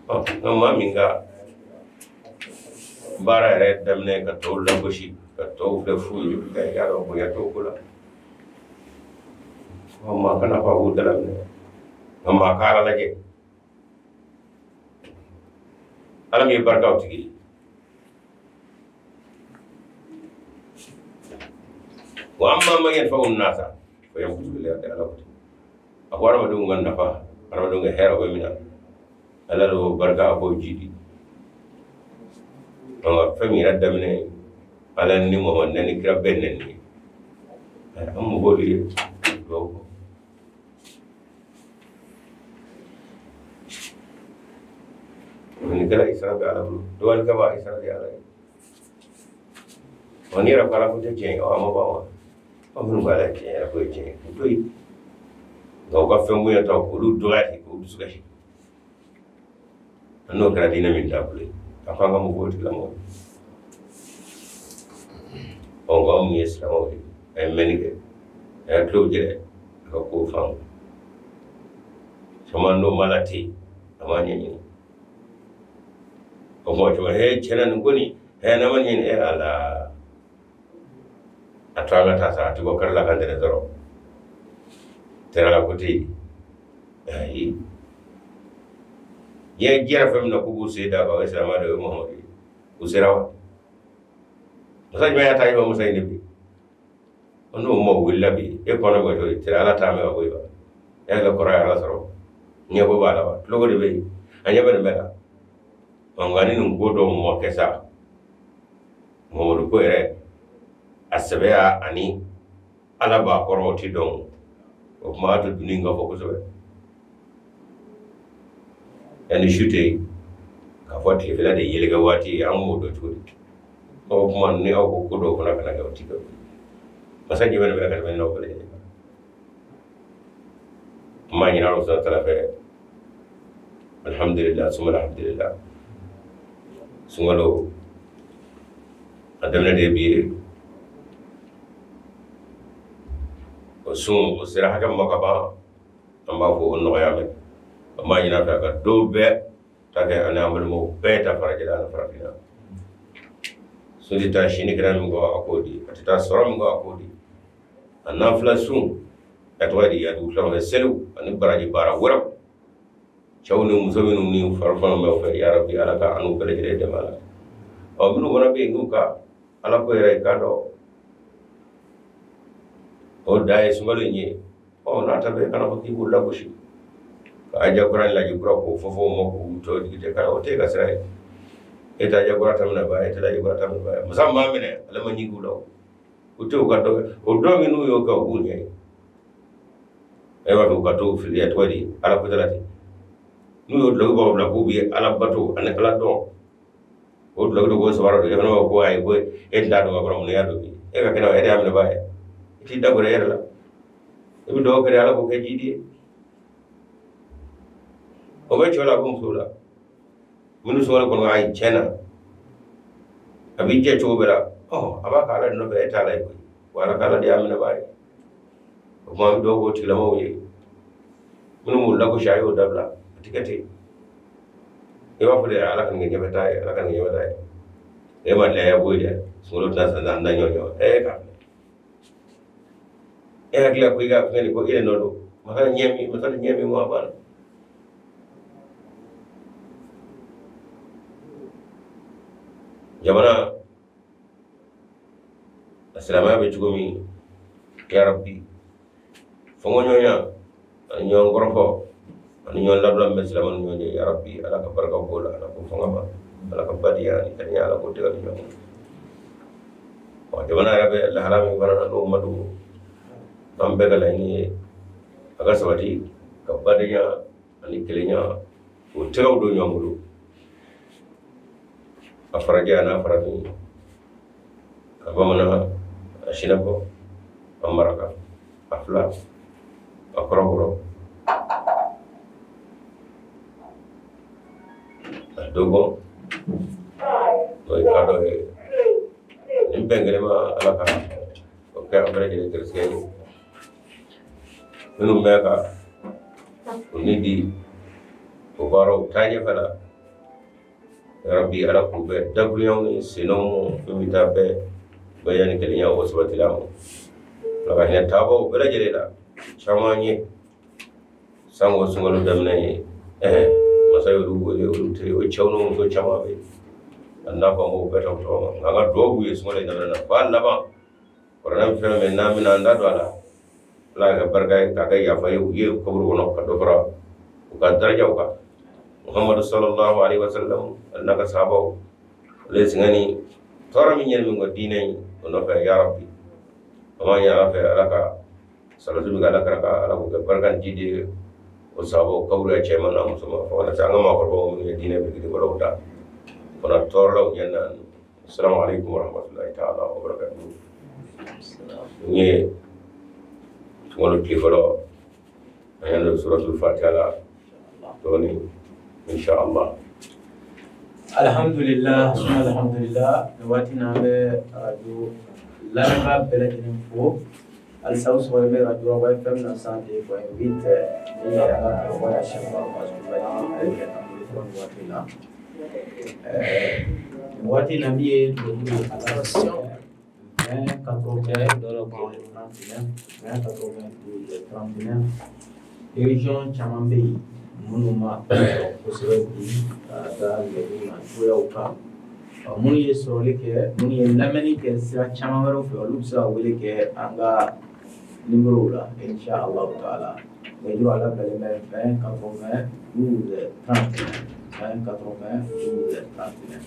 Nka maa min ka baara yɛrɛ daminɛ ka tɔw lagosi ka tɔw filɛ fu ye, i y'a dɔn bonya t'o ko la. Maa kana fɔ a b'u dala minɛ, nka maa ka Ala lajɛ, Ala min ye barikaw tigi ye. Wa amma man yanfa'u nasa fa yamkutu bil ardi. Ala ko ten, a ko hadamadenw ka nafa, hadamadenw ka hɛrɛ bɛ min na, Ala de y'o barika a b'o jidi. Nka fɛn min yɛrɛ daminɛ Ala ni Muhamadu nɛni, kira bɛɛ nɛni ye, an mɔgɔw de ye dugawu kɔ. Nin kɛra i sara bɛ Ala bolo, dɔgɔnin b'a i sara de Ala ye. Ɔ n'i yɛrɛ ko Ala ko tɛ tiɲɛ ye, a ma ban wa? Aw minnu ko Ala ye tiɲɛ yɛrɛ ko ye tiɲɛ ye, o to yen. Nka u ka fɛn bonya ta k'olu dɔgɔya ten, k'u dusu kasi. N'o kɛra diinɛ min taabolo ye, a ko an ka mɔgɔw tigilamɔgɔ. Ɔ nka aw min ye silamɛw ye, a ye mɛnni kɛ, a ye tulo jɛrɛ, a ka kow faamu. Caman n'o ma la ten, a m'a ɲɛɲini. O kuma caman, he tiɲɛna nin ko nin, he n'a ma ɲɛɲini, e Ala. A to an ka taa sa, a ti bɔ kari la ka ntɛnɛn sɔrɔ. Tɛrɛ la ko tɛ yen. Ayi. Diɲɛ jɛra fɛn min na k'u b'u sen d'a kan, o ye silamɛ de ye, o ye Muhamadu ye. U sera wa? Masa jumɛn y'a ta i ma masa in de bi? N'o ma wulila bi, e kɔnɔ bɛ cogo di? Tɛrɛ Ala t'a mɛn ka bɔ yen wa? E hakili kɔrɔ ye Ala sɔrɔ. Ɲɛbɔ b'a la wa? Tuloko de bɛ yen. A ɲɛ bɛ nin bɛɛ la. Nka ni nin ko dɔw ma kɛ sa, Muhamadu ko yɛrɛ a sɛbɛya ani Ala b'a kɔrɔ o ti dɔn. O kuma a to dunni ka fɔ kosɛbɛ. Yanni su tɛ yen, k'a fɔ tilefɛla de ye yelekɛ waati ye, an b'o dɔn cogo di? O kuma ni aw ko ko dɔw fana kana kɛ, o ti kɛ. Masa jumɛn de bɛ ka tɛmɛ n'aw bɛɛ lajɛlen kan? N b'a ɲini Ala subahana taala fɛ, alhamdulillah suma alhamdulillah, sunkalo a daminɛ de ye bi ye. O sun o sera hakɛ min ma ka ban, an b'a fɔ o nɔgɔya mɛn. An b'a ɲini a fɛ a ka don bɛɛ ta kɛ ani an balimaw bɛɛ ta farajɛla ani farafinna. Sun tɛ taa sini kɛnɛ min kɔ, a k'o di. A tɛ taa sɔrɔ min kɔ, a k'o di. A nafila sun, a tɔgɔ di, a dugutilamafɛ seliw ani baraji baara wɛrɛw, cɛw ni muso minnu ni farifan bɛ fɛ, ya Rabbi Ala ka an n'u bɛɛ lajɛlen dɛmɛ a la. Ɔ minnu fana bɛ yen n'u ka Ala ko yɛrɛ i k'a dɔn o da ye sunkalo in ye, ɔ n'a ta bɛɛ kana fɔ k'i b'u lagosi ka aja kura ni laji kura k'o fɔ fɔ o ma k'u tɔ jigi tɛ o t'e ka sira ye. E tɛ aja kura ta minɛ ba ye, e tɛ laji kura ta minɛ ba ye. Masa min b'a minɛ ale ma ɲigi u la, o tɛ u ka dɔ kɛ. O dɔ min n'u y'o kɛ, o b'u ɲɛ ye. E b'a fɛ u ka t'o fili, a tɔgɔ di, Ala ko tɛ la ten. N'u y'o duloki bɔ bila k'u bɛ Ala bato ani Ala dɔn, o duloki dɔ k'o sabara don, e fana b'a fɔ ko ayi, ko e t'a dɔn ka kɔrɔ, mun y'a dɔn bi? E ka kɛnɛ, e de y'a minɛ ba ye, i t'i da gɛrɛ e yɛrɛ la. I bɛ dugawu kɛ de, Ala k'o kɛ jidi ye. O bɛ cɛw la, a bɛ musow la. Minnu sunkalo kɔnɔ, ayi tiɲɛ na, a b'i jɛ cogo bɛɛ la, ɔ a b'a kɛ Ala de nɔfɛ, e t'a la ye koyi. Wa Ala k'Ala de y'a minɛ ba ye. O tuma an bɛ dugawu k'o tigilamɔgɔw ye. Minnu b'u lagosi, a y'o dabila, a tɛ kɛ ten. I b'a fɔ de Ala ka nin kɛ ɲɛfɛ taa ye, Ala ka nin kɛ ɲɛfɛ taa ye. E ma laya bɔ yen dɛ, sunkalo tɛna san an na ɲɔgɔn ɲɔgɔn. E k'a filɛ. E hakili la ko i ka fɛn nin ko e de nɔ don. Masa ɲɛ min, masa ɲɛ min ko a banna. Jamana a silamɛya bɛ cogo min, ya Rabbi, fɔnkɔɲɔgɔnya ani ɲɔgɔn kɔrɔfɔ ani ɲɔgɔn labila min bɛ silamɛw ni ɲɔgɔn cɛ, ya Rabbi, Ala ka barika b'o la, Ala k'o fanga ma, Ala ka badenya ani kaniya, Ala k'o tɛgɛ di ɲɔgɔn ma. Ɔ jamana yɛrɛ bɛ lahala min fana na, n'o ma dogo, an bɛɛ ka laɲini ye a ka sabati ka badenya ani kelenya o tɛgɛw don ɲɔgɔn bolo, a farajɛ a n'a farafin, a bamanan, a sinafɔ, a maraka, a fila, a kɔrɔbɔrɔ, A dogon n'o ye kadɔ ye. Nin bɛn kelen ma Ala ka o kɛ an bɛɛ lajɛlen garisɛgɛ ye. Minnu bɛ ka o ni di o baaraw taa ɲɛfɛ la, yarabi Ala k'u bɛɛ dakuruɲaw ni senw fɛn bɛ taa bɛɛ bɛɛ ni kelenya o sabatila ma. Ala ka hinɛ taabaw bɛɛ lajɛlen la. Caman ye sango sunkalo daminɛ ye, masa y'olu wele, olu tɛ o cɛw n'u muso caman bɛ yen. An n'a fɔ an b'o bɛɛ ta u tɔgɔ ma, nka an ka duwawu b'u ye sunkalo in daminɛ na f'a laban. Kuranɛ bɛ fɛn min n'an bɛna an da don a la, Ala ka kɛ barika ye, k'a kɛ yafa ye u ye kaburu kɔnɔ, ka dɔ fara u ka darajaw kan. Muhamadu sallallahu alaihi wasallam n'a ka sahabaw, olu ye sɛgɛn ni tɔɔrɔ min ɲɛ min kɔ diinɛ in o nɔfɛ, ya Rabbi an b'a ɲini Ala fɛ, Ala ka salatu min kɛ Ala kira kan, Ala k'o kɛ barika ni jidi ye o sahabaw kaburu ya cɛman n'a musoman, fo ka na se an ka maakɔrɔbaw minnu ye diinɛ birikibalaw da fana tɔɔrɔlaw ɲɛ na. Assalamu alaikum warahmatullahi ta'ala wa barakatuh. N ye sunkalo tile fɔlɔ, an y'an don suratul Fatiha la dɔɔni, inshallah. Alhamdulillah, suma alhamdulillah. Nin waati in na an bɛ arajo lamɛnbaa bɛɛ lajɛlen fo. Halisa aw sɔgɔlen bɛ arajo Rawa FM na 102.8, ni ye an ka karamɔgɔ ya Cheikh Umaru Bazi Kulubali, ale bɛ an bolo fɔlɔ nin waati in na. Nin waati in na min ye nɛgɛjuru ye, a la 20 80 39 20 92 39. Région caman bɛ yen minnu ma sɔrɔ kosɛbɛ bi ka da nɛgɛjuru na cogoyaw kan. Minnu ye sɔrɔli kɛ, minnu ye lamɛnni kɛ sira caman wɛrɛw fɛ, olu bɛ se ka wele kɛ an ka numéro la, insha Allah taala. Nɛgɛjuru a labilalen bɛ 20 80 12 31, 20 80 12 31.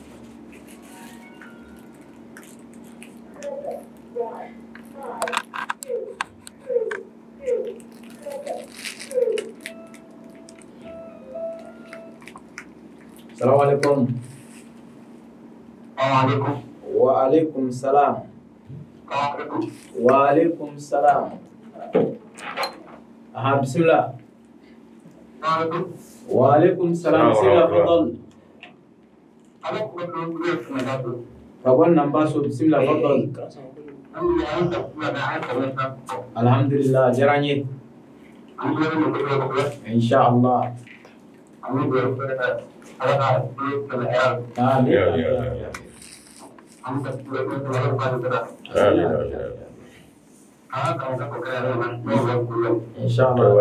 Salamu alaikum. Wa alaikum salam. Wa alaikum salam. Aha, bismillah. Wa alaikum salam. Bismillah, fadal. Kabon nambaso, bismillah, fadal. Alhamdulillah, jaranye. Inshallah. Amin. Inshallah.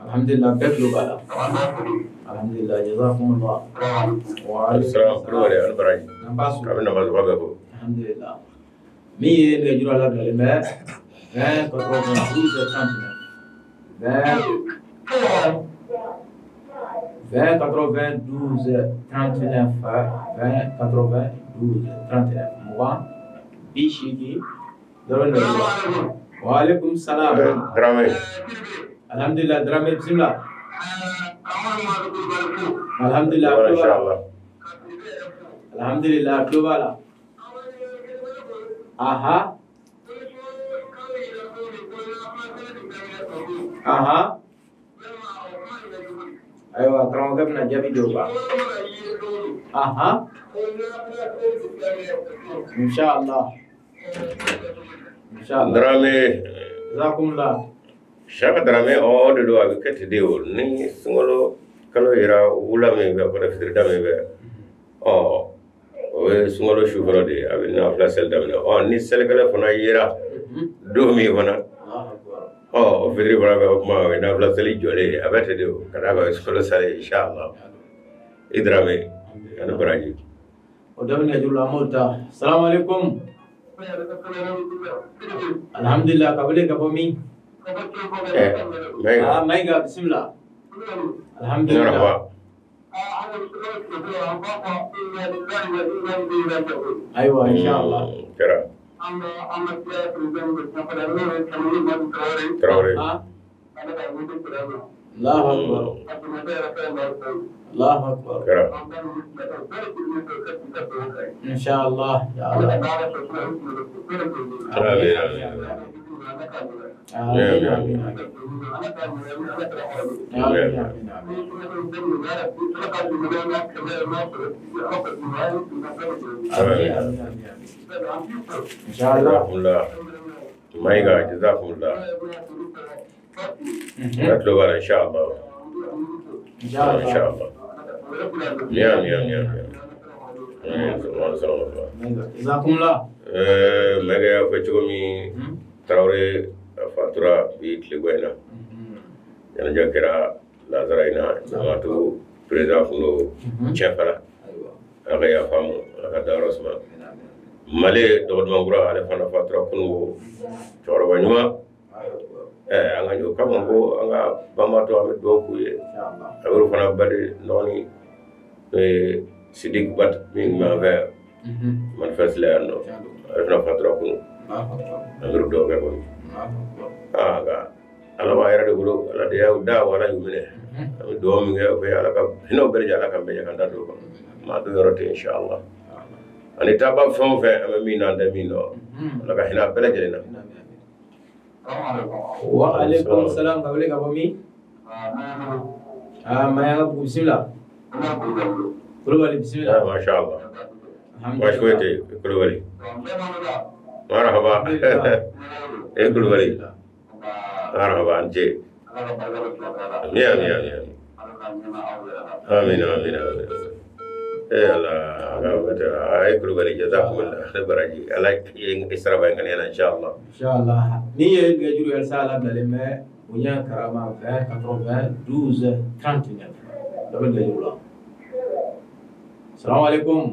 Alhamdulillah, bɛɛ tulo b'a la. Alhamdulillah, jazakumullah. Wa alaikum salam. Alhamdulillah. Min ye nɛgɛjuru a labilalen bɛ 20 92 39, 20 92 39, 20 92 39, mugan bi seegin dɔrɔn de. Wa alaikum salam. Dramé. Alhamdulillah, Dramé, bismillah. Alhamdulillah, inshallah. Alhamdulillah, tulo b'a la. Aha. Aha. Ayiwa, karamɔgɔkɛ bɛna jaabi di o kan. Aha. Inshallah. Inshallah. Dramé. Jazakumullah. Shaka Dramé, o de don, a bɛ kɛ ten de o. Ni sunkalo kalo yera wula min fɛ, kɔnɔ fitirida min fɛ, ɔ o ye sunkalo su fɔlɔ de ye, a bɛ nafila seli daminɛ. Ɔ ni selikɛla fana yera don min fana, ɔ o fitiri fana bɛ, o kuma o ye nafila seli jɔlen ye, a bɛ ten de o, ka d'a kan o ye sunkalo salen ye, inshallah. I Dramé, ani baraji. O dɔ bɛ nɛgɛjuru la, an b'o ta. Salamu alaikum. Alhamdulillah, ka wele ka bɔ min? Mayiga. Mayiga, bismillah. Alhamdulillah. Ayiwa, inshallah. Kɛra. Traoré. Allahu akbar. Allahu akbar. Kɛra. Inshallah. Ya Allah. Amin, amin. Amin amin. Amin amin. Amin amin. Inshallah. Maiga jazakumullah. Tatlo inshallah. Inshallah. Ya ya ya. Jazakumullah. Maiga ya fɔ cogo min Traoré fatura bi tile in na. Ɲɛnajɛ kɛra lazara in na jamatu président kun don cɛfara. Ala ka yafa ma, Ala ka dayɔrɔ suma. Mali dɔgɔdumankura ale fana fatura kununko cɛkɔrɔba ɲuman. An ka jɔ kama ko an ka banbaatɔ an bɛ dugawu k'u ye. A y'olu fana bali dɔgɔnin n'o ye Sidiki Bat min tun b'an fɛ yan manifeste la yan nɔ, ale fana fatura kunun. An bɛ dugawu kɛ kɔni. Nka Ala b'a yɛrɛ de bolo, Ala de y'aw da wa Ala y'u minɛ. An bɛ dugawu min kɛ o ye Ala ka hinɛw bɛɛ lajɛlen Ala ka bɛɛ ɲɛ ka da don o kɔnɔ. Maa dɔ yɔrɔ tɛ inshallah. Ani taaba fɛn o fɛn an bɛ min na an tɛ min dɔn, Ala ka hinɛ a bɛɛ lajɛlen na. Wa alaikum salam. Ka wele ka bɔ min? Maya bisimila. Kulubali bisimila. Masha Allah. Baasi foyi tɛ yen Kulubali. Marhaba. Kulubali. Marhaba an ce. Amin amin amin. Amin amin amin. Allah ay Kulubali jazakumullah ne baraji Ala ye sara ba ngani na inshallah. Inshallah. Ni ye nɛgɛjuru ye halisa Ala bilalen bɛ bonya karama 20 80 12 39. Dɔ bɛ nɛgɛjuru la. Salamu alaikum.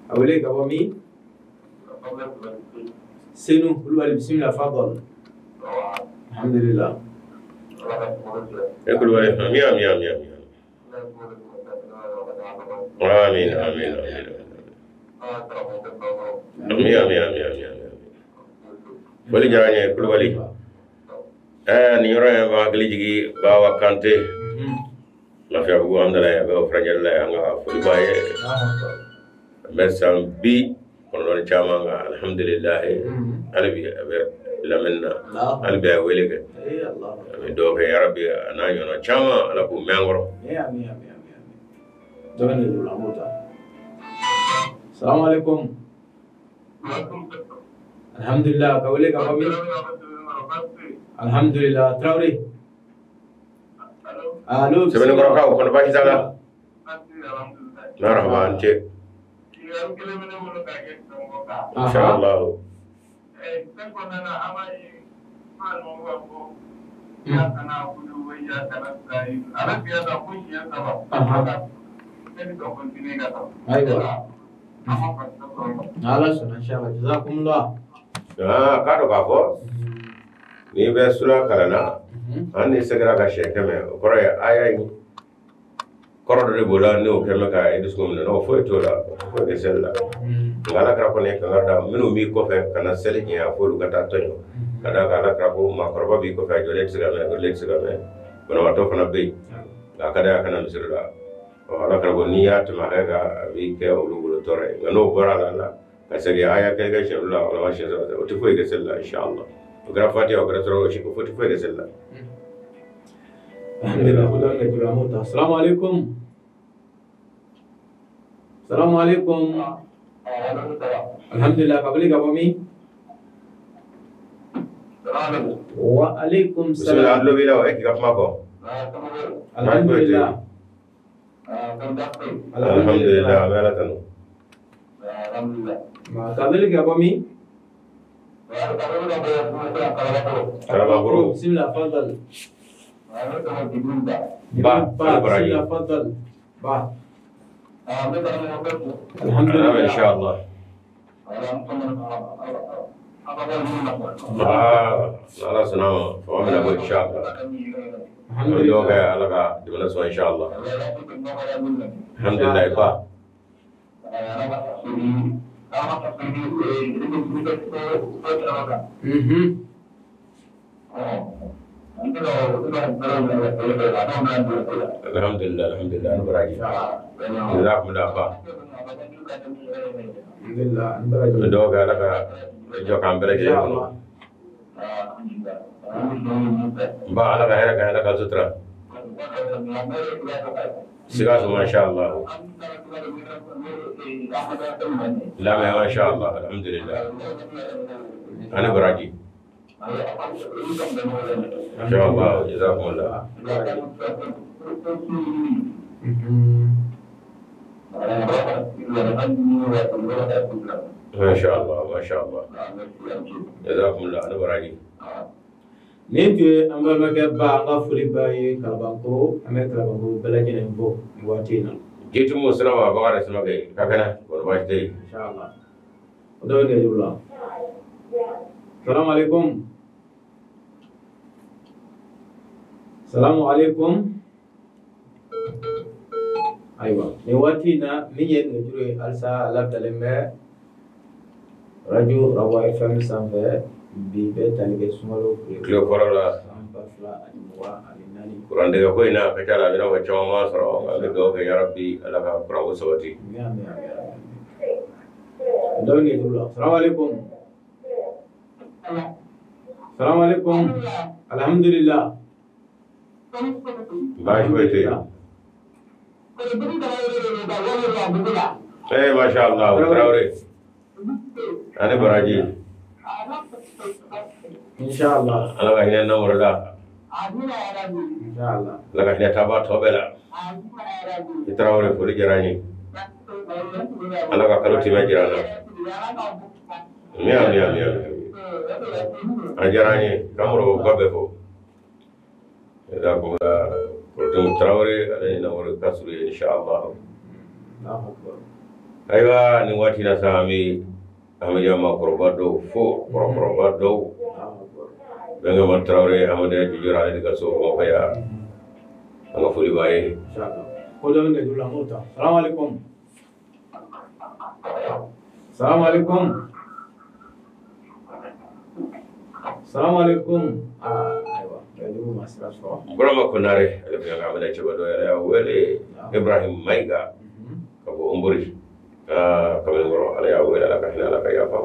A wele ka bɔ min? Senu Kulubali bisimila fadal. Alhamdulillah. Kulubali amin amin amin. Amin amin amin. Amin amin amin amin. Foli diyara n ye Kulubali. Nin yɔrɔ in b'an hakili jigin Bawa Kante. Lafiyabugu Hamdalaye a bɛ o furakɛli la an ka foli b'a ye. An bɛ san 90 caman kan alhamdulilahi hali bi a bɛ lamɛnni na, hali bi a ye wele kɛ. An bɛ dugawu kɛ yarabi a n'a ɲɔgɔnna caman Ala k'u mɛn an kɔrɔ. Amin amin amin. Dɔ bɛ nɛgɛjuru la an b'o ta. Salamu alaikum. Alhamdulillah. Ka wele ka bɔ min? Alhamdulillah. Traoré. Allo. Sɛbɛnnikɔrɔkaw kɔni baasi t'a la? Marhaba an ce. Inshallah. Ayiwa. Ala sɔnna inshallah. Jazakumullah. K'a dɔn k'a fɔ n'i bɛ sura kalan na an ni seginna ka siɲɛ 100 o kɔrɔ ye aya in kɔrɔ dɔ de b'o la n'o kɛlen bɛ ka i dusukun minɛ n'o foyi t'o la foyi tɛ seli la. Nka Ala kɛra kɔni kankari da minnu b'i kɔfɛ ka na seli ɲɛ f'olu ka taa tɔɲɔ ka d'a kan Ala kɛra ko maakɔrɔba b'i kɔfɛ a jɔlen tɛ se ka mɛn a girilen tɛ se ka mɛn banabaatɔ fana bɛ yen nka a ka d'a ye a kana misiri la. Ala kɛra ko n'i y'a tɛmɛ hakɛ kan a b'i kɛ olu bolo tɔɔrɔ ye nka n'o bɔra a la ka segin aya kelen kɛ siɲɛ 2 walima siɲɛ 3 o tɛ foyi kɛ seli la inshallah. O kɛra Fatiha o kɛra sura o tɛ foyi kɛ seli la. Alhamdulillah. Ko dɔ bɛ nɛgɛjuru la an b'o ta. Salamu alaikum. Salamu alaikum. Alhamdulillah. Ka wele ka bɔ min? Wa alaikum salam. Bismillah an tulo b'i la o e k'i ka kuma fɔ. Alhamdulillah. Alhamdulillah an bɛ Ala tanu. Ka wele ka bɔ min? Kalabankoro. Bismillah fadal. Ba bismillah fadal. Ba. Alhamdulillah inshallah. Ala sɔnna ma fanga bɛna bɔ inshallah. An bɛ dugawu kɛ Ala ka jamana sɔn inshallah. Alhamdulillah ba. Alhamdulillah alhamdulillah an baraji. Jazakumullah ba. Alhamdulillah an baraji. An bɛ dugawu kɛ Ala ka Jɔ k'an bɛɛ lajɛlen kɔnɔ. N ba Ala ka hɛrɛ k'an ye, Ala ka sutura. Sikaso masha Allah. Lamɛn masha Allah, alhamdulillah. Ani baraji. Insha Allah, jazakumullah. Masha Allah, masha Allah. Jazakumullah, ani baraji. Nin tun ye an balimakɛ ba an ka foli ba ye Kalabankɔrɔ, an bɛ Kalabankɔrɔ bɛɛ lajɛlen fo nin waati in na. Jitumu siraba Bakari Samake ka kɛnɛ, kɔri baasi tɛ yen. Inshallah. O dɔ bɛ nɛgɛjuru la. Salamu alaikum. Salamu alaikum. Ayiwa, nin waati in na min ye nɛgɛjuru ye halisa a labilalen bɛ radio Rawa FM sanfɛ. Bi bɛ tali kɛ sunkalo tile fɔlɔ la san 2024. Kurantigɛ ko in na a ka ca la a bɛna fɔ caman ma sɔrɔ, nka an bɛ dugawu kɛ yarabi Ala ka kuranko sabati. Dɔ bɛ nɛgɛjuru la. Salamu alaikum. Salamu alaikum. Alhamdulillah. Baasi foyi tɛ yen. Masha Allah, Traoré. Ani baraji. Inshallah. Ala ka hinɛ namuru la. Inshallah. Ala ka hinɛ taaba tɔ bɛɛ la. I Traoré, foli diyara n ye. Ala ka kalo tɛmɛ jira an na. Ami ami ami ami. A diyara n ye. K'an ba bɛɛ fo. Jazakumullah. Korotumu Traoré, ale ni namuru ka surun ye inshallah. Ayiwa, nin waati la sa an bɛ Ahmadiyya maakɔrɔba dɔw fo, kɔrɔkɔrɔba dɔw. Bɛnkɛ Traoré, Ahmadiyya jujura ale de ka so Bamakɔ yan. An ka foli b'a ye. Ko dɔ bɛ nɛgɛjuru la, an b'o ta. Salamu alaikum. Salamu alaikum. Salamu alaikum. Ayiwa, nɛgɛjuru ma sira sɔrɔ. Burama Konare, ale fana ka Ahmadiyya cɛba dɔ yɛrɛ y'a wele. Ibrahim Mayiga ka bɔ Nbori. Kamalenkɔrɔ, ala y'a wele, ala ka hinɛ, ala ka yafa.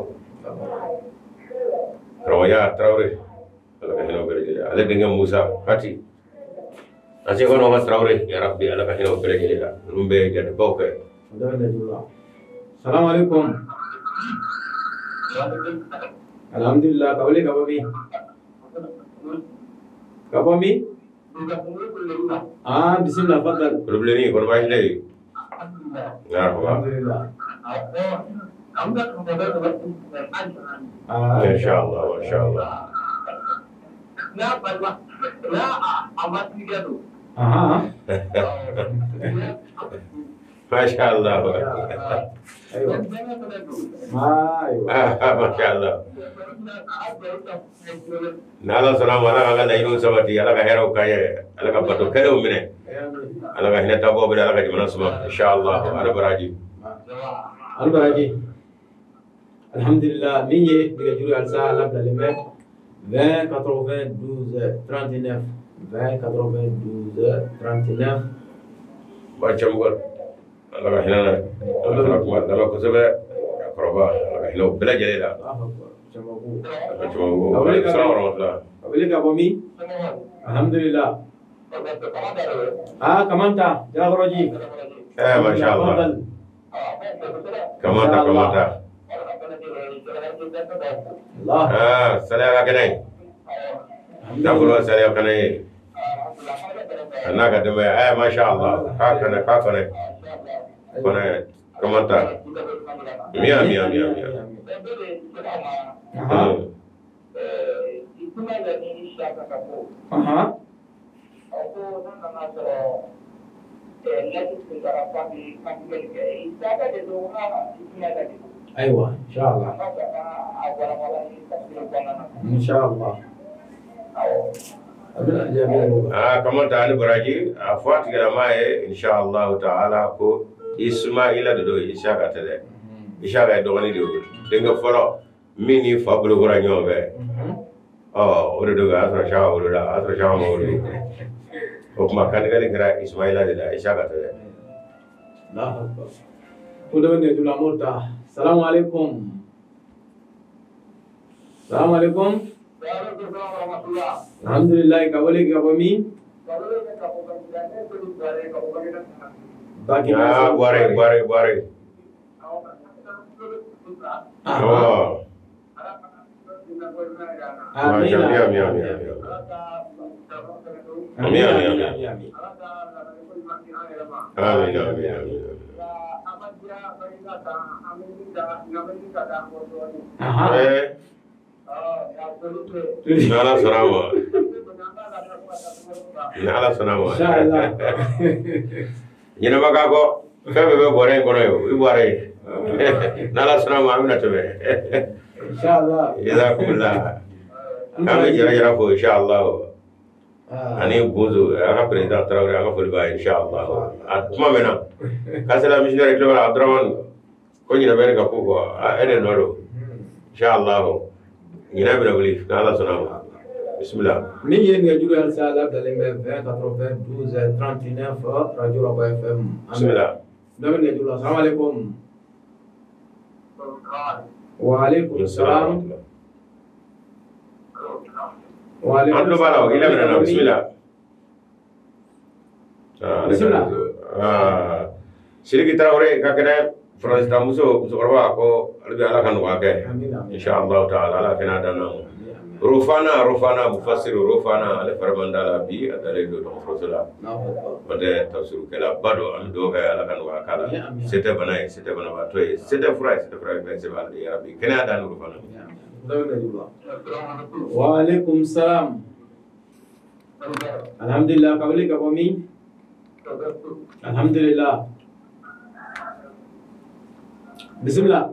Karamɔgɔya Traoré, ala ka hinɛ o bɛɛ lajɛlen. Ale denkɛ Musa Hati, an se kɔnɔ ka Traoré, yarabi ala ka hinɛ o bɛɛ lajɛlen la. Ninnu bɛɛ ye jatebaw kɛ. Salamu alaikum. Alhamdulillah, ka wele ka bɔ min? Ka bɔ min? Bisimila, fadal. Kolobilenni, kɔni baasi tɛ yen. Alhamdulillah. Inshallah, inshallah. Masha Allah. Masha Allah. N'Ala sɔnna ma, Ala ka laɲiniw sabati, Ala ka hɛrɛw k'an ye, Ala ka bato kɛnɛw minɛ. Ala ka hinɛ taabɔ bɛɛ, Ala ka jamana suma. Inshallah, ala baraji. Ala baraji. Alhamdulillah, min ye nɛgɛjuru halisa a labilalen bɛ 20 92 39 20 92 39. Ba cɛmɔgɔ, Ala ka hinɛ na, Ala ka kuma lamɛn kosɛbɛ, a kɔrɔba, Ala ka hinɛ o bɛɛ lajɛlen la. Cɛmɔgɔ, salamu warahmatulah. Ka wele ka bɔ min? Alhamdulillah. Kamanta, Jalakɔrɔji. Masha Allah. Kamanta, kamanta. Saliya ka kɛnɛ. Nafolo saliya kɛnɛ ye. A n'a ka denbaya. Masha Allah. K'a kɛnɛ, k'a kɛnɛ. Kɔnɛ, kamanta. Miya, miya, miya, miya. Ayiwa, inshallah. Inshallah. Kamanta ani baraji, a fɔ a tigilama ye inshallah ta'ala ko Ismaila de don, Isaka tɛ dɛ. Isaka ye dɔgɔnin de ye, denkɛ fɔlɔ min ni fa bolo bɔra ɲɔgɔn fɛ. O de don, a y'a sɔrɔ Isaka wolola, a y'a sɔrɔ Isaka ma wolo. O tuma kantigɛli kɛra Ismaila de la, Isaka tɛ dɛ. Ko dɔ bɛ nɛgɛjuru la, an b'o ta. Salamu alaikum. Salamu alaikum. Alhamdulillah, ka wele ka bɔ min? Ah, Buare, Buare, Buare. Oh. Amin, amin, amin, amin. Amin, amin, amin. Amin, amin, amin. Aha. N'Ala sɔnna a ma. N'Ala sɔnna a ma. Inshallah. Ɲinɛma k'a kɔ, fɛn bɛɛ bɛ bɔrɛ in kɔnɔ yen, i bɔra yen. N'Ala sɔnna a ma, an bɛna tɛmɛ. Inshallah. Jazakumullah. An bɛ jara jara fo inshallah. Ani Bozo, an ka président Traoré, an ka foli b'a ye inshallah. A tuma mɛn na, kasela missionnaire tulo b'a la, Abdramane, ko ɲinɛ bɛ ne ka ko kɔ, e de nɔ don. Inshallah. Ɲinɛ bɛna wuli, n'Ala sɔnna a ma. Bismillah. Min ye nɛgɛjuru ye halisa labilalen bɛ 20 92 39 Radio Raba FM. Bismillah. Dɔ bɛ nɛgɛjuru la. Salamu alaikum. Wa alaikum salam. Wa alaikum. An tulo b'a la o, i lamɛnna na, bismillah. Bismillah. Sidiki Traoré ka kɛnɛ Faransi muso musokɔrɔba ko ale bɛ Ala ka nɔgɔya kɛ. Inshallah ta'ala Ala kɛnɛ d'an ma. Rofana, Rofana, Mufassiru, Rofana, ale fari man d'a la bi a dalen don dɔgɔtɔrɔso la. O tɛ tafsirukɛla ba don, an bɛ dugawu kɛ Ala ka nɔgɔya k'a la. Se tɛ bana ye, se tɛ banabaatɔ ye, se tɛ fura ye, se tɛ fura ye, se b'a la yarabi. Kɛnɛya d'an Rofana. Wa alaikum salam. Alhamdulillah, ka wele ka bɔ min? Alhamdulillah. Bismillah.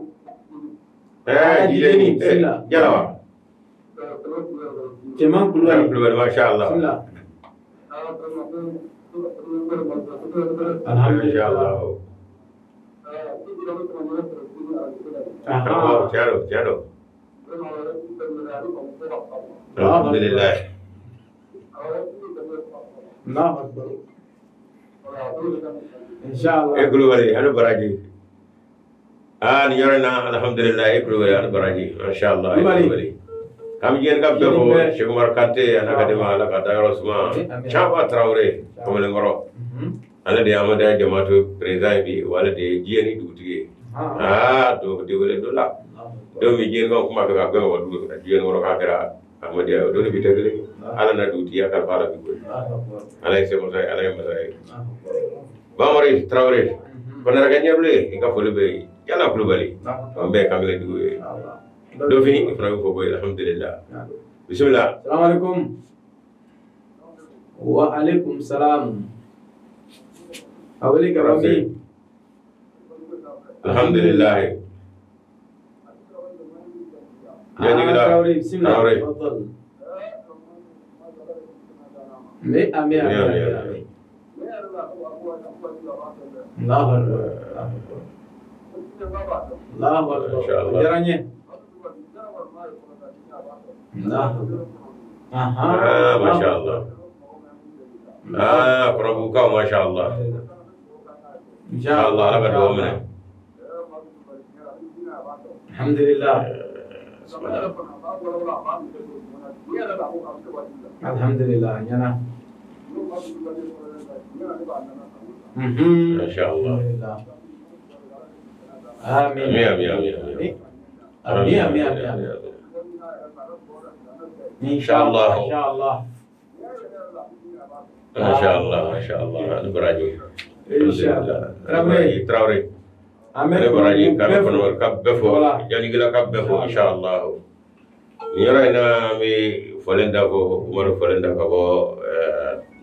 Jileni, bismillah. Yala wa? Cɛman Kulubali. Kulubali, masha Allah. Bismillah. Alhamdulillah. Aha. Tiɲɛ don, tiɲɛ don. Alhamdulillah. Allahu akbar. Inshallah. E Kulubali, ani baraji. Ah, nin yɔrɔ in na, alhamdulillah, e Kulubali, ani baraji. Masha Allah, e Kulubali. K'an bɛ diɲɛ ka bɛɛ fo, Cheikh Umar Kante, a n'a ka denbaya, Ala ka dayɔrɔ suma. Caba Traoré, kamalenkɔrɔ. Ale de ye Amadenya Jama'atu président ye bi, wa ale de ye diɲɛ ni dugutigi ye. Ah, do de wele dɔ la. Don min diɲɛ kuma bɛ ka gɛn ka bɔ dugu kɔnɔ, diɲɛ kɔrɔ k'a kɛra Amadenya ye, o don ni bi tɛ kelen ye. Ala na dugutigiya kalifa a la bi koyi. Ala ye se masa ye, Ala ye masa ye. Bamari Traoré, Kɔnɛrɛkɛ ɲɛbilen, i ka foli bɛ yen. Yala Kulubali, an bɛɛ ye kankelen dugu ye. Dofini, i fana bɛ fɔ ko alhamdulillah. Bismillah. Salamu alaikum. Wa alaikum salam. A wele ka bɔ min? Alhamdulillah. Traoré, bismillah. Traoré. Amin, amin, amin, amin. Allahu akbar. Allahu akbar. Inshallah. Diyara n ye. Allahu akbar. Aha. Ah, masha Allah. Ah, kɔrɔbugukaw, masha Allah. Inshallah, Ala ka dugawu minɛ. Alhamdulillah. Alhamdulillah, ɲɛna. Masha Allah. Amin. Amin, amin, amin, amin. Amin, amin, amin, amin. Inshallah. Inshallah. Masha Allah, masha Allah. Ani baraji. Inshallah. Traoré. Traoré. An bɛ Ani baraji, k'an bɛ bɛɛ fo. kɔnɔbara ka bɛɛ fo. Voilà. Janikɛla ka bɛɛ fo, inshallah. Nin yɔrɔ in na, an bɛ fɔlen da fɔ, Umaru fɔlen da ka bɔ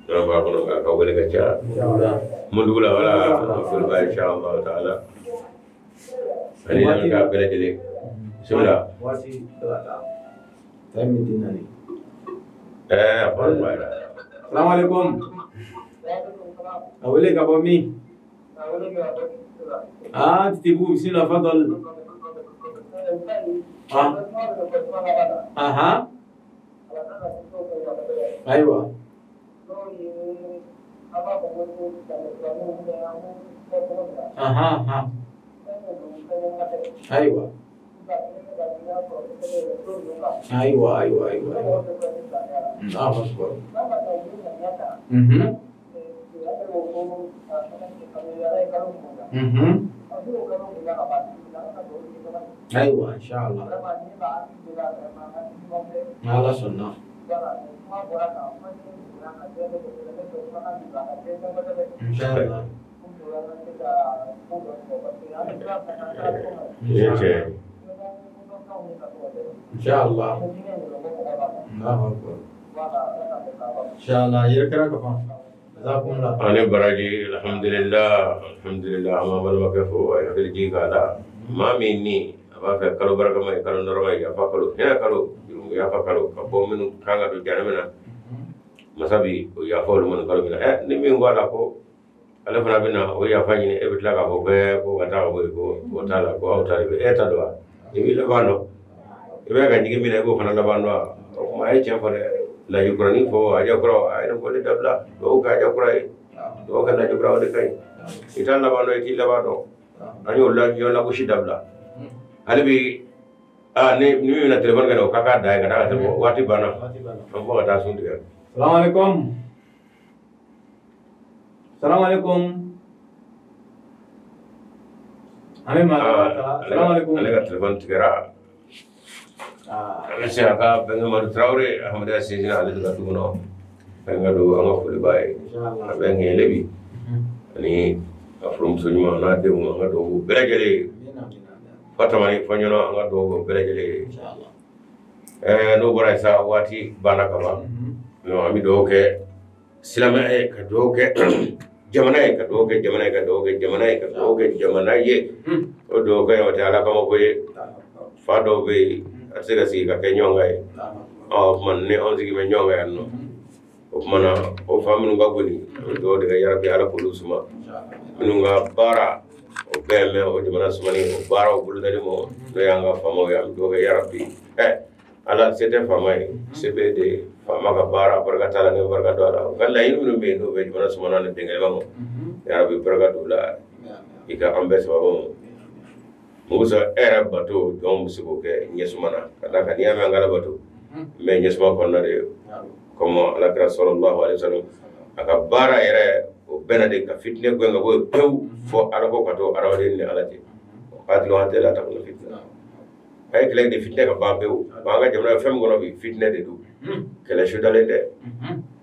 dɔrɔnba kɔnɔ k'a ka wele ka ca. Inshallah. Mundugu la, wala, foli b'a ye, inshallah ta'ala. Ani lamɛnbaga bɛɛ lajɛlen. Bismillah. Waati bɛ ka taa. Time miniti naani. A fɔra ba yɛrɛ. Salamu alaikum. A wele ka bɔ min? Ah, Titibu, bismillah, fadal. Ah. Aha. Ayiwa. Aha, aha. Ayiwa. Ayiwa ayiwa ayiwa. Allahu akbar. Ayiwa inshallah. Ala sɔnna. Inshallah. Inshallah. Allahu akbar. Inshallah yɛrɛ kɛra ka ban. Jazakumullah. Ani baraji alhamdulillah alhamdulillah an b'an balimakɛ fo a ye hakili jigin k'a la maa min ni a b'a fɛ kalo barikama ye kalo nɔrɔma ye yafa kalo hinɛ kalo jurumu yafa kalo ka bɔ minnu kan ka don jahanama na masa bi o yafa olu ma nin kalo min na ni min ko a la ko ale fana bɛ na o yafa ɲini e bɛ tila k'a fɔ bɛɛ ko ka taa ka bɔ yen ko o t'a la ko aw ta de bɛ e ta don wa i b'i laban dɔn i bɛ ka jigin min na i b'o fana laban dɔn wa o tuma a ye tiɲɛ fɔ dɛ laji kuranin fɔ a ja kura a ye nin fɔli dabila duwawu kɛ a ja kura ye duwawu kɛ laji kura o de ka ɲi i t'a laban dɔn i t'i laban dɔn an y'o ɲɔgɔn lagosi dabila hali bi ni min bɛna telefɔni kɛ o k'a da ye ka d'a kan waati banna an bɔ ka taa sun tigɛ. Salamu alaikum. Salamu alaikum. An bɛ maa laban ta. Salamu alaikum. Ale ka telefɔni tigɛra. An bɛ se a ka Bɛnkɛ Madu Tarawele Ahmadenya sinsinna ale de ka du kɔnɔ Bɛnkɛ don an ka foli b'a ye a bɛ ŋɛlɛ bi ani a furumuso ɲuman n'a denw an ka dugawu bɛɛ lajɛlen ye Fatamani Faɲɔnɔ an ka dugawu bɛɛ lajɛlen ye n'o bɔra yen sa waati banna ka ban an bɛ dugawu kɛ silamɛya ye ka dugawu kɛ jamana ye ka dugawu kɛ jamana ye ka dugawu kɛ jamana ye ka dugawu kɛ jamana ye o dugawu kɛ o tɛ Ala kama ko ye fa dɔw bɛ yen a tɛ se ka sigi ka kɛ ɲɔgɔn kan ye o tuma ni anw sigi bɛ ɲɔgɔn kan yan nɔ o tuma na o fa minnu ka goni an bɛ dugawu de kɛ yarabi Ala k'olu suma minnu ka baara o bɛɛ mɛn o jamana sumani o baaraw bolodali ma n'o y'an ka faamaw ye an bɛ dugawu kɛ yarabi Ala se tɛ faama ye se bɛ de faama ka baara barika t'a la ni barika don a la u ka laɲini minnu bɛ yen n'o bɛ jamana sumana ni denkɛba ma yarabi barika don o la i ka an bɛɛ sababu ma Musa e yɛrɛ bato jɔn bɛ se k'o kɛ ɲɛsuma na ka d'a kan n'i y'a mɛn an ka Ala bato n bɛ ɲɛsuma kɔnɔna de ye komi Ala kira sallallahu alaihi wasallam a ka baara yɛrɛ o bɛnna de ka fitinɛ gɛn ka bɔ yen pewu fo Ala ko ka to hadamaden ni Ala cɛ qatilu hatta la takuna fitna a ye kɛlɛ de fitinɛ ka ban pewu an ka jamana fɛn min kɔnɔ bi fitinɛ de don kɛlɛ sudalen tɛ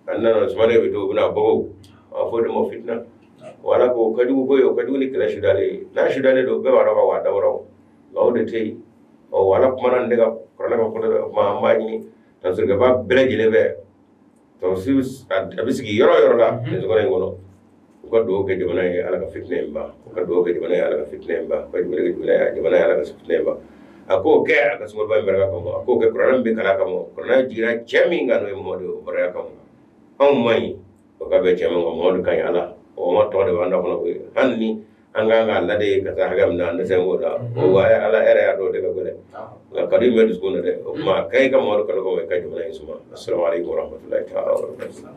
a nana sumalen bɛ to u bɛna bɔ a fɔ o de ma fitinɛ wala ko ka jugu ko ye o ka jugu ni kɛlɛ sudalen ye n'a sudalen don bɛɛ b'a dɔn ka wa dabɔra o nka o de tɛ yen ɔ wala kumana nin de ka kuranɛ ka kɔnɔ o kuma an b'a ɲini tafsirikɛba bɛɛ lajɛlen fɛ tafsir a bɛ sigi yɔrɔ o yɔrɔ la nin sɔgɔma in kɔnɔ u ka dugawu kɛ jamana ye Ala ka fitinɛ in ban u ka dugawu kɛ jamana ye Ala ka fitinɛ in ban u ka dugawu kɛ jamana ye Ala ka fitinɛ in ban a k'o kɛ a ka sunkaloba in barika kama a k'o kɛ kuranɛ min bɛ kalan kama kuranɛ jiginna cɛ min kan n'o ye Mamadu ye o barika kama anw man ɲi o ka bɛn cɛ min ma Mamadu ka ɲi Ala o ma tɔgɔ de b'an da kɔnɔ koyi hali ni an kan k'a lade ka taa hakɛ min na an dɛsɛ b'o la o wa Ala yɛrɛ y'a dɔn o de ka gɛlɛn nka kadi bɛ dusukun na dɛ o tuma a ka ɲi ka Mamadu kanu kama i ka jamana in suma. Assalamu alaikum warahmatullahi ta'ala wabarakatuh.